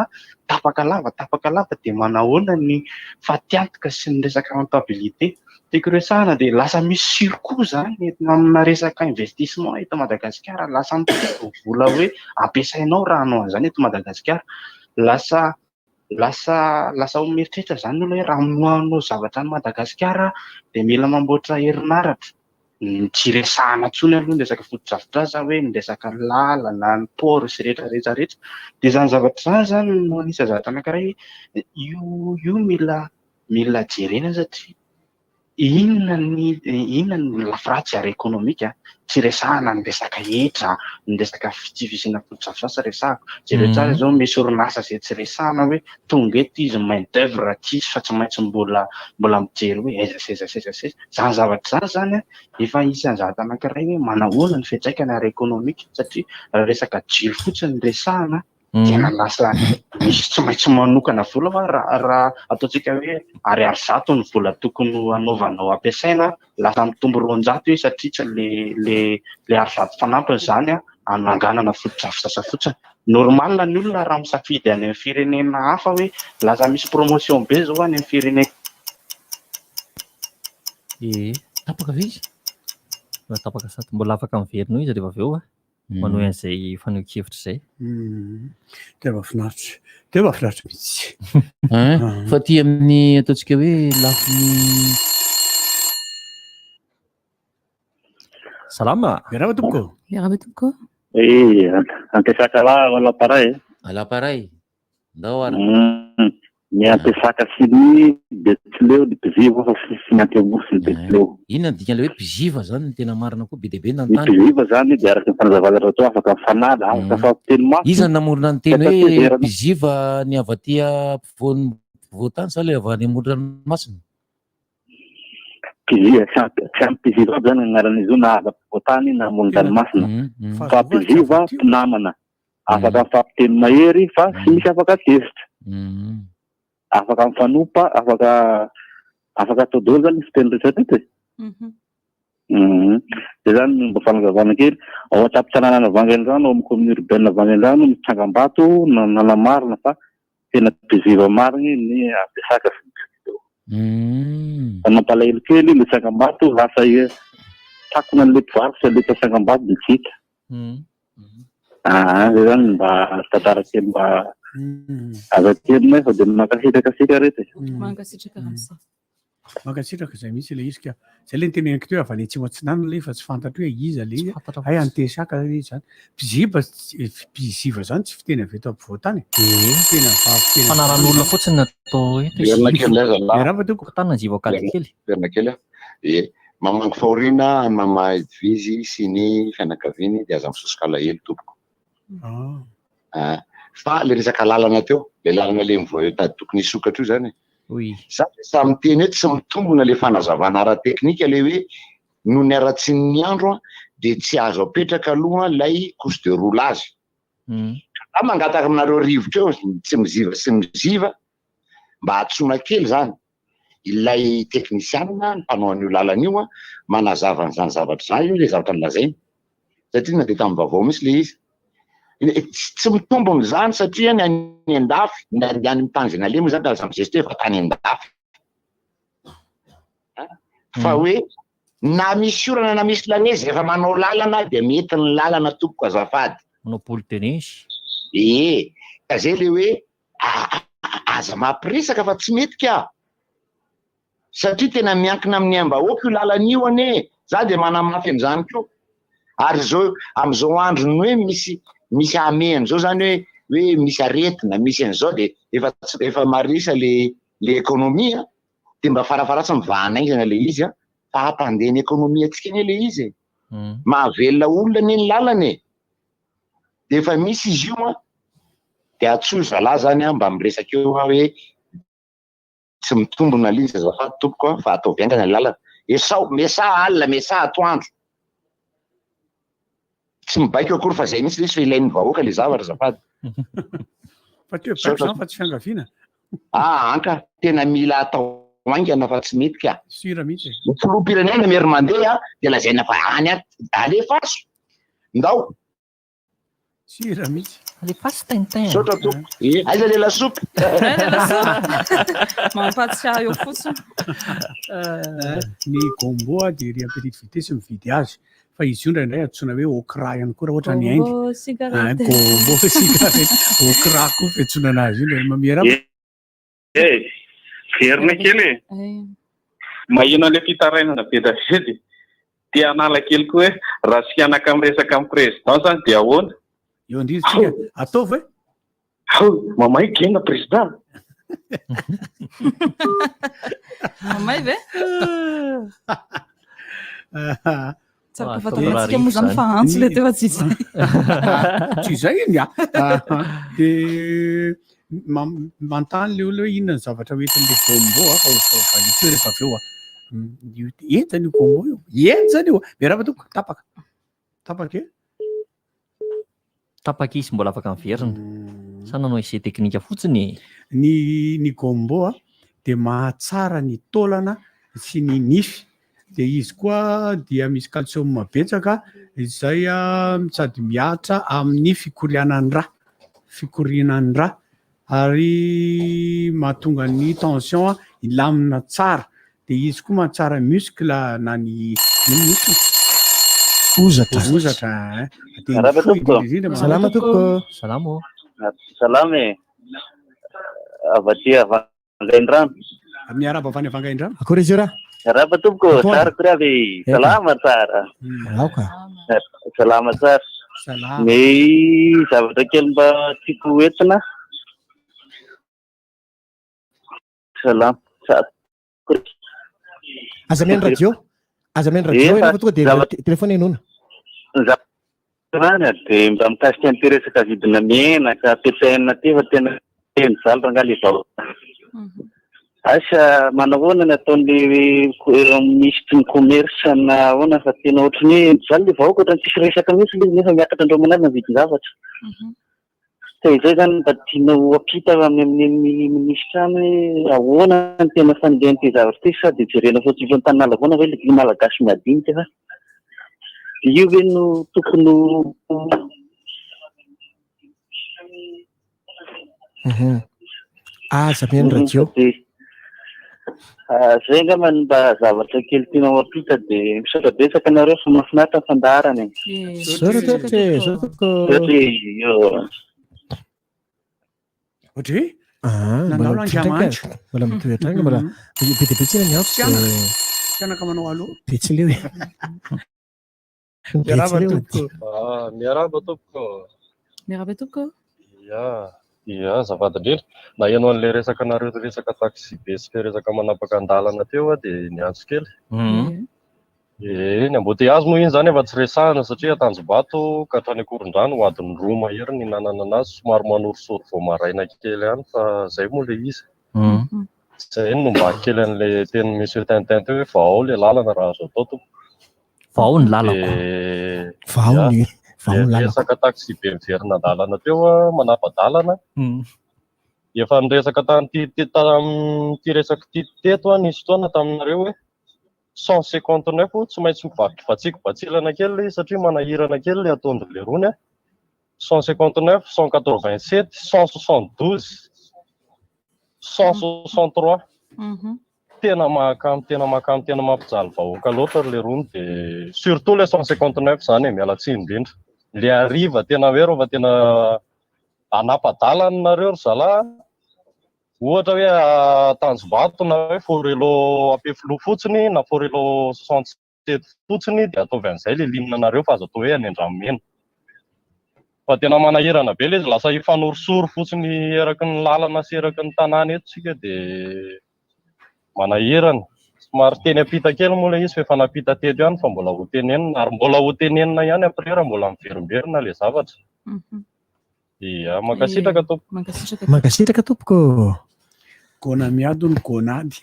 [SPEAKER 13] tapaka lava tapaka lava dia manahoana ny fatiantoka sy ny resaka rentabilité tiako resahana dia lasa misy surcoût zany amina resaka investissement eto Madagasikara lasa mitombo vola hoe ampiasainao raha hanao an'izany eto Madagasikara lasa Lasa lasa ho mieritreritra izany ny olona hoe raha hanao zavatra any Madagasikara dia mila mamboatra herinaratra. Tsy resahana intsony aloha ny resaka fotodrafitrasa hoe ny resaka lalana, ny port sy rehetra rehetra rehetra. Dia izany zavatra izany izany no anisan'ny zavatra anankiray io io mila mila jerena satria Inona ny inona ny lafiratsy ara-ekonomika? Tsy resahana ny resaka hetra, ny resaka tsy fisiana fotodrafitrasa resahako. Jereo tsara izao misy orinasa izay tsy resahana hoe tonga eto izy main d'oeuvre tsisy fa tsy maintsy mbola mbola mijery hoe aiza sy aiza sy aiza sy aiza. Izany zavatra izany izany an, efa isan'ny zavatra anankiray hoe manahoana ny fiantraikany ara-ekonomika satria raha resaka jiro fotsiny no resahana tena lasa misy tsy maintsy manokana vola fa raha raha ataontsika hoe ariary 100 ny vola tokony ho anaovanao ampiasaina lasa mitombo 200 izy satria tsy le le le ariary 100 fanampiny izany an hananganana fotodrafitrasa fotsiny. Normal ny olona raha misafidy any amin'ny firenena hafa hoe lasa misy promotion be zao any amin'ny firenen
[SPEAKER 6] Ee.
[SPEAKER 12] Tapaka ve izy?
[SPEAKER 6] Mbola tapaka sady mbola afaka miverina eo izy rehefa avy eo a. Manohy an'izay fanehoan-kevitra izay.
[SPEAKER 4] Tena mahafinaritra. Tena mahafinaritra mihitsy.
[SPEAKER 12] Hein? Fa aty amin'ny ataontsika hoe lafiny
[SPEAKER 6] Salama.
[SPEAKER 4] Miarahaba tompoko.
[SPEAKER 7] Miarahaba tompoko.
[SPEAKER 1] Eh, Antesaka lahy à l'appareil.
[SPEAKER 12] À l'appareil. Ndao ary.
[SPEAKER 1] Ny Antesaka sy ny Betsileo, ny Mpiziva fa sy ny Antemoro sy ny Betsileo.
[SPEAKER 12] Inona ny dikan'ilay hoe mpiziva zany ny tena marina koa be dia be
[SPEAKER 1] Ny
[SPEAKER 12] nanontany.
[SPEAKER 1] Mpiziva zany dia araka ny fanazavana Ratoa afaka mifanala, afaka mifampiteny mafy.
[SPEAKER 12] Iza no namorona ny teny
[SPEAKER 1] Tsy
[SPEAKER 12] hoe
[SPEAKER 1] atezerana.
[SPEAKER 12] mpiziva ny avy aty ampovoan'ny ampovoan-tany sa ilay avy any amoron-dranomasina?
[SPEAKER 1] Mpiziva, tsy ampy tsy ampy mpiziva aby zany ny anaran'izy io na avy ampovoan-tany na amoron-dranomasina. Fa mpiziva mpinamana. Afaka mifampiteny mahery fa tsy misy afaka tezitra. Afaka mifanompa, afaka afaka atao daholo zany ny fiteny rehetra rehetra e. Zay zany no mba fanazavana kely. Ao an-tampon-tanànan'i Vangaindrano, ao amin'ny commune urbaine Vangaindrano, misy tsangambato nanamarina fa tena mpiziva marigny ny Abesaka sy ny Betsileo. Fa mampalahelo kely le tsangambato lasa takona an'le mpivarotra le tsangambato dia tsy hita. Aa zay zany mba tantara kely mba aza kely nefa dia mankasitraka antsika rehetra e.
[SPEAKER 7] Mankasitraka Ramose.
[SPEAKER 4] Mankasitraka izay mihitsy ilay izy ka. Izay ilay niteneniko teo avy any atsimo atsinanana ilay fa tsy fantatro hoe iza ilay izy. Hay Antesaka ilay izy izany. Mpiziba, mpiziva izany tsy fiteny avy eto ampovoan-tany e. Fiteny avy avy teny
[SPEAKER 6] Fanaran'olona fotsiny no atao eto izy.
[SPEAKER 22] Verina kely aiza lahy.
[SPEAKER 4] Miarahaba tompoko.
[SPEAKER 6] Tanana ziva kady kely.
[SPEAKER 22] Verina kely aho. Ie. Mamangy fahoriana an'i Mama Edwige sy ny fianakaviany dia aza misosoka alahelo tompoko. Ah. Fa le resaka lalana teo, le lalana le mivoa tady tokony hisokatra io zany e.
[SPEAKER 6] Oui.
[SPEAKER 22] Za de samy miteny hoe tsy mitombina le fanazavana ara-teknika le hoe noho ny haratsian'ny andro an de tsy azo apetraka aloha lay couche de roulage. Za mangataka aminareo rivotra eo tsy miziva sy miziva mba antsoina kely zany ilay teknisianina ny mpanao an'io lalana io manazava an'izany zavatra izany io ilay zavatra nolazainy satria nandeha tamin'ny vaovao mihitsy ilay izy. Tsy mitombina izany satria ny any an-dafy, ny any amin'ny tany izay naleha moa izany tamin'ny geste efa tany an-dafy. Fa hoe na misy orana na misy lanezy rehefa manao lalana dia mety ny lalana tompoko azafady.
[SPEAKER 6] Manao boule de neige.
[SPEAKER 22] Ee, ka zay le hoe Aza mampiresaka fa tsy mety ka! Satria tena miankina amin'ny aim-bahoaka io lalana io anie e! Za dia manamafy an'izany koa. Ary izao amin'izao andron'ny hoe misy misy hamehana izao zany hoe hoe misy aretina, misy an'izao dia efa tsy efa marisa le le économie a, dia mba farafaharatsiny mivahana haingana le izy a, fa hampandeha ny économie antsika anie le izy e! Mahavelona olona anie ny lalana e! Dia efa misy izy io an, dia antsoy zalahy zany an, mba miresaka eo aho hoe tsy mitombina ilay izy azafady tompoko an, fa ataovy haingana ny lalana. Esao, miasaha alina, miasaha atoandro. Tsy mibaiko akory fa zay mihitsy ilay izy fa ilain'ny vahoaka ilay zavatra azafady.
[SPEAKER 4] Fa ty hoe baiko zany fa tsy fiangaviana.
[SPEAKER 22] Ah anka, tena mila atao haingana fa tsy mety ka.
[SPEAKER 4] Sûr mihitsy e.
[SPEAKER 22] Ny filoham-pirenena miery mandeha dia lazaina fa any an, alefaso. Ndao.
[SPEAKER 4] Sira mihitsy.
[SPEAKER 6] Alefaso Tintin.
[SPEAKER 22] Misaotra tompoko. Eh, aiza le lasopy?
[SPEAKER 7] Aiza le lasopy? Mampatsiahy eo fotsiny.
[SPEAKER 4] Ny gombo dia ery amin'ny petite vitesse mividy azy. Fa izy io indraindray antsoina hoe okra ihany koa raha ohatra any Inde.
[SPEAKER 7] Gombo cigarette.
[SPEAKER 4] Gombo cigarette. Okra koa fiantsoana anazy io indraindray. Mamera.
[SPEAKER 21] Eh, verina kely e. Maheno an'ilay fitarainana be dia be dia te hanala kely koa hoe raha sihanaka miresaka amin'ny président zany dia ahoana?
[SPEAKER 4] Eo indrindra tsika. Ataovy e.
[SPEAKER 21] Ao, mamay gena président.
[SPEAKER 7] Mamay ve? Tsara fahafantarantsika moa zany fa antso le teo fa tsy izay.
[SPEAKER 4] Tsy izay iny a. Dia manontany le olona hoe inona ny zavatra hoentin'le gombo a fa ho valiako eo rehefa avy eo a. Henjana io gombo io. Henjana io. Miarahaba tompoko. Tapaka. Tapaka e.
[SPEAKER 6] Tapaka izy mbola afaka miverina. Sa nanao essai technique fotsiny e?
[SPEAKER 4] Ny ny gombo a dia mahatsara ny taolana sy ny nify. Dia izy koa dia misy calcium betsaka izay sady mihatra amin'ny fikorianan'ny rà, fikorianan'ny rà ary mahatonga ny tension hilamina tsara. De izy koa mahatsara muscle na ny ino muscle?
[SPEAKER 8] Hozatra.
[SPEAKER 4] Hozatra eh. De
[SPEAKER 3] Miarahaba
[SPEAKER 4] fohy
[SPEAKER 3] tompoko.
[SPEAKER 4] indrindra indrindra
[SPEAKER 8] Salama tompoko.
[SPEAKER 6] Salama ô.
[SPEAKER 3] Salama e. Avy aty Vangaindrano.
[SPEAKER 4] Miarahaba avy any Vangaindrano.
[SPEAKER 8] Akory izy io raha?
[SPEAKER 3] Miarahaba tompoko,
[SPEAKER 8] Antoine.
[SPEAKER 3] tsara akory avy.
[SPEAKER 8] Eka.
[SPEAKER 3] Salama tsara.
[SPEAKER 8] Aoka.
[SPEAKER 3] Salama tsara.
[SPEAKER 4] Salama.
[SPEAKER 3] Ny zavatra kely mba tiako ho entina. Salama. Tsara.
[SPEAKER 8] Aza mihaino radio. Aza mihaino radio
[SPEAKER 3] Efa,
[SPEAKER 8] ianao fa tonga dia
[SPEAKER 3] zavatra-
[SPEAKER 8] téléphone henoina.
[SPEAKER 3] Ny zavatra any dia mba mikasika an'ity resaka vidina menaka PPN ity fa tena teny mijaly rangahy le vahoaka. Asa manahoana ny ataon'ny minisitry ny commerce na ahoana fa tena ohatran'ny hoe mijaly le vahoaka ohatran'ny tsisy resaka mihitsy le izy nefa miakatra andro aman'alina ny vidin-javatra. Ka izay izany mba tiana ho ampita any amin'ny minisitra any hoe ahoana ny tena fandehan'ity zavatra ity sa dia jerena fotsiny eto Antananarivo ve ilay Malagasy madinika fa io ve no tokony ho
[SPEAKER 8] Aza mihaino radio.
[SPEAKER 3] Ah, zay angamba no mba zavatra kely tiana ho ampita dia misaotra betsaka anareo fa mahafinaritra ny fandaharana e.
[SPEAKER 8] Misaotra tompoko e, misaotra tompoko.
[SPEAKER 3] Misaotra e, io.
[SPEAKER 4] Ohatry hoe
[SPEAKER 8] Ah,
[SPEAKER 4] Nanao
[SPEAKER 8] mbola
[SPEAKER 4] langy
[SPEAKER 8] mitohy
[SPEAKER 4] amanjo.
[SPEAKER 8] hatrany ka. Mbola mitohy hatrany ka, mbola be dia be tsina ny antso.
[SPEAKER 4] Tsy anaka. Tsy anaka manao allo.
[SPEAKER 8] Betsileo e.
[SPEAKER 4] Miarahaba
[SPEAKER 8] Betsileo.
[SPEAKER 4] tompoko.
[SPEAKER 5] Ah, miarahaba tompoko.
[SPEAKER 7] Miarahaba tompoko.
[SPEAKER 5] Ya, ya, azafady indrindra. Naheno an'ilay resaka nareo resaka taxi be sy ilay resaka manapaka an-dalana teo aho dia niantso kely. Ee, ny embouteillage moa iny izany efa tsy resahana satria Antanjombato ka hatrany Ankorondrano ho adiny roa mahery ny nihinanana anazy, somary manorisory vao maraina kely ihany fa izay moa ilay izy. Izay no mba kely an'ilay tenin'i Monsieur Tintin teo hoe vahao ilay lalana raha azo atao tompoko.
[SPEAKER 6] Vahao ny lalako.
[SPEAKER 5] Dia
[SPEAKER 8] Vahao
[SPEAKER 5] ya,
[SPEAKER 8] ny vahao ny
[SPEAKER 5] ilay
[SPEAKER 8] lalako.
[SPEAKER 5] resaka taxi be miverina an-dalana teo an, manapa-dalana. Efa niresaka tamin'ity tamin'ity resaka ity teto aho nisy fotoana taminareo hoe 159 tsy maintsy mivaky vatsiko batsilana kely ilay izy satria manahirana kely ilay ataon-dry lerony an. 159, 187, 172, 163. Tena mahakamo, tena mahakamo, tena mampijaly vahoaka loatra ry lerony dia surtout le 159 zany e, miala tsiny indrindra. Le hariva tena hoe rehefa tena hanapa-dalana nareo ry zalahy, ohatra hoe Tanjombato na hoe Forello Ampefiloha fotsiny na Forello 67 fotsiny dia ataovy an'izay le ligne nareo fa aza atao hoe any Andranomena. Fa tena manahirana be le izy, lasa hifanorosoro fotsiny eraky ny lalana sy eraky ny tanàna eto tsika dia manahirana. Somary teny ampita kely moa ilay izy fa efa nampita teto ihany fa mbola ho tenenina ary mbola ho tenenina ihany après raha mbola miverimberina ilay zavatra. Ia, mankasitraka tompoko.
[SPEAKER 7] Mankasitraka.
[SPEAKER 8] Mankasitraka tompoko.
[SPEAKER 4] Gona miady hono gonady.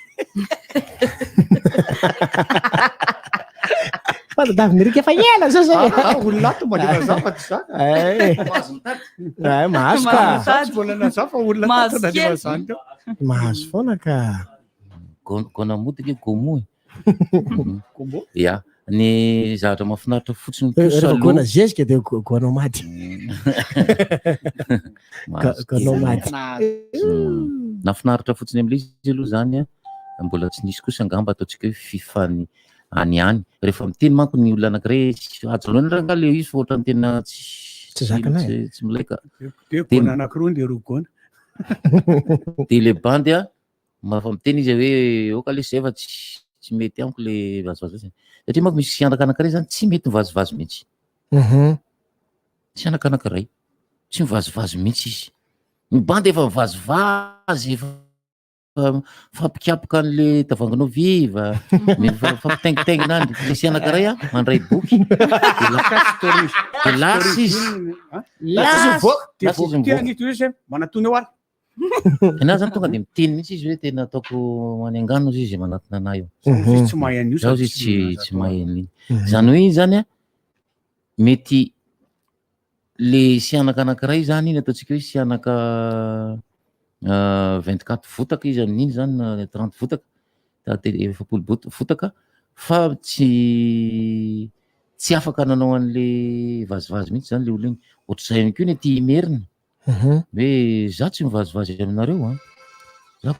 [SPEAKER 8] Fa tadiavin'i Eric efa ela zao zay.
[SPEAKER 4] Ah, ah, olona ato mandefa zavatra za.
[SPEAKER 8] Eh.
[SPEAKER 4] Mahazo mitady.
[SPEAKER 8] Eh, mahazo ka.
[SPEAKER 4] Za tsy mbola nazaho fa olona
[SPEAKER 7] Mahazo
[SPEAKER 4] tato nandefa
[SPEAKER 7] kely.
[SPEAKER 4] zany teo.
[SPEAKER 8] Mahazo foana ka.
[SPEAKER 12] Gona mody nge gomo e.
[SPEAKER 4] Gombo?
[SPEAKER 12] Ya, ny zavatra mahafinaritra fotsiny
[SPEAKER 8] Eh,
[SPEAKER 12] kosa
[SPEAKER 8] Rehefa
[SPEAKER 12] aloha.
[SPEAKER 8] gona zezika dia gona mady.
[SPEAKER 12] Mahazo
[SPEAKER 8] Gona
[SPEAKER 12] kely.
[SPEAKER 8] mady.
[SPEAKER 12] Nahafinaritra fotsiny amin'ilay izy aloha izany an, mbola tsy nisy kosa angamba ataontsika hoe fifany any any. Rehefa miteny manko ny olona anankiray, ajanony rangahy ilay izy fa ohatran'ny tena tsy
[SPEAKER 8] Tsy zakanay.
[SPEAKER 12] tsy milay ka.
[SPEAKER 4] Dia gona anankiroa dia roa gona.
[SPEAKER 12] Dia ilay bandy an, Rehefa miteny izy hoe ok lesy zay fa tsy tsy mety amiko le vazivazy zay. Satria manko misy anaka anankiray zany tsy mety mivazivazy mihitsy. Tsy anaka anankiray. Tsy mivazivazy mihitsy izy. Ny bandy efa mivazivazy efa mifampikapoka an'le tavoahanginao viva, mifampitaingitaingina any. Misy anankiray a mandray boky. De lasa izy.
[SPEAKER 4] Lasa izy mivoaka. Dia
[SPEAKER 12] Lasa izy
[SPEAKER 4] voky
[SPEAKER 12] mivoaka.
[SPEAKER 4] ty an'ito izy manatona eo ary.
[SPEAKER 12] Anahy zany tonga de miteny mihitsy izy hoe tena ataoko any angano izy izy manatona anahy io.
[SPEAKER 4] Zaho izy tsy mahay an'io
[SPEAKER 12] Zaho
[SPEAKER 4] sady
[SPEAKER 12] izy
[SPEAKER 4] tsy
[SPEAKER 12] tsy tsy mahay an'iny.
[SPEAKER 4] Mhm.
[SPEAKER 12] Zany hoe iny zany a mety le sianaka anankiray zany iny ataontsika hoe sianaka 24 votaka izy amin'iny zany na 30 votaka, 40 votaka fa tsy tsy afaka nanao an'le vazivazy mihitsy zany le olona iny. Ohatr'izay ihany koa ny aty Imerina. Hoe za tsy mivazivazy aminareo an. Za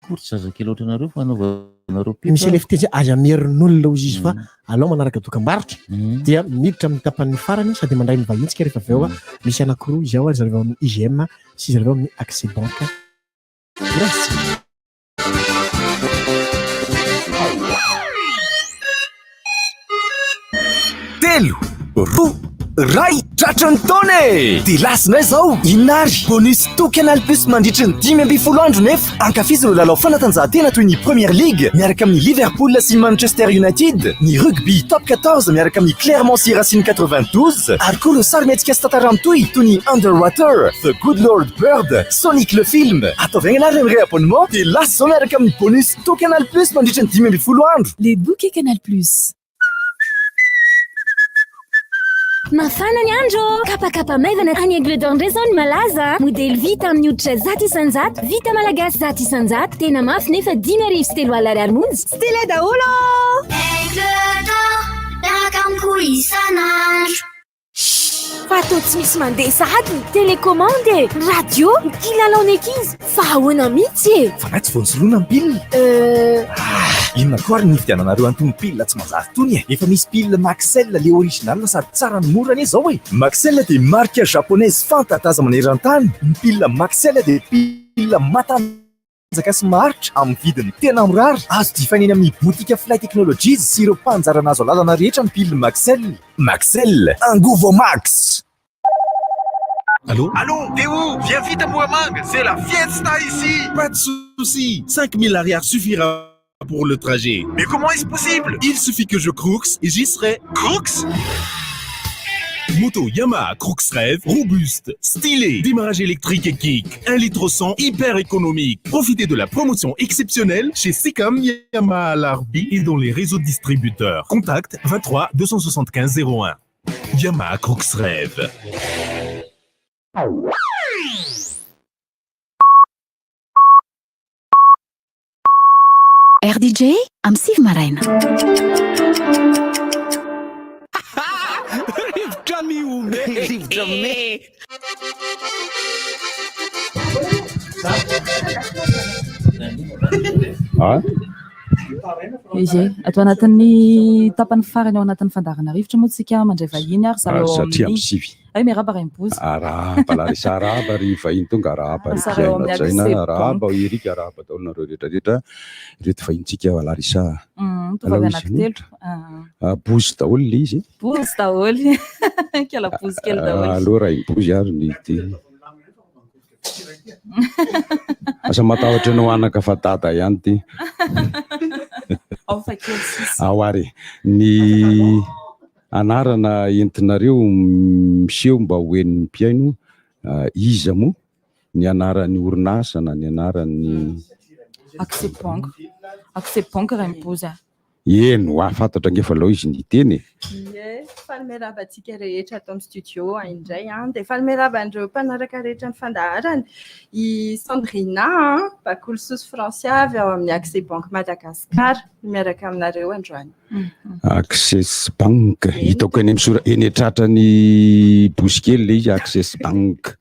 [SPEAKER 12] Akory tsy zazakely ohatranareo fa anaovanareo pipa.
[SPEAKER 8] Misy ilay fiteny hoe aza miherin'olona hozy izy fa alao manaraka dokambarotra dia miditra amin'ny tapany farany sady mandray ny vahintsika rehefa avy eo misy anankiroa izao ry zareo amin'ny IGM sy zareo amin'ny Accès Banque. Merci.
[SPEAKER 2] Telo, roa, iray, tratry ny taona e! Dia lasinay izao! Inona ary? Bonus tout Canal Plus mandritry ny 15 andro nefa ankafizo ireo lalao fanatanjahantena toy ny Premier League miaraka amin'ny Liverpool sy Manchester United, ny Rugby Top 14 miaraka amin'ny Clermont sy Racing 92 ary koa ireo sarimihetsika sy tantara mitohy toy ny Underwater, The Good Lord Bird, Sonic le film. Ataovy haingana ary ny réabonnement dia lasa izao miaraka amin'ny bonus tout Canal Plus mandritry ny 15 andro.
[SPEAKER 14] Les bouquets Canal Plus.
[SPEAKER 17] Mafana ny andro ô! Kapakapa maivana any Aigle d'Or indray izao no malaza a! Modely vita amin'ny hoditra 100%, vita malagasy 100%, tena mafy nefa 30 500 ariary monja.
[SPEAKER 15] Stylé daholo ô!
[SPEAKER 24] Aigle d'Or, miaraka amiko isan'andro.
[SPEAKER 25] Shh! Fa toa tsy misy mandeha sahady ny télécommande e! Ny radio, ny kilalaon'ny ankizy, fa ahoana mihitsy e?
[SPEAKER 2] Fa nga tsy vao nisoloana ny pile?
[SPEAKER 25] Euh.
[SPEAKER 2] Ah! Inona koa ary ny nividiananareo an'itony pile tsy manjary itony e? Efa misy pile Maxell le original sady tsara no mora anie izao e! Maxell dia marika japonaise fanta-daza maneran-tany. Ny pile Maxell dia pile matanjaka. Matanjaka sy maharitra amin'ny vidiny tena mirary. Azo jifaina eny amin'ny botika Fly Technologies sy ireo mpanjara nahazo alalana rehetra ny pile Maxell. Maxell, angovo max!
[SPEAKER 9] Allô Allô, t'es où Viens vite à Moramanga, c'est la fiesta ici Pas de soucis, 5000 ariary suffira pour le trajet. Mais comment est-ce possible Il suffit que je crooks et j'y serai. Crooks Moto Yamaha Crooks Rêve, robuste, stylé, démarrage électrique et kick, 1 litre 100, hyper économique. Profitez de la promotion exceptionnelle chez Sicam Yamaha Larbi et dans les réseaux distributeurs. Contact 23 275 01. Yamaha Crooks Rêve.
[SPEAKER 14] RDJ amin'ny 9 maraina.
[SPEAKER 26] Rivotra mihomehy. Rivotra mihomehy.
[SPEAKER 7] Izay. Ato anatin'ny tapany farany ao anatin'ny fandaharana rivotra moa tsika mandray vahiny ary zareo ao
[SPEAKER 27] Satria
[SPEAKER 7] amin'ny
[SPEAKER 27] amin'ny sivy.
[SPEAKER 7] Ay miarahaba Rainibozy.
[SPEAKER 27] Arahaba Larissa, arahaba ry vahiny tonga, arahaba ry
[SPEAKER 7] Sareo
[SPEAKER 27] mpihaino
[SPEAKER 7] amin'ny
[SPEAKER 27] hajaina,
[SPEAKER 7] Accès
[SPEAKER 27] arahaba
[SPEAKER 7] Bank.
[SPEAKER 27] Eric, arahaba daholo nareo rehetra rehetra, ireto vahintsika Larissa.
[SPEAKER 7] Mm,
[SPEAKER 27] Alao
[SPEAKER 7] tovovavy
[SPEAKER 27] izy
[SPEAKER 7] anankitelo.
[SPEAKER 27] hanolotra.
[SPEAKER 7] Ah.
[SPEAKER 27] Ah, bozy daholo le izy.
[SPEAKER 7] Bozy daholo. Kala bozy kely daholo.
[SPEAKER 27] Ah, Aleo Rainibozy ary ny ty. Asa matahotra ianao anaka fa dada ihany ty.
[SPEAKER 7] Ao fa kely sisa.
[SPEAKER 27] Ao ary ny anarana entinareo miseho mba ho henon'ny mpihaino iza moa ny anaran'ny orinasa na ny anaran'ny
[SPEAKER 7] Accès Bank. Accès Bank Rainibozy a.
[SPEAKER 27] Eny hoa, fantatra ange fa aleo izy niteny e.
[SPEAKER 28] Ie, faly miarahaba antsika rehetra ato amin'ny studio indray an. Dia faly miarahaba an'ireo mpanaraka rehetra ny fandaharana. I Sandrina an, Bakoly Sosy Francia avy ao amin'ny Accès Bank Madagascar no miaraka aminareo androany.
[SPEAKER 27] Access Bank, hitako eny amin'ny sora eny an-tratran'ny bosy kely ilay izy Access Bank.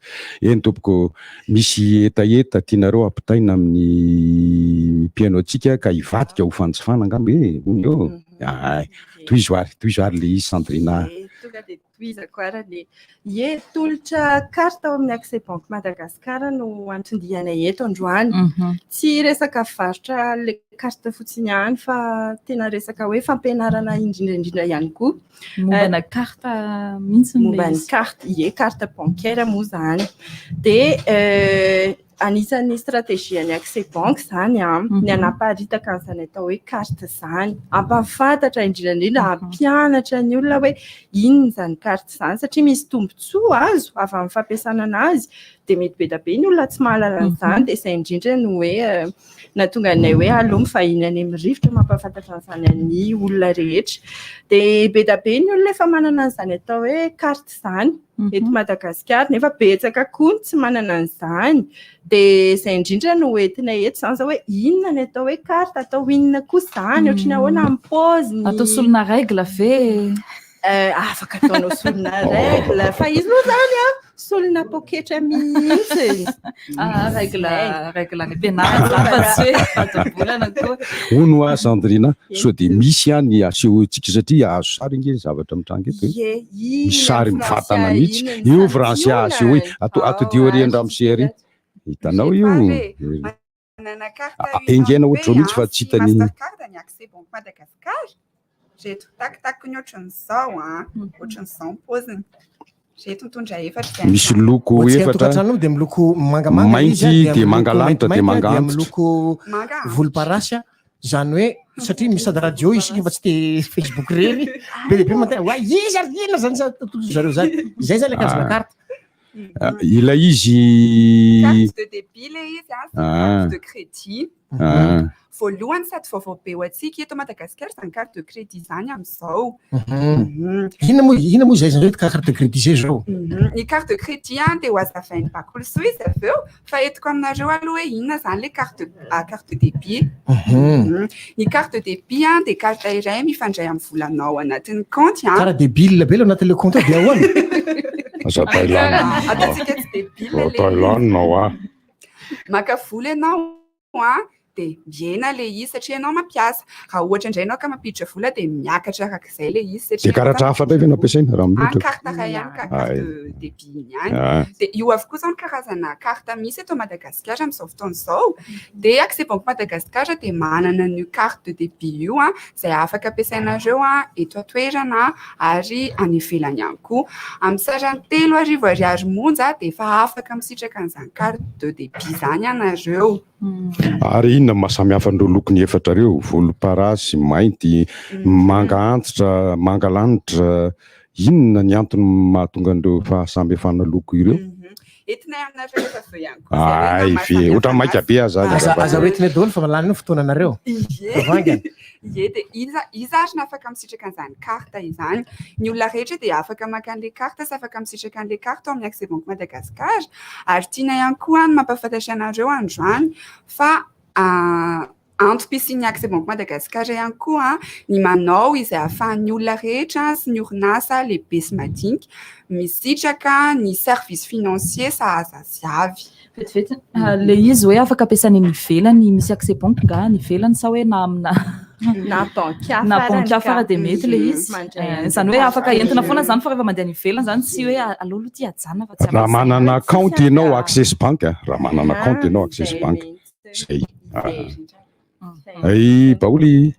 [SPEAKER 27] Eny tompoko, misy hetaheta tianareo hampitaina amin'ny mpihaino antsika ka hivadika ho fanjifana angamba e, hono eo. Ay, tohizo ary, tohizo ary ilay izy Sandrina.
[SPEAKER 28] Tonga dia tohizako ary anie. Ie, tolotra carte ao amin'ny Accès Banque Madagascar no anton-dianay eto androany. Tsy resaka varotra le carte fotsiny ihany fa tena resaka hoe fampianarana indrindra indrindra ihany koa.
[SPEAKER 7] Mombana carte mihitsy ilay
[SPEAKER 28] Momba ny
[SPEAKER 7] izy.
[SPEAKER 28] carte, ie, carte bancaire moa izany. Dia anisan'ny stratégie-n'ny Accès Banque izany an, ny hanaparitaka an'izany atao hoe carte izany. Hampahafantatra indrindra indrindra, hampianatra ny olona hoe inona izany carte izany satria misy tombontsoa azo avy amin'ny fampiasana anazy dia mety be dia be ny olona tsy mahalala an'izany dia izay indrindra no hoe nahatonga anay hoe aleo mivahiny any amin'ny rivotra mampahafantatra an'izany an'ny olona rehetra. Dia be dia be ny olona efa manana an'izany atao hoe carte izany eto Madagasikara nefa betsaka koa ny tsy manana an'izany. Dia izay indrindra no entinay eto izany izao hoe inona ny atao hoe carte, atao inona koa izany, ohatry ny ahoana ny paoziny.
[SPEAKER 7] Atao solona règle ve?
[SPEAKER 28] Afaka ataonao solona règle fa izy moa zany a solona poketra mihitsy.
[SPEAKER 7] Ah, règle règle any am-pianarana zany fa tsy hoe fadimbolana koa.
[SPEAKER 27] Hono hoa Sandrine, sao dia misy ihany asehontsika satria azo sary ange ny zavatra mitranga eto e.
[SPEAKER 28] Ie, iny
[SPEAKER 27] Misy sary
[SPEAKER 28] Francia
[SPEAKER 27] mivantana mihitsy.
[SPEAKER 28] iny ny
[SPEAKER 27] Io
[SPEAKER 28] sary
[SPEAKER 27] Francia
[SPEAKER 28] tsiona.
[SPEAKER 27] asehoy, ato atodio ery an-dramose ery. Hitanao io.
[SPEAKER 10] Manana carte
[SPEAKER 27] Ah, Engaina ohatr'izao mihitsy fa tsy
[SPEAKER 10] sy
[SPEAKER 27] hitany.
[SPEAKER 10] Mastercard ny Accès Banque Madagascar. Reto takitaky ny ohatran'izao an, ohatran'izao ny paoziny. Reto mitondra efatra izay
[SPEAKER 27] Misy loko
[SPEAKER 8] Ho antsika
[SPEAKER 27] efatra.
[SPEAKER 8] tokantrano dia miloko mangamanga izy
[SPEAKER 27] Mainty
[SPEAKER 8] dia
[SPEAKER 27] dia
[SPEAKER 8] miloko
[SPEAKER 27] manga lanitra dia
[SPEAKER 8] maintimainty
[SPEAKER 27] manga
[SPEAKER 8] dia
[SPEAKER 27] antitra.
[SPEAKER 8] miloko
[SPEAKER 10] Manga antitra.
[SPEAKER 8] volomparasy a. Izany hoe satria misy sady radio isika fa tsy te Facebook rery be dia be mandeha hoe iza ary inona zany sa tontolo zareo zany. Izay zany ilay karazana
[SPEAKER 27] Ah.
[SPEAKER 8] carte.
[SPEAKER 27] Ah, Ilay izy
[SPEAKER 10] Carte de débit ilay izy an, sy
[SPEAKER 27] Ah.
[SPEAKER 10] carte de crédit.
[SPEAKER 27] Ah.
[SPEAKER 10] Voalohany sady vaovao be ho antsika eto Madagasikara izany carte de crédit izany amin'izao.
[SPEAKER 8] Inona moa inona moa izay izany hoe carte de crédit izay zao?
[SPEAKER 10] Ny carte de crédit an dia ho hazavain'i Bakolisoa izy avy eo fa entiko aminareo aloha hoe inona izany ilay carte ah, carte de débit. Ny carte de débit an dia carte iray mifandray amin'ny volanao anatin'ny kaonty an.
[SPEAKER 8] Karaha débile be ilay anatin'ilay compte ao dia ahoana?
[SPEAKER 27] Aza Thaïlande.
[SPEAKER 10] Ataontsika tsy débile ilay izy.
[SPEAKER 27] Thaïlande hoa.
[SPEAKER 10] Maka vola ianao an dia mihena ilay izy satria ianao mampiasa. Raha ohatra indray ianao ka mampiditra vola dia miakatra arak'izay ilay izy satria
[SPEAKER 27] Dia karatra hafa indray ve no ampiasaina raha
[SPEAKER 10] Ah,
[SPEAKER 27] mihoatra?
[SPEAKER 10] carte iray ihany ka, carte de débit iny ihany.
[SPEAKER 27] Ah.
[SPEAKER 10] Dia io avokoa izao ny karazana carte misy eto Madagasikara amin'izao fotoana izao. Dia Accès Banque Madagascar dia manana an'io carte de débit io an, izay afaka ampiasainareo an, eto an-toerana ary any ivelany ihany koa. Amin'ny sarany 3000 ariary monja dia efa afaka misitraka an'izany carte de débit izany ianareo.
[SPEAKER 27] Ary inona no mahasamihafa an'ireo lokony efatra ireo, volomparasy, mainty, manga antitra, manga lanitra, inona ny antony mahatonga an'ireo fahasamihafana loko ireo?
[SPEAKER 10] Entinay aminareo rehefa avy eo ihany koa izay hoe
[SPEAKER 27] Ay
[SPEAKER 10] na
[SPEAKER 27] ve,
[SPEAKER 10] mahasamihafa
[SPEAKER 27] ohatran'ny maika be aza aza
[SPEAKER 8] Aza
[SPEAKER 27] raha
[SPEAKER 8] aza hoentinay daholo fa lany eo ny fotoananareo.
[SPEAKER 10] Ie.
[SPEAKER 8] Vaingana.
[SPEAKER 10] Ie, dia iza iza ary no afaka misitraka an'izany carte izany? Ny olona rehetra dia afaka maka an'ilay carte sy afaka misitraka an'ilay carte ao amin'ny Accès Banque Madagascar. Ary tiana ihany koa ny mampahafantatra anareo androany fa antom-pisian'ny Accès Banque Madagascar ihany koa ny manao izay ahafahan'ny olona rehetra sy ny orinasa lehibe sy madinika misitraka ny service financier sahaza azy avy.
[SPEAKER 7] Vetivety, ilay izy hoe afaka ampiasaina eny ivelany, misy accès banque nga any ivelany sa hoe na amina
[SPEAKER 28] Na banque hafa
[SPEAKER 7] na
[SPEAKER 28] ary
[SPEAKER 7] banque hafa ary dia mety ilay
[SPEAKER 28] Mm,
[SPEAKER 7] izy.
[SPEAKER 28] mandray
[SPEAKER 7] Eh,
[SPEAKER 28] an'izay
[SPEAKER 7] Izany hoe afaka
[SPEAKER 28] carte.
[SPEAKER 7] entina foana izany fa rehefa mandeha any ivelany izany tsy hoe aleo aloha ity ajanona fa tsy
[SPEAKER 27] Raha
[SPEAKER 7] ampiasaina.
[SPEAKER 27] manana kaonty ianao Access Bank, a, raha manana
[SPEAKER 28] Ah,
[SPEAKER 27] kaonty ianao Access
[SPEAKER 28] izay
[SPEAKER 27] Bank,
[SPEAKER 28] mihitsy.
[SPEAKER 27] zay. Ah. Ay, Baoly.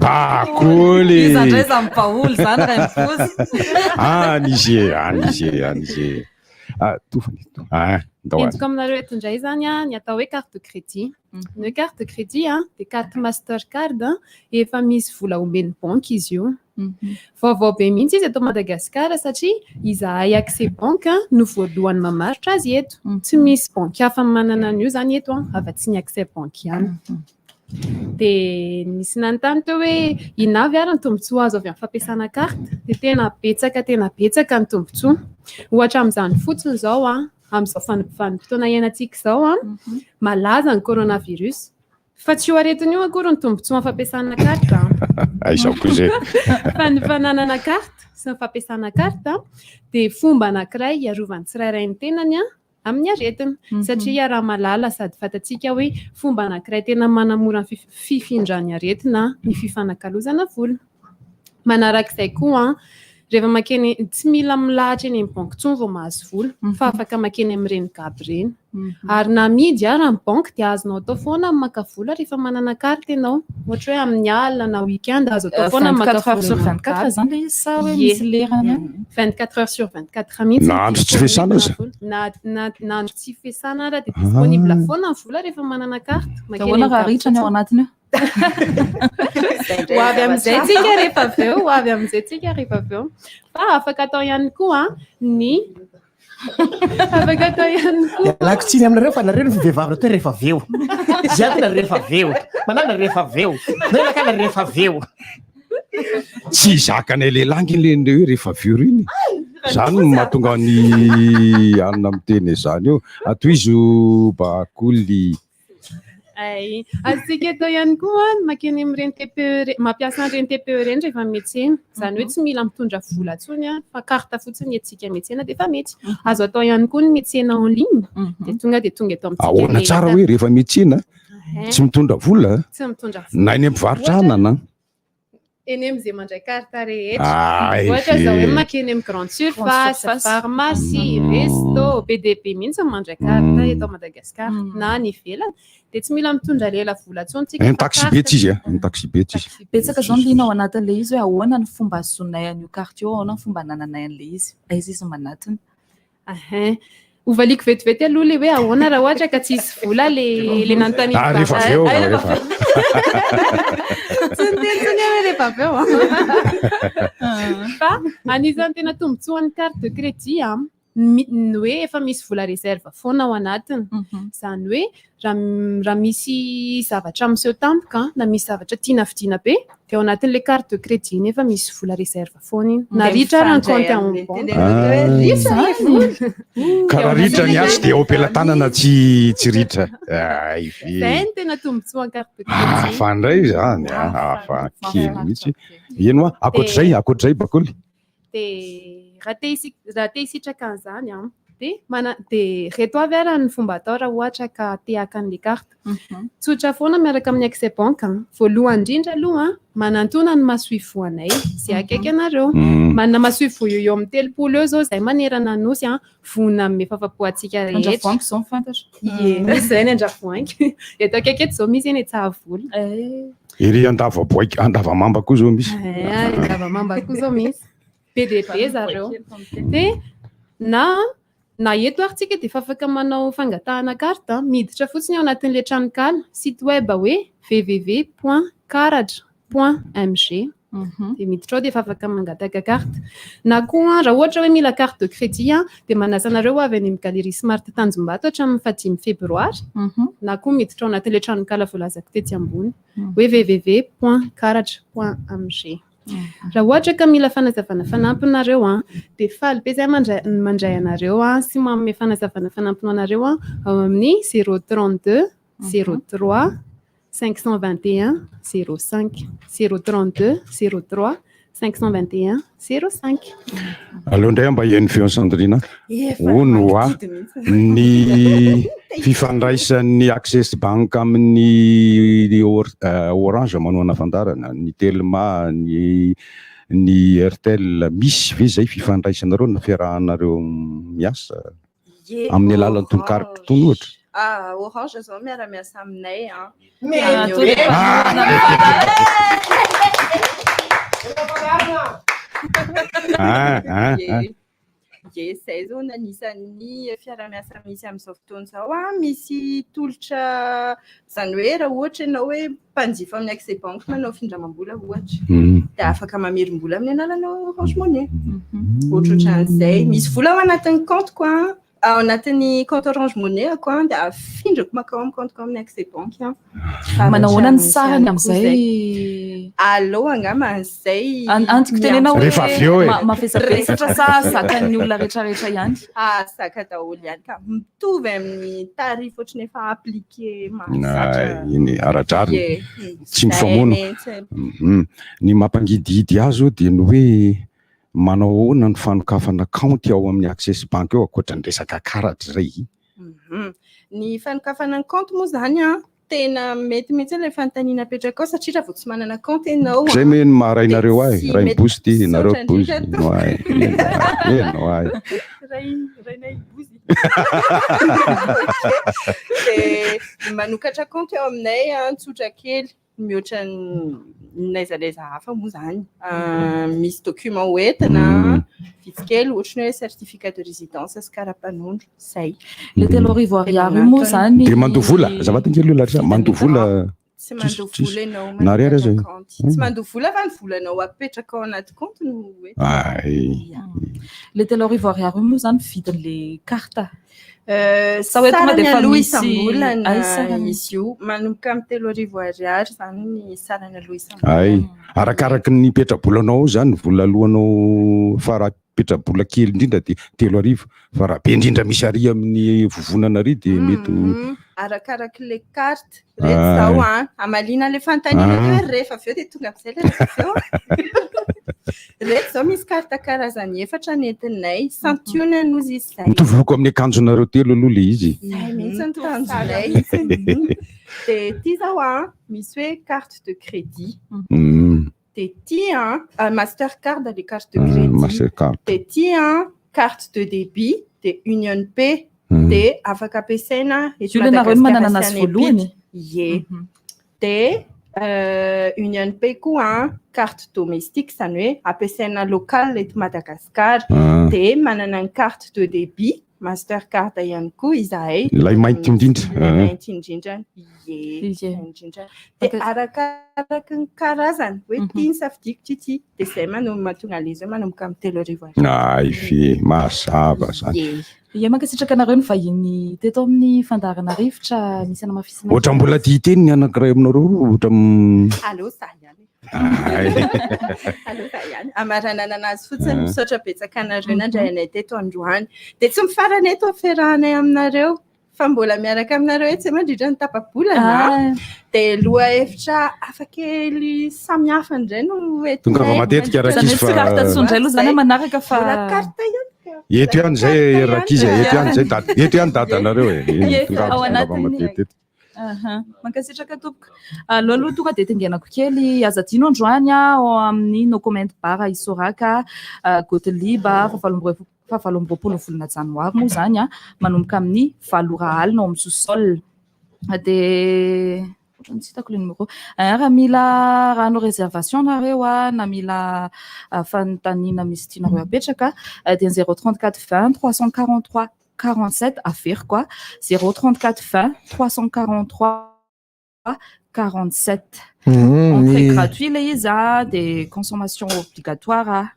[SPEAKER 27] Bakoly.
[SPEAKER 7] Iza indray izany baoly izany raha mifozy.
[SPEAKER 27] Any izy e, any izy e, any izy e. Ah, tofany eto. Ah, ndao any.
[SPEAKER 11] Entiko aminareo eto indray izany a, ny atao hoe carte de crédit. Ny hoe carte de crédit a, dia carte Mastercard a, efa misy vola omen'ny banky izy io. Vaovao be mihitsy izy eto Madagasikara satria izahay Accès Banque no voalohany mamaritra azy eto. Tsy misy banky hafa manana an'io izany eto a, afa-tsy ny Accès Banque ihany. Dia nisy nanontany teo hoe inona avy ary ny tombontsoa azo avy amin'ny fampiasana carte? Dia tena betsaka tena betsaka ny tombontsoa. Ohatra amin'izany fotsiny izao a, amin'izao vanim-potoana iainantsika izao a, malaza ny coronavirus. Fa tsy io aretina io akory ny tombontsoa amin'ny fampiasana carte a.
[SPEAKER 27] Aiza koa izay.
[SPEAKER 11] Fa ny fananana carte sy ny fampiasana carte dia fomba anankiray hiarovan'ny tsirairay ny tenany a, amin'ny aretina satria iaraha-mahalala sady fantatsika hoe fomba anankiray tena manamora ny fifindran'ny aretina ny fifanakalozana vola. Manarak'izay koa, rehefa mankeny, tsy mila milahatra eny amin'ny banky intsony vao mahazo vola fa afaka mankeny amin'ireny gab ireny. Ary na amidy ara ny banky dia azonao atao foana ny maka vola rehefa manana carte ianao. Ohatra hoe amin'ny alina na week-end azo atao foana ny maka
[SPEAKER 7] 24 heures sur
[SPEAKER 11] vola
[SPEAKER 7] 24
[SPEAKER 11] gab.
[SPEAKER 7] izany ilay izy sa hoe
[SPEAKER 11] Ie.
[SPEAKER 7] misy lerany ihany?
[SPEAKER 11] 24 heures sur 24 mihitsy.
[SPEAKER 27] Na andro tsy fiasana aza?
[SPEAKER 11] Na, na, na andro tsy fiasana ara dia disponible foana ny vola rehefa manana carte.
[SPEAKER 7] Dia
[SPEAKER 11] Mankeny
[SPEAKER 7] ahoana
[SPEAKER 11] amin'ny
[SPEAKER 7] raha
[SPEAKER 11] gab
[SPEAKER 7] ritra ny ao
[SPEAKER 11] fotsiny.
[SPEAKER 7] anatiny eo?
[SPEAKER 11] Ho avy amin'izay tsika rehefa avy eo, ho avy amin'izay tsika rehefa avy eo. Fa afaka atao ihany koa ny afaka atao ihany koa.
[SPEAKER 8] Ialako tsiny aminareo fa nareo no vehivavy natao rehefa avy eo. Zay tena rehefa avy eo. Manana rehefa avy eo. Menaka na rehefa avy eo.
[SPEAKER 27] Tsy zakanay lehilahy nge le hoe rehefa avy eo ireny. Zany no mahatonga ny anona miteny izany eo. Atohizo bakoly.
[SPEAKER 11] Ay, azontsika atao ihany koa ny mankeny amin'ireny TPE ireny, mampiasa an'ireny TPE ireny rehefa miantsena. Izany hoe tsy mila mitondra vola intsony fa carte fotsiny entintsika miantsena dia efa mety. Azo atao ihany koa ny miantsena en ligne dia tonga dia tonga eto amintsika
[SPEAKER 27] Ahoana
[SPEAKER 11] ilay
[SPEAKER 27] tsara
[SPEAKER 11] entana.
[SPEAKER 27] hoe rehefa miantsena tsy mitondra vola?
[SPEAKER 11] Tsy mitondra vola.
[SPEAKER 27] Na eny amin'ny mpivarotra anana?
[SPEAKER 11] Eny amin'izay mandray carte rehetra.
[SPEAKER 27] Ay
[SPEAKER 11] Ohatra izao hoe
[SPEAKER 27] ve.
[SPEAKER 11] mankeny amin'ny grande surface,
[SPEAKER 7] surface.
[SPEAKER 11] pharmacie, resto, be dia be mihitsy ny mandray carte eto Madagasikara na any ivelany. Dia tsy mila mitondra lela vola intsony tsika
[SPEAKER 27] Ny
[SPEAKER 11] fa
[SPEAKER 27] taxi be
[SPEAKER 11] carte.
[SPEAKER 27] tsy izy a, ny taxi be tsy izy.
[SPEAKER 7] Betsaka izao ny liana ao anatin'ilay izy hoe ahoana ny fomba ahazoanay an'io carte io, ahoana ny fomba anananay an'ilay izy, aiza izy manatona.
[SPEAKER 11] Ahin. Hovaliako vetivety aloha ilay hoe ahoana raha ohatra ka tsisy vola le le nanontanian'i
[SPEAKER 27] Ah, rehefa avy eo, rehefa.
[SPEAKER 11] Tsy niteny intsony aho hoe rehefa avy eo. Fa anisan'ny tena tombontsoan'ny carte de crédit an, ny hoe efa misy vola réserve foana ao anatiny. Izany hoe raha raha misy zavatra miseho tampoka na misy zavatra tiana vidiana be dia ao anatin'ilay carte de crédit iny efa misy vola réserve foana iny. Na ritra ary ny compte en banque.
[SPEAKER 27] Ritra
[SPEAKER 11] ilay vola.
[SPEAKER 27] Ka raha ritra ny azy dia eo am-pelatanana tsy tsy ritra. Ay ve.
[SPEAKER 11] Izay no tena tombontsoan'ny carte de crédit.
[SPEAKER 27] Hafa indray izany a, hafa kely mihitsy. Eny hoa, ankoatr'izay, ankoatr'izay Bakoly.
[SPEAKER 11] Dia raha te hisi- raha te hisitraka an'izany an, dia mana- dia reto avy ara ny fomba atao raha ohatra ka te haka an'ilay carte. Tsotra foana miaraka amin'ny Accès Banque an. Voalohany indrindra aloha an, manantona ny masoivoho anay izay akaiky anareo. Manana masoivoho eo eo amin'ny 30 eo izao izay manerana ny Nosy an, vonona hanome fafapo antsika rehetra.
[SPEAKER 7] Andravoahangy izao no fantatra.
[SPEAKER 11] Ie, misy izay any Andravoahangy. Eto akaiky eto izao misy eny Antsahavola.
[SPEAKER 27] Ery Andavaboaika, Andavamamba koa izao misy.
[SPEAKER 11] Eh, Andavamamba koa izao misy. Be dia be zareo. Dia na na eto ary tsika dia efa afaka manao fangatahana carte, miditra fotsiny ao anatin'ilay tranonkala, site web hoe www point karatra point mg. Dia miditra ao dia efa afaka mangataka carte. Na koa raha ohatra hoe mila carte de crédit dia manasa anareo ho avy any amin'ny Galerie Smart Tanjombato hatramin'ny fahadimy febroary. Na koa miditra ao anatin'ilay tranonkala voalazako tetsy ambony hoe www point karatra point mg. Raha ohatra ka mila fanazavana fanampiny nareo an, dia faly be izahay mandray mandray anareo an sy manome fanazavana fanampiny anareo an ao amin'ny 032 03 521 05 032 03 521 05.
[SPEAKER 27] Aleo indray mba hihaino feon'i Sandrine.
[SPEAKER 28] Efa
[SPEAKER 27] Hono hoa
[SPEAKER 28] mangidy mihitsy.
[SPEAKER 27] ny fifandraisan'ny Access Bank amin'ny Orange manohana fandaharana, ny Telma, ny ny Airtel, misy ve izay fifandraisanareo na fiarahanareo miasa
[SPEAKER 28] Ie,
[SPEAKER 27] amin'ny alalan'ny
[SPEAKER 28] Orange.
[SPEAKER 27] carte itony ohatra?
[SPEAKER 28] Ah, Orange zao miara-miasa aminay an.
[SPEAKER 7] Ah,
[SPEAKER 28] Amin'ny
[SPEAKER 7] tonga
[SPEAKER 28] Orange.
[SPEAKER 27] Ah, ah, ah.
[SPEAKER 28] Ie. Ie, izay zao no anisan'ny fiaraha-miasa misy amin'izao fotoana izao an. Misy tolotra, izany hoe raha ohatra ianao hoe mpanjifa amin'ny Accès Bank manao findramam-bola ohatra, dia afaka mamerim-bola amin'ny alalan'ny Orange Money. Ohatrohatran'izay. Misy vola ao anatin'ny compte-ko an, ao anatin'ny compte Orange Money-ako an, dia afindrako mankao amin'ny compte-ko amin'ny Accès Bank an.
[SPEAKER 7] Manao ahoana ny
[SPEAKER 28] Zavatra misy
[SPEAKER 7] sarany
[SPEAKER 28] ihany koa
[SPEAKER 7] amin'izay?
[SPEAKER 28] izay. Aleo angamba an'izay
[SPEAKER 7] An- Antoko tenena hoe
[SPEAKER 27] Rehefa avy eo e.
[SPEAKER 7] mavesabesatra sa zakan'ny olona rehetrarehetra ihany?
[SPEAKER 28] Ah, zaka daholo ihany ka. Mitovy amin'ny tarif ohatran'ny efa appliqué mahazatra.
[SPEAKER 27] Ay, iny ara-drariny.
[SPEAKER 28] Ie.
[SPEAKER 27] Tsy
[SPEAKER 28] Izay
[SPEAKER 27] mifamono.
[SPEAKER 28] mihitsy.
[SPEAKER 27] Ny mampangidihidy azy eo dia ny hoe manao ahoana ny fanokafana kaonty ao amin'ny Access Bank eo ankoatra ny resaka karatra izay.
[SPEAKER 28] Ny fanokafana ny kaonty moa izany an, tena mety mihitsy ilay fanontaniana apetraka ao satria raha vao tsy manana kaonty ianao
[SPEAKER 27] Izay
[SPEAKER 28] an,
[SPEAKER 27] moa ny maha rainareo
[SPEAKER 28] dia
[SPEAKER 27] ahy,
[SPEAKER 28] tsy
[SPEAKER 27] rain'i
[SPEAKER 28] mety
[SPEAKER 27] Bozy ity, nareo
[SPEAKER 28] misaotra
[SPEAKER 27] Bozy,
[SPEAKER 28] indrindra
[SPEAKER 27] eno ahy, eno ahy, eno ahy.
[SPEAKER 28] Rainay Bozy. Ok. Dia manokatra kaonty ao aminay an, tsotra kely. Mihoatra ny n'aiza n'aiza hafa moa izany. Misy document hoentina, vitsy kely, ohatry ny hoe certificat de résidence sy karapanondro, izay.
[SPEAKER 7] Ilay 3000 ariary io moa izany.
[SPEAKER 27] Dia mandoa vola, azafady kely olona, mandoa vola.
[SPEAKER 28] Tsy mandoa vola ianao
[SPEAKER 27] Na ariary aza.
[SPEAKER 28] manokatra kaonty. Tsy mandoa vola fa ny volanao apetraka ao anaty kaonty no hoentina.
[SPEAKER 27] Ay.
[SPEAKER 7] Ilay 3000 ariary io moa izany vidin'ilay carte. Sa hoe tonga
[SPEAKER 28] Sarany
[SPEAKER 7] dia efa
[SPEAKER 28] aloha
[SPEAKER 7] misy
[SPEAKER 28] isam-bolana
[SPEAKER 7] Ay, sarany.
[SPEAKER 28] izy io. Manomboka amin'ny 3000 ariary izany ny sarany aloha isam-bolana.
[SPEAKER 27] Ay, arakaraky ny petra-bolanao ao izany, vola alohanao fara. petrabola kely indrindra dia 3000 fa raha be indrindra misy ary amin'ny vovonana ary dia mety ho
[SPEAKER 28] Arakarak'ilay carte. Reto izao an, hamaliana ilay fanontaniana teo hoe rehefa avy eo dia tonga amin'izay ilay rehefa avy eo. Reto izao misy carte karazany efatra nentinay, santionany hozy izy izay.
[SPEAKER 27] Mitovy loko amin'ny akanjonareo telo aloha ilay izy.
[SPEAKER 28] Izay mihitsy ny tanjonay. Dia ity izao an, misy hoe carte de crédit. Dia ity an, Mastercard ilay carte de crédit.
[SPEAKER 27] Mastercard.
[SPEAKER 28] Dia ity an, carte de débit, dia Union Pay. Dia afaka ampiasaina eto
[SPEAKER 7] Io ilay nareo no manana
[SPEAKER 28] Madagasikara sy
[SPEAKER 7] anazy
[SPEAKER 28] any
[SPEAKER 7] voalohany?
[SPEAKER 28] ampita. Ie. Dia Union Pay koa an, carte domestique, izany hoe ampiasaina local eto Madagasikara. Dia manana ny carte de débit, Mastercard ihany koa izahay.
[SPEAKER 27] Ilay mainty indrindra.
[SPEAKER 28] Ilay mainty indrindra. Ie, izay indrindra. Dia arakaraky ny karazany, hoe ity ny safidiko, ity ity. Dia izay mahatonga an'ilay izy hoe manomboka amin'ny 3000 ariary.
[SPEAKER 27] Ay ve, mazava izany.
[SPEAKER 28] Ie.
[SPEAKER 7] Ie, mankasitraka anareo ny vahiny teto amin'ny fandaharana Rivotra misy anamafisina.
[SPEAKER 27] Ohatra mbola tia hiteny ny anankiray aminareo, ohatra.
[SPEAKER 28] Aleo za ihany. Aleo za ihany. Amaranana anazy fotsiny, misaotra betsaka anareo nandray anay teto androany. Dia tsy mifarana eto ny fiarahanay aminareo fa mbola miaraka aminareo etsy mandritra ny tapa-bolana. Dia lohahevitra hafakely samihafa indray no entinay.
[SPEAKER 27] Tongava matetika rankizy fa.
[SPEAKER 7] Izany hoe tsy carte intsony indray aloha izany manaraka fa.
[SPEAKER 28] Mbola carte ihany ka.
[SPEAKER 27] Eto ihany izay rankizy e, eto ihany izay dada, eto ihany dadanareo e. Tongava,
[SPEAKER 7] Ao
[SPEAKER 27] tongava
[SPEAKER 7] anatin'ny
[SPEAKER 27] matetika.
[SPEAKER 7] Aha, mankasitraka tompoko. Aleo aloha tonga dia tingenako kely, aza adino androany ao amin'ny No Comment Bar Isoraka, Gottlieb, fahavalo amby roapolo volana janoary moa izany, manomboka amin'ny 8 ora alina ao amin'ny sous-sol. Dia ohatran'ny tsy hitako ilay numéro. Raha mila rano réservation nareo na mila fanontaniana misy tianareo apetraka dia 034 20 343 47, averiko a, 034 20 343 47. Entrée gratuit ilay izy a, dia consommation obligatoire a.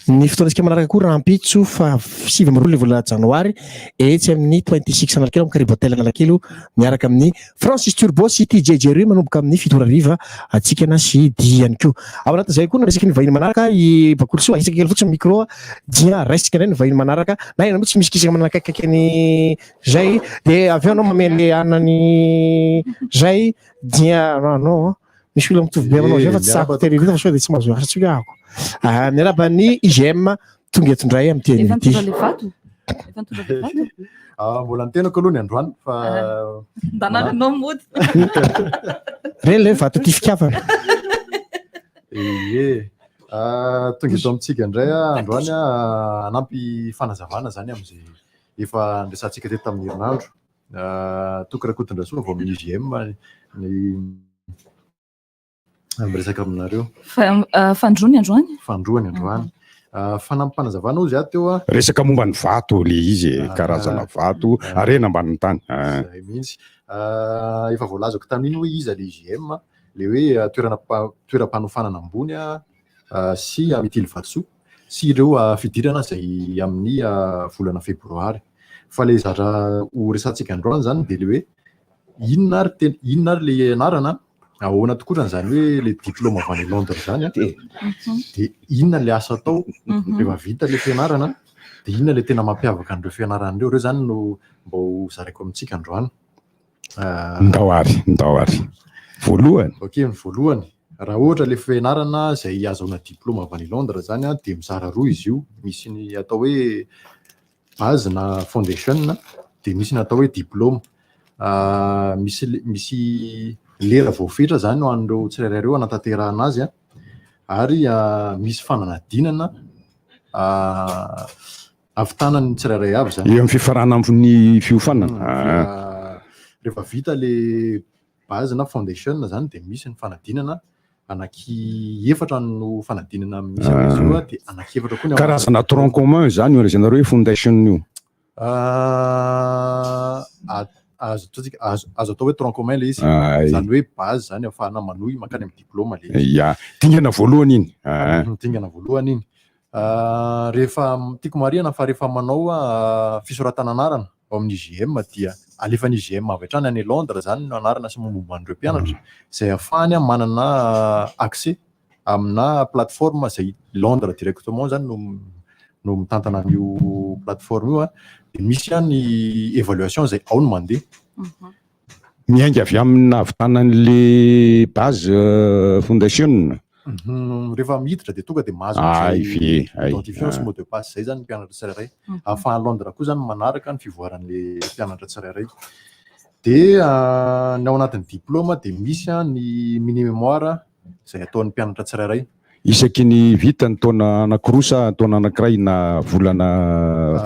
[SPEAKER 8] Ny fotoanantsika manaraka koa rahampitso fa 29 le volana janoary etsy amin'ny 26 Analakely amin'ny Karibo Hotel Analakely miaraka amin'ny Francis Turbo sy TJ Jerry manomboka amin'ny 7 ora hariva atsikana sy dihy ihany koa. Ao anatin'izay koa no resaky ny vahiny manaraka i Bakolisoa, ahitsaka kely fotsiny micro dia raisika indray ny vahiny manaraka na ianao mihitsy misy kisaka manakaikaiky ny zay dia avy eo anao mamele anany zay dia anao misy olona mitovy be aminao zay fa tsy sahako tery fa sao dia tsy mahazo asa tsika ahako. Miarahaba ny IGM tonga eto indray amin'ity
[SPEAKER 7] Efa
[SPEAKER 8] anio ity.
[SPEAKER 7] nitondra le vato? Efa nitondra le vato?
[SPEAKER 1] Mbola ny tenako aloha ny androany fa
[SPEAKER 7] Ndanananao mody.
[SPEAKER 8] Reny le vato tia fitiavana.
[SPEAKER 1] Ie. Tonga eto amintsika indray aho androany hanampy fanazavana izany amin'izay efa niresahantsika teto tamin'ny herinandro. Toky Rakotondrasoa avy ao amin'ny IGM ny miresaka aminareo.
[SPEAKER 7] Fandroany androany?
[SPEAKER 1] Fandroany androany. Fanampim-panazavana hozy aho teo.
[SPEAKER 27] Resaka momba ny vato ilay izy e, karazana vato, harena ambanin'ny tany.
[SPEAKER 1] Izay mihitsy. Efa voalazako tamin'iny hoe iza ilay IGM, ilay hoe toerana toeram-panofanana ambony sy mitily vatosoa sy ireo fidirana izay amin'ny volana febroary. Fa ilay zatra ho resahantsika androany izany dia ilay hoe inona ary tena, inona ary ilay anarana, ahoana tokoa izany hoe ilay diplôme avy any Londres izany an, dia inona ilay asa atao rehefa vita ilay fianarana, dia inona ilay tena mampiavaka an'ireo fianarana ireo, ireo izany no mba ho zaraiko amintsika androany.
[SPEAKER 27] Ndao ary, ndao ary. Voalohany.
[SPEAKER 1] Ok, ny voalohany, raha ohatra ilay fianarana izay ahazoana diplôme avy any Londres izany an, dia mizara roa izy io, misy ny atao hoe base na foundation dia misy ny atao hoe diplôme. Misy misy lera voafetra izany ho an'ireo tsirairay ireo hanatanterahana azy an, ary misy fananadinana ahavitana ny tsirairay avy izany.
[SPEAKER 27] Eo amin'ny fifaranan'ny fiofanana.
[SPEAKER 1] Rehefa vita ilay base na foundation izany dia misy ny fanadinana anaky efatra no fanadinana misy amin'izy io dia anaky efatra koa ny ao
[SPEAKER 27] Karazana tronc commun izany io lazainareo hoe foundation io.
[SPEAKER 1] Azo ataontsika azo azo atao hoe tronc commun ilay izy.
[SPEAKER 27] Ay.
[SPEAKER 1] Izany hoe base izany ahafahana manohy mankany amin'ny diplôme ilay izy.
[SPEAKER 27] Ya, dingana voalohany iny.
[SPEAKER 1] Dingana voalohany iny. Rehefa tiako marihana fa rehefa manao fisoratana anarana ao amin'ny IGM dia alefan'ny IGM avy hatrany any Londres izany ny anarana sy mombamomba an'ireo mpianatra izay ahafahany manana accès amina plateforme izay Londres directement izany no no mitantana an'io plateforme io a, dia misy ny évaluation izay ao no mandeha.
[SPEAKER 27] Miainga avy amin'ny nahavitana an'le base fondation.
[SPEAKER 1] Rehefa miditra dia tonga dia mahazo
[SPEAKER 27] Ay,
[SPEAKER 1] an'izay
[SPEAKER 27] ve, ay,
[SPEAKER 1] identifiant sy
[SPEAKER 27] ah.
[SPEAKER 1] mot de passe izay zany ny mpianatra tsirairay. Ahafahan'i Londres koa zany manaraka ny fivoaran'le mpianatra tsirairay. Dia ny ao anatin'ny diplôme dia misy ny mini mémoire izay ataon'ny mpianatra tsirairay.
[SPEAKER 27] Isaky ny vita ny taona anankiroa sa taona anankiray na volana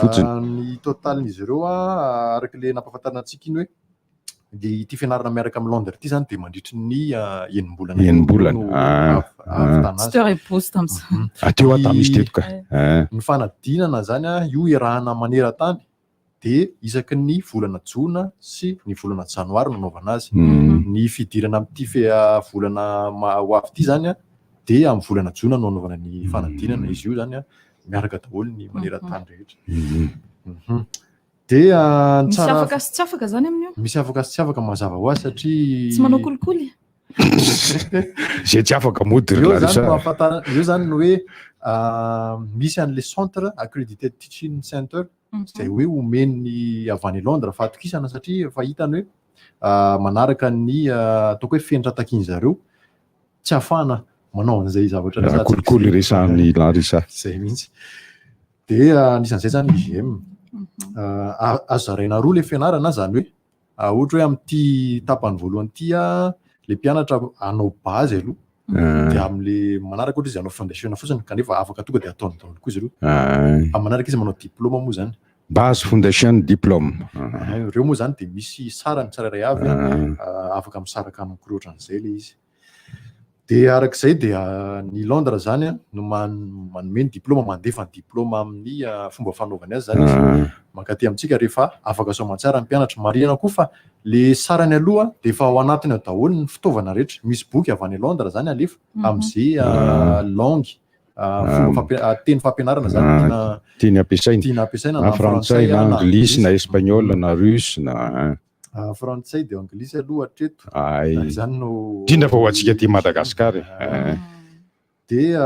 [SPEAKER 27] fotsiny?
[SPEAKER 1] Ny totalin'izy ireo araka ilay nampahafantarina antsika iny hoe dia ity fianarana miaraka amin'ny Londres ity zany dia mandritry ny enim-bolana eo
[SPEAKER 27] Enim-bolana.
[SPEAKER 1] no ahavitana azy.
[SPEAKER 7] Tsy teo ray-poste amin'izany.
[SPEAKER 27] Teo aho tamin'izy teto ka.
[SPEAKER 1] Ny fanadinana zany io iarahana maneran-tany dia isaky ny volana jona sy ny volana janoary no anaovana azy. Ny fidirana amin'ity volana ho avy ity zany dia amin'ny volana jona no anaovana ny fanadinana. Izy io zany miaraka daholo ny maneran-tany rehetra. Dia ny
[SPEAKER 7] Misy
[SPEAKER 1] tsara
[SPEAKER 7] afaka sy tsy afaka zany amin'io?
[SPEAKER 1] Misy afaka sy tsy afaka mazava ho azy satria
[SPEAKER 7] Tsy manao kolikoly?
[SPEAKER 27] Zay tsy afaka mody ry
[SPEAKER 1] Eo zany
[SPEAKER 27] Larissa.
[SPEAKER 1] no ahafantarana, eo zany no hoe misy an'le centre accredited teaching center izay hoe omen'ny avy any Londres fahatokisana satria efa hitany hoe manaraka ny ataoko hoe fenitra takian'ny zareo, tsy ahafahana manao an'izay zavatra
[SPEAKER 27] Raha
[SPEAKER 1] resahantsika
[SPEAKER 27] kolikoly
[SPEAKER 1] izay.
[SPEAKER 27] resahan'i Larissa.
[SPEAKER 1] Izay mihitsy. Dia anisan'izay zany ny IGM. Azo zaraina roa ilay fianarana, izany hoe ohatra hoe amin'ity tapany voalohany ity ilay mpianatra hanao base aloha, dia amin'ilay manaraka ohatra izy hanao foundation fotsiny kanefa afaka tonga dia ataony daholo koa izy ireo. Amin'ny manaraka izy manao diplôme moa zany.
[SPEAKER 27] Base, foundation, diplôme.
[SPEAKER 1] Ireo moa zany dia misy sarany tsirairay avy, afaka misaraka anankiroa ohatran'izay ilay izy. Dia araka izay dia ny Londres zany no manome ny diplôme, mandefa ny diplôme amin'ny fomba fanaovany azy zany izy mankaty amintsika rehefa afaka soamantsara ny mpianatra. Marihana koa fa le sarany aloha dia efa ao anatiny ao daholo ny fitaovana rehetra. Misy boky avy any Londres zany alefa amin'izay langue, fomba teny fampianarana zany
[SPEAKER 27] Tiana ampiasaina.
[SPEAKER 1] tiana ampiasaina
[SPEAKER 27] Na
[SPEAKER 1] na
[SPEAKER 27] frantsay,
[SPEAKER 1] frantsay,
[SPEAKER 27] na
[SPEAKER 1] na
[SPEAKER 27] anglisy, na
[SPEAKER 1] anglisy.
[SPEAKER 27] espagnol, na russe, na
[SPEAKER 1] Frantsay dia anglisy aloha hatreto.
[SPEAKER 27] Ay.
[SPEAKER 1] Izany no
[SPEAKER 27] Indrindra fa ho antsika aty Madagasikara e.
[SPEAKER 1] Dia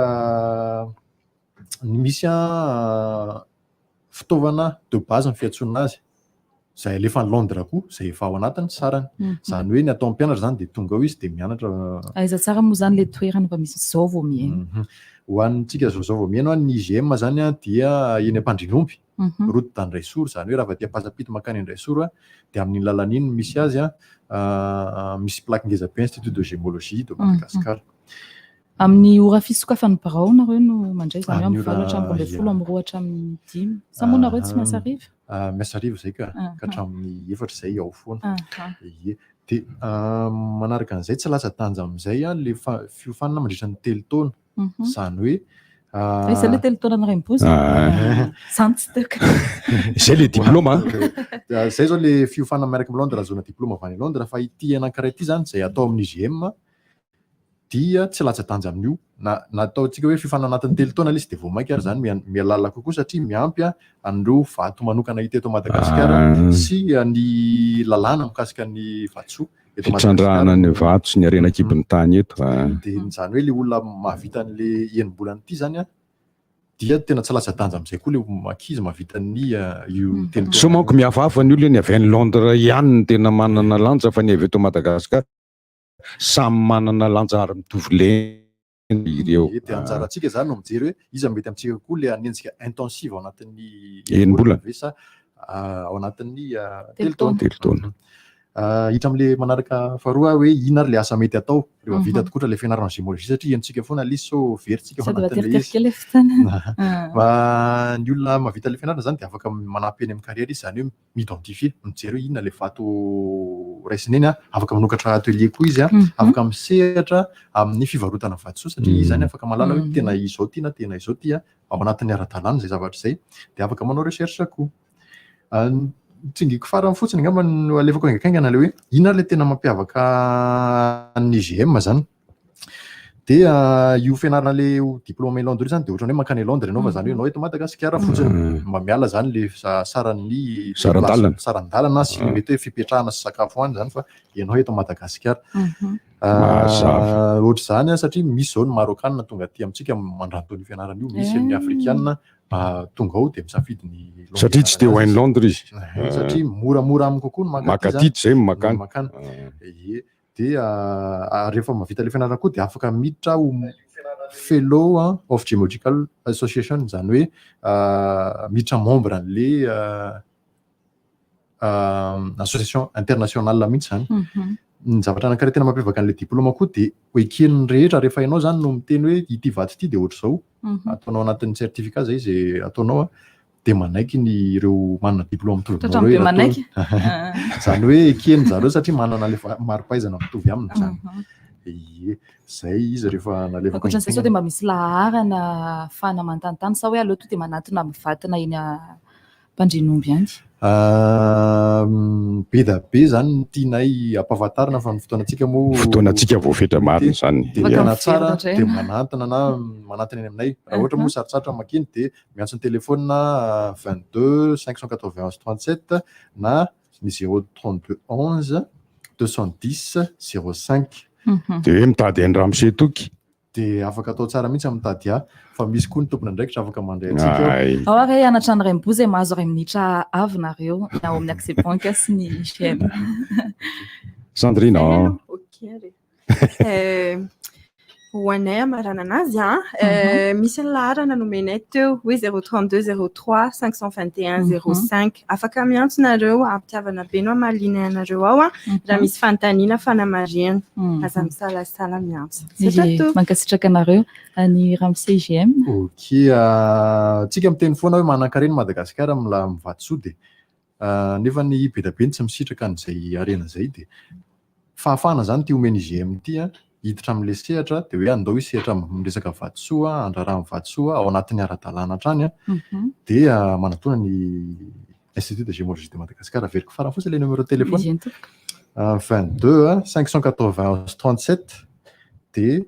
[SPEAKER 1] ny misy fitaovana de base ny fiantsoana azy, izay alefa any Londres koa, izay efa ao anatin'ny sarany. Izany hoe ny ataon'ny mpianatra izany dia tonga ao izy dia mianatra.
[SPEAKER 7] Aiza tsara moa izany ilay toerana fa misy izao vao mihaino.
[SPEAKER 1] Ho antsika izao izao vao mihaino, ny IGM izany dia eny Ampandrianomby. Route d'Andraisoro, izany hoe raha avy aty Ampasampito mankany Andraisoro dia amin'iny lalana iny no misy azy, misy plaque ngeza be Institut de Gémologie de Madagascar.
[SPEAKER 7] Amin'ny ora fisokafan'ny birao nareo no mandray, izany hoe
[SPEAKER 1] Amin'ny
[SPEAKER 7] amin'ny valo
[SPEAKER 1] ora
[SPEAKER 7] hatramin'ny roa ambin'ny folo,
[SPEAKER 1] ia.
[SPEAKER 7] amin'ny roa hatramin'ny dimy. Sa moa nareo tsy miasa hariva?
[SPEAKER 1] Miasa hariva izay ka, ka hatramin'ny efatra izay ao foana. Ie. Dia manaraka an'izay tsy latsa-danja amin'izay ilay fiofanana mandritra ny 3 taona. Izany hoe,
[SPEAKER 7] Zay le 3 taona niraim-boza. Zany tsy teo ka.
[SPEAKER 27] Zay le diplôme, ah.
[SPEAKER 1] Zay zao le fiofanana miaraka amin'ny Londres, ahazoana diplôme avy any Londres, fa ity anankiray ity zany izay atao amin'ny IGM dia tsy latsa-danja amin'io. Na, na ataontsika hoe fiofanana anatin'ny 3 taona ilay izy dia vao mainka ary zany mihalala kokoa satria miampy an'ireo vato manokana hita eto Madagasikara sy ny lalàna mikasika ny vatosoa eto Madagasikara.
[SPEAKER 27] Fitrandrahana ny vato sy ny harena an-kibon'ny tany eto.
[SPEAKER 1] Dia izany hoe ilay olona mahavita an'ilay enim-bolana ity zany dia tena tsy latsa-danja amin'izay koa ilay ankizy mahavita ny io 3 taona.
[SPEAKER 27] Sao manko mihafahafa ny olona ny avy any Londres ihany no tena manana lanja fa ny avy eto Madagasikara samy manana lanja ary mitovy lenta ireo.
[SPEAKER 1] Dia anjarantsika izany no mijery hoe iza mety amintsika kokoa ilay hanenjika intensive ao anatin'ny
[SPEAKER 27] Enim-bolana.
[SPEAKER 1] ve sa ao anatin'ny
[SPEAKER 7] 3
[SPEAKER 1] 3 taona.
[SPEAKER 27] 3 taona.
[SPEAKER 1] Hiditra amin'ilay manaraka faharoa hoe inona ary ilay asa mety atao rehefa vita tokoa ilay fianarana gémologie satria henontsika foana ilay izy sao verintsika ao
[SPEAKER 7] Sady
[SPEAKER 1] anatin'ilay
[SPEAKER 7] teritery
[SPEAKER 1] izy.
[SPEAKER 7] kely ilay fotoana.
[SPEAKER 1] Fa ny olona mahavita ilay fianarana izany dia afaka manampy eny amin'ny carrière izy, izany hoe mi-identifier, mijery hoe inona ilay vato raisina eny, afaka manokatra atelier koa izy, afaka misehatra amin'ny fivarotana vatosoa satria izy izany afaka mahalala hoe tena izao ity na tena izao ity, ao anatin'ny ara-dalàna izay zavatra izay, dia afaka manao recherche koa. Tsingiko farany fotsiny angamba no alefako haingankaingana ilay hoe inona ary ilay tena mampiavaka ny IGM izany. Dia io fianarana ilay ho diplôme Londres io izany dia ohatran'ny hoe mankany Londres ianao fa izany hoe ianao eto Madagasikara fotsiny. Mba miala izany ilay saran'ny
[SPEAKER 27] Saran-dalana.
[SPEAKER 1] saran-dalana sy ny mety hoe fipetrahana sy sakafo any izany fa ianao eto Madagasikara.
[SPEAKER 27] Mazava.
[SPEAKER 1] Ohatr'izany satria misy izao ny Marokanina tonga aty amintsika mandranto an'io fianarana io, misy ny Afrikanina tonga ao dia misafidy ny langue
[SPEAKER 27] Satria tsy te ho any Londres izy.
[SPEAKER 1] Satria moramora aminy kokoa ny maka
[SPEAKER 27] aty izay no makany.
[SPEAKER 1] Makany. Ie. Dia rehefa mahavita ilay fianarana koa dia afaka miditra ho fellow of Gemological Association, izany hoe miditra membre an'ilay association internationale mihitsy izany. Ny zavatra anankiray tena mampiavaka an'ilay diplôma koa dia eken'ny rehetra rehefa ianao izany no miteny hoe ity vato ity dia ohatr'izao, ataonao anatin'ny certificat izay izay ataonao dia manaiky ny ireo manana diplôme mitovy aminao ireo
[SPEAKER 7] manaiky.
[SPEAKER 1] Izany hoe ekeny zareo satria manana ilay mari-pahaizana mitovy aminy izany. Ie, izay izy rehefa nalefako
[SPEAKER 7] Ankoatran'izay sao dia mba misy laharana ahafahana manontany sa hoe aleo tonga dia manatona mivatana eny Ampandrianomby any?
[SPEAKER 1] Be dia be izany ny tianay hampahafantarina fa ny fotoanantsika moa
[SPEAKER 27] Fotoanantsika voafetra marina izany.
[SPEAKER 1] Dia tena tsara dia manantona na manantona eny aminay. Raha ohatra moa sarotsarotra ny makeny dia miantso ny telefaonina 22 591 37 na ny 032 11 210 05.
[SPEAKER 27] Dia hoe mitady an'i Ramose Toky.
[SPEAKER 1] Dia afaka atao tsara mihitsy amin'ny mitady ahy fa misy koa ny tompon'andraikitra afaka mandray antsika ao.
[SPEAKER 27] Ay.
[SPEAKER 7] Ao ary hianatra ny Rainiboa izay mahazo iray minitra avy nareo ny ao amin'ny Accès Banque sy ny IGM.
[SPEAKER 27] Sandrine an.
[SPEAKER 28] Ok ary. Ho anay hamaranana azy an, misy ny laharana nomenay teo hoe 032 03 521 05. Afaka miantso nareo, am-pitiavana be no hamaliana anareo ao an, raha misy fanontaniana fanamarihana. Aza misalasala miantso. Misaotra tompoko.
[SPEAKER 7] Mankasitraka anareo any Ramose IGM.
[SPEAKER 1] Ok, tsika miteny foana hoe manankarena i Madagasikara amin'ny vatosoa dia nefa ny be dia be ny tsy misitraka an'izay harena izay dia fahafahana izany ity omen'ny IGM ity an, hiditra amin'ilay sehatra dia hoe andao hisehatra amin'ny resaka vatosoa, handraharaha amin'ny vatosoa ao anatin'ny ara-dalàna hatrany an, dia manatona ny Institut de Gémologie de Madagascar. Averiko farany fotsiny ilay numéro de téléphone. 22 591 37 dia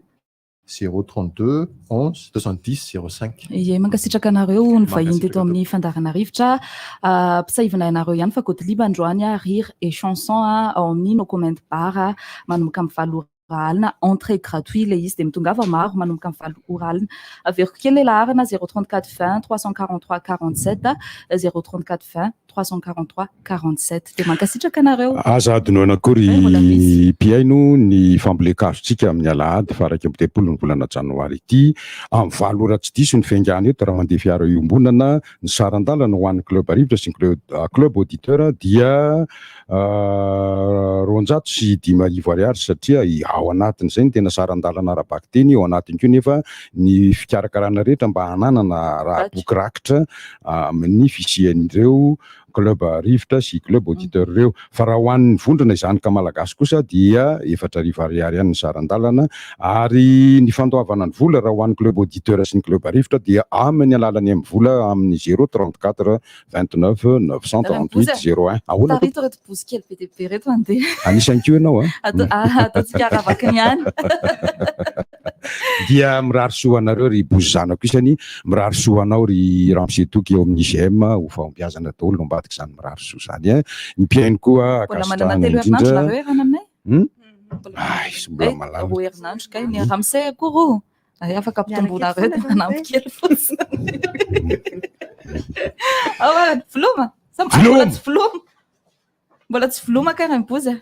[SPEAKER 1] 032 11 210 05.
[SPEAKER 7] Ie, mankasitraka anareo ny vahiny teto amin'ny fandaharana rivotra. Ampisaivina anareo ihany fa Gottlieb androany rire et chanson ao amin'ny No Comment Bar manomboka amin'ny 8 ora alina, entrée gratuit ilay izy dia mitongava maro manomboka amin'ny 8 ora alina. Averiko kely ilay laharana 034 20 343 47 034 20 343 47. Dia mankasitraka anareo.
[SPEAKER 27] Aza adinoina akory mpihaino ny fambolen-kazontsika amin'ny alahady faha 31 ny volana janoary ity amin'ny 8 ora tsy diso ny fiaingàna eto raha mandeha fiara iombonana ny saran-dalana ho an'ny club rivotra sy ny club auditeur dia 205 ariary satria ao anatin'izay ny tena saran-dalana ara-bakiteny ao anatiny koa nefa ny fikarakarana rehetra mba hananana raha boky rakitra amin'ny fisian'ireo club rivotra sy club auditeur ireo. Fa raha ho an'ny vondrona izany ka malagasy kosa dia 4000 ariary ihany ny saran-dalana ary ny fandoavana ny vola raha ho an'ny club auditeur sy ny club rivotra dia amin'ny alalan'ny MVola amin'ny zéro 34 29 938 01. Ahoana
[SPEAKER 7] Tarito ireto bozy kely be dia be ireto handeha.
[SPEAKER 27] Anisany koa ianao an.
[SPEAKER 7] Atao ataontsika aravaky ny any.
[SPEAKER 27] Dia mirary soa anareo ry bozy zanako isany, mirary soa anao ry ramose Toky eo amin'ny IGM ho fahombiazana daholo no ambadika izany mirary soa izany an. Ny mpihaino koa
[SPEAKER 7] Mbola manana
[SPEAKER 27] ankasitrahana
[SPEAKER 7] telo herinandro
[SPEAKER 27] indrindra.
[SPEAKER 7] nareo erana aminay?
[SPEAKER 27] Hum? Ay, mbola
[SPEAKER 7] Eh,
[SPEAKER 27] malala.
[SPEAKER 7] roa herinandro kay ny ramose akory o. Ay, afaka ampitomboinareo dia manampy kely fotsiny. Ao ary, veloma? Sa mbola tsy veloma? Mbola tsy veloma kay Rainibozy a.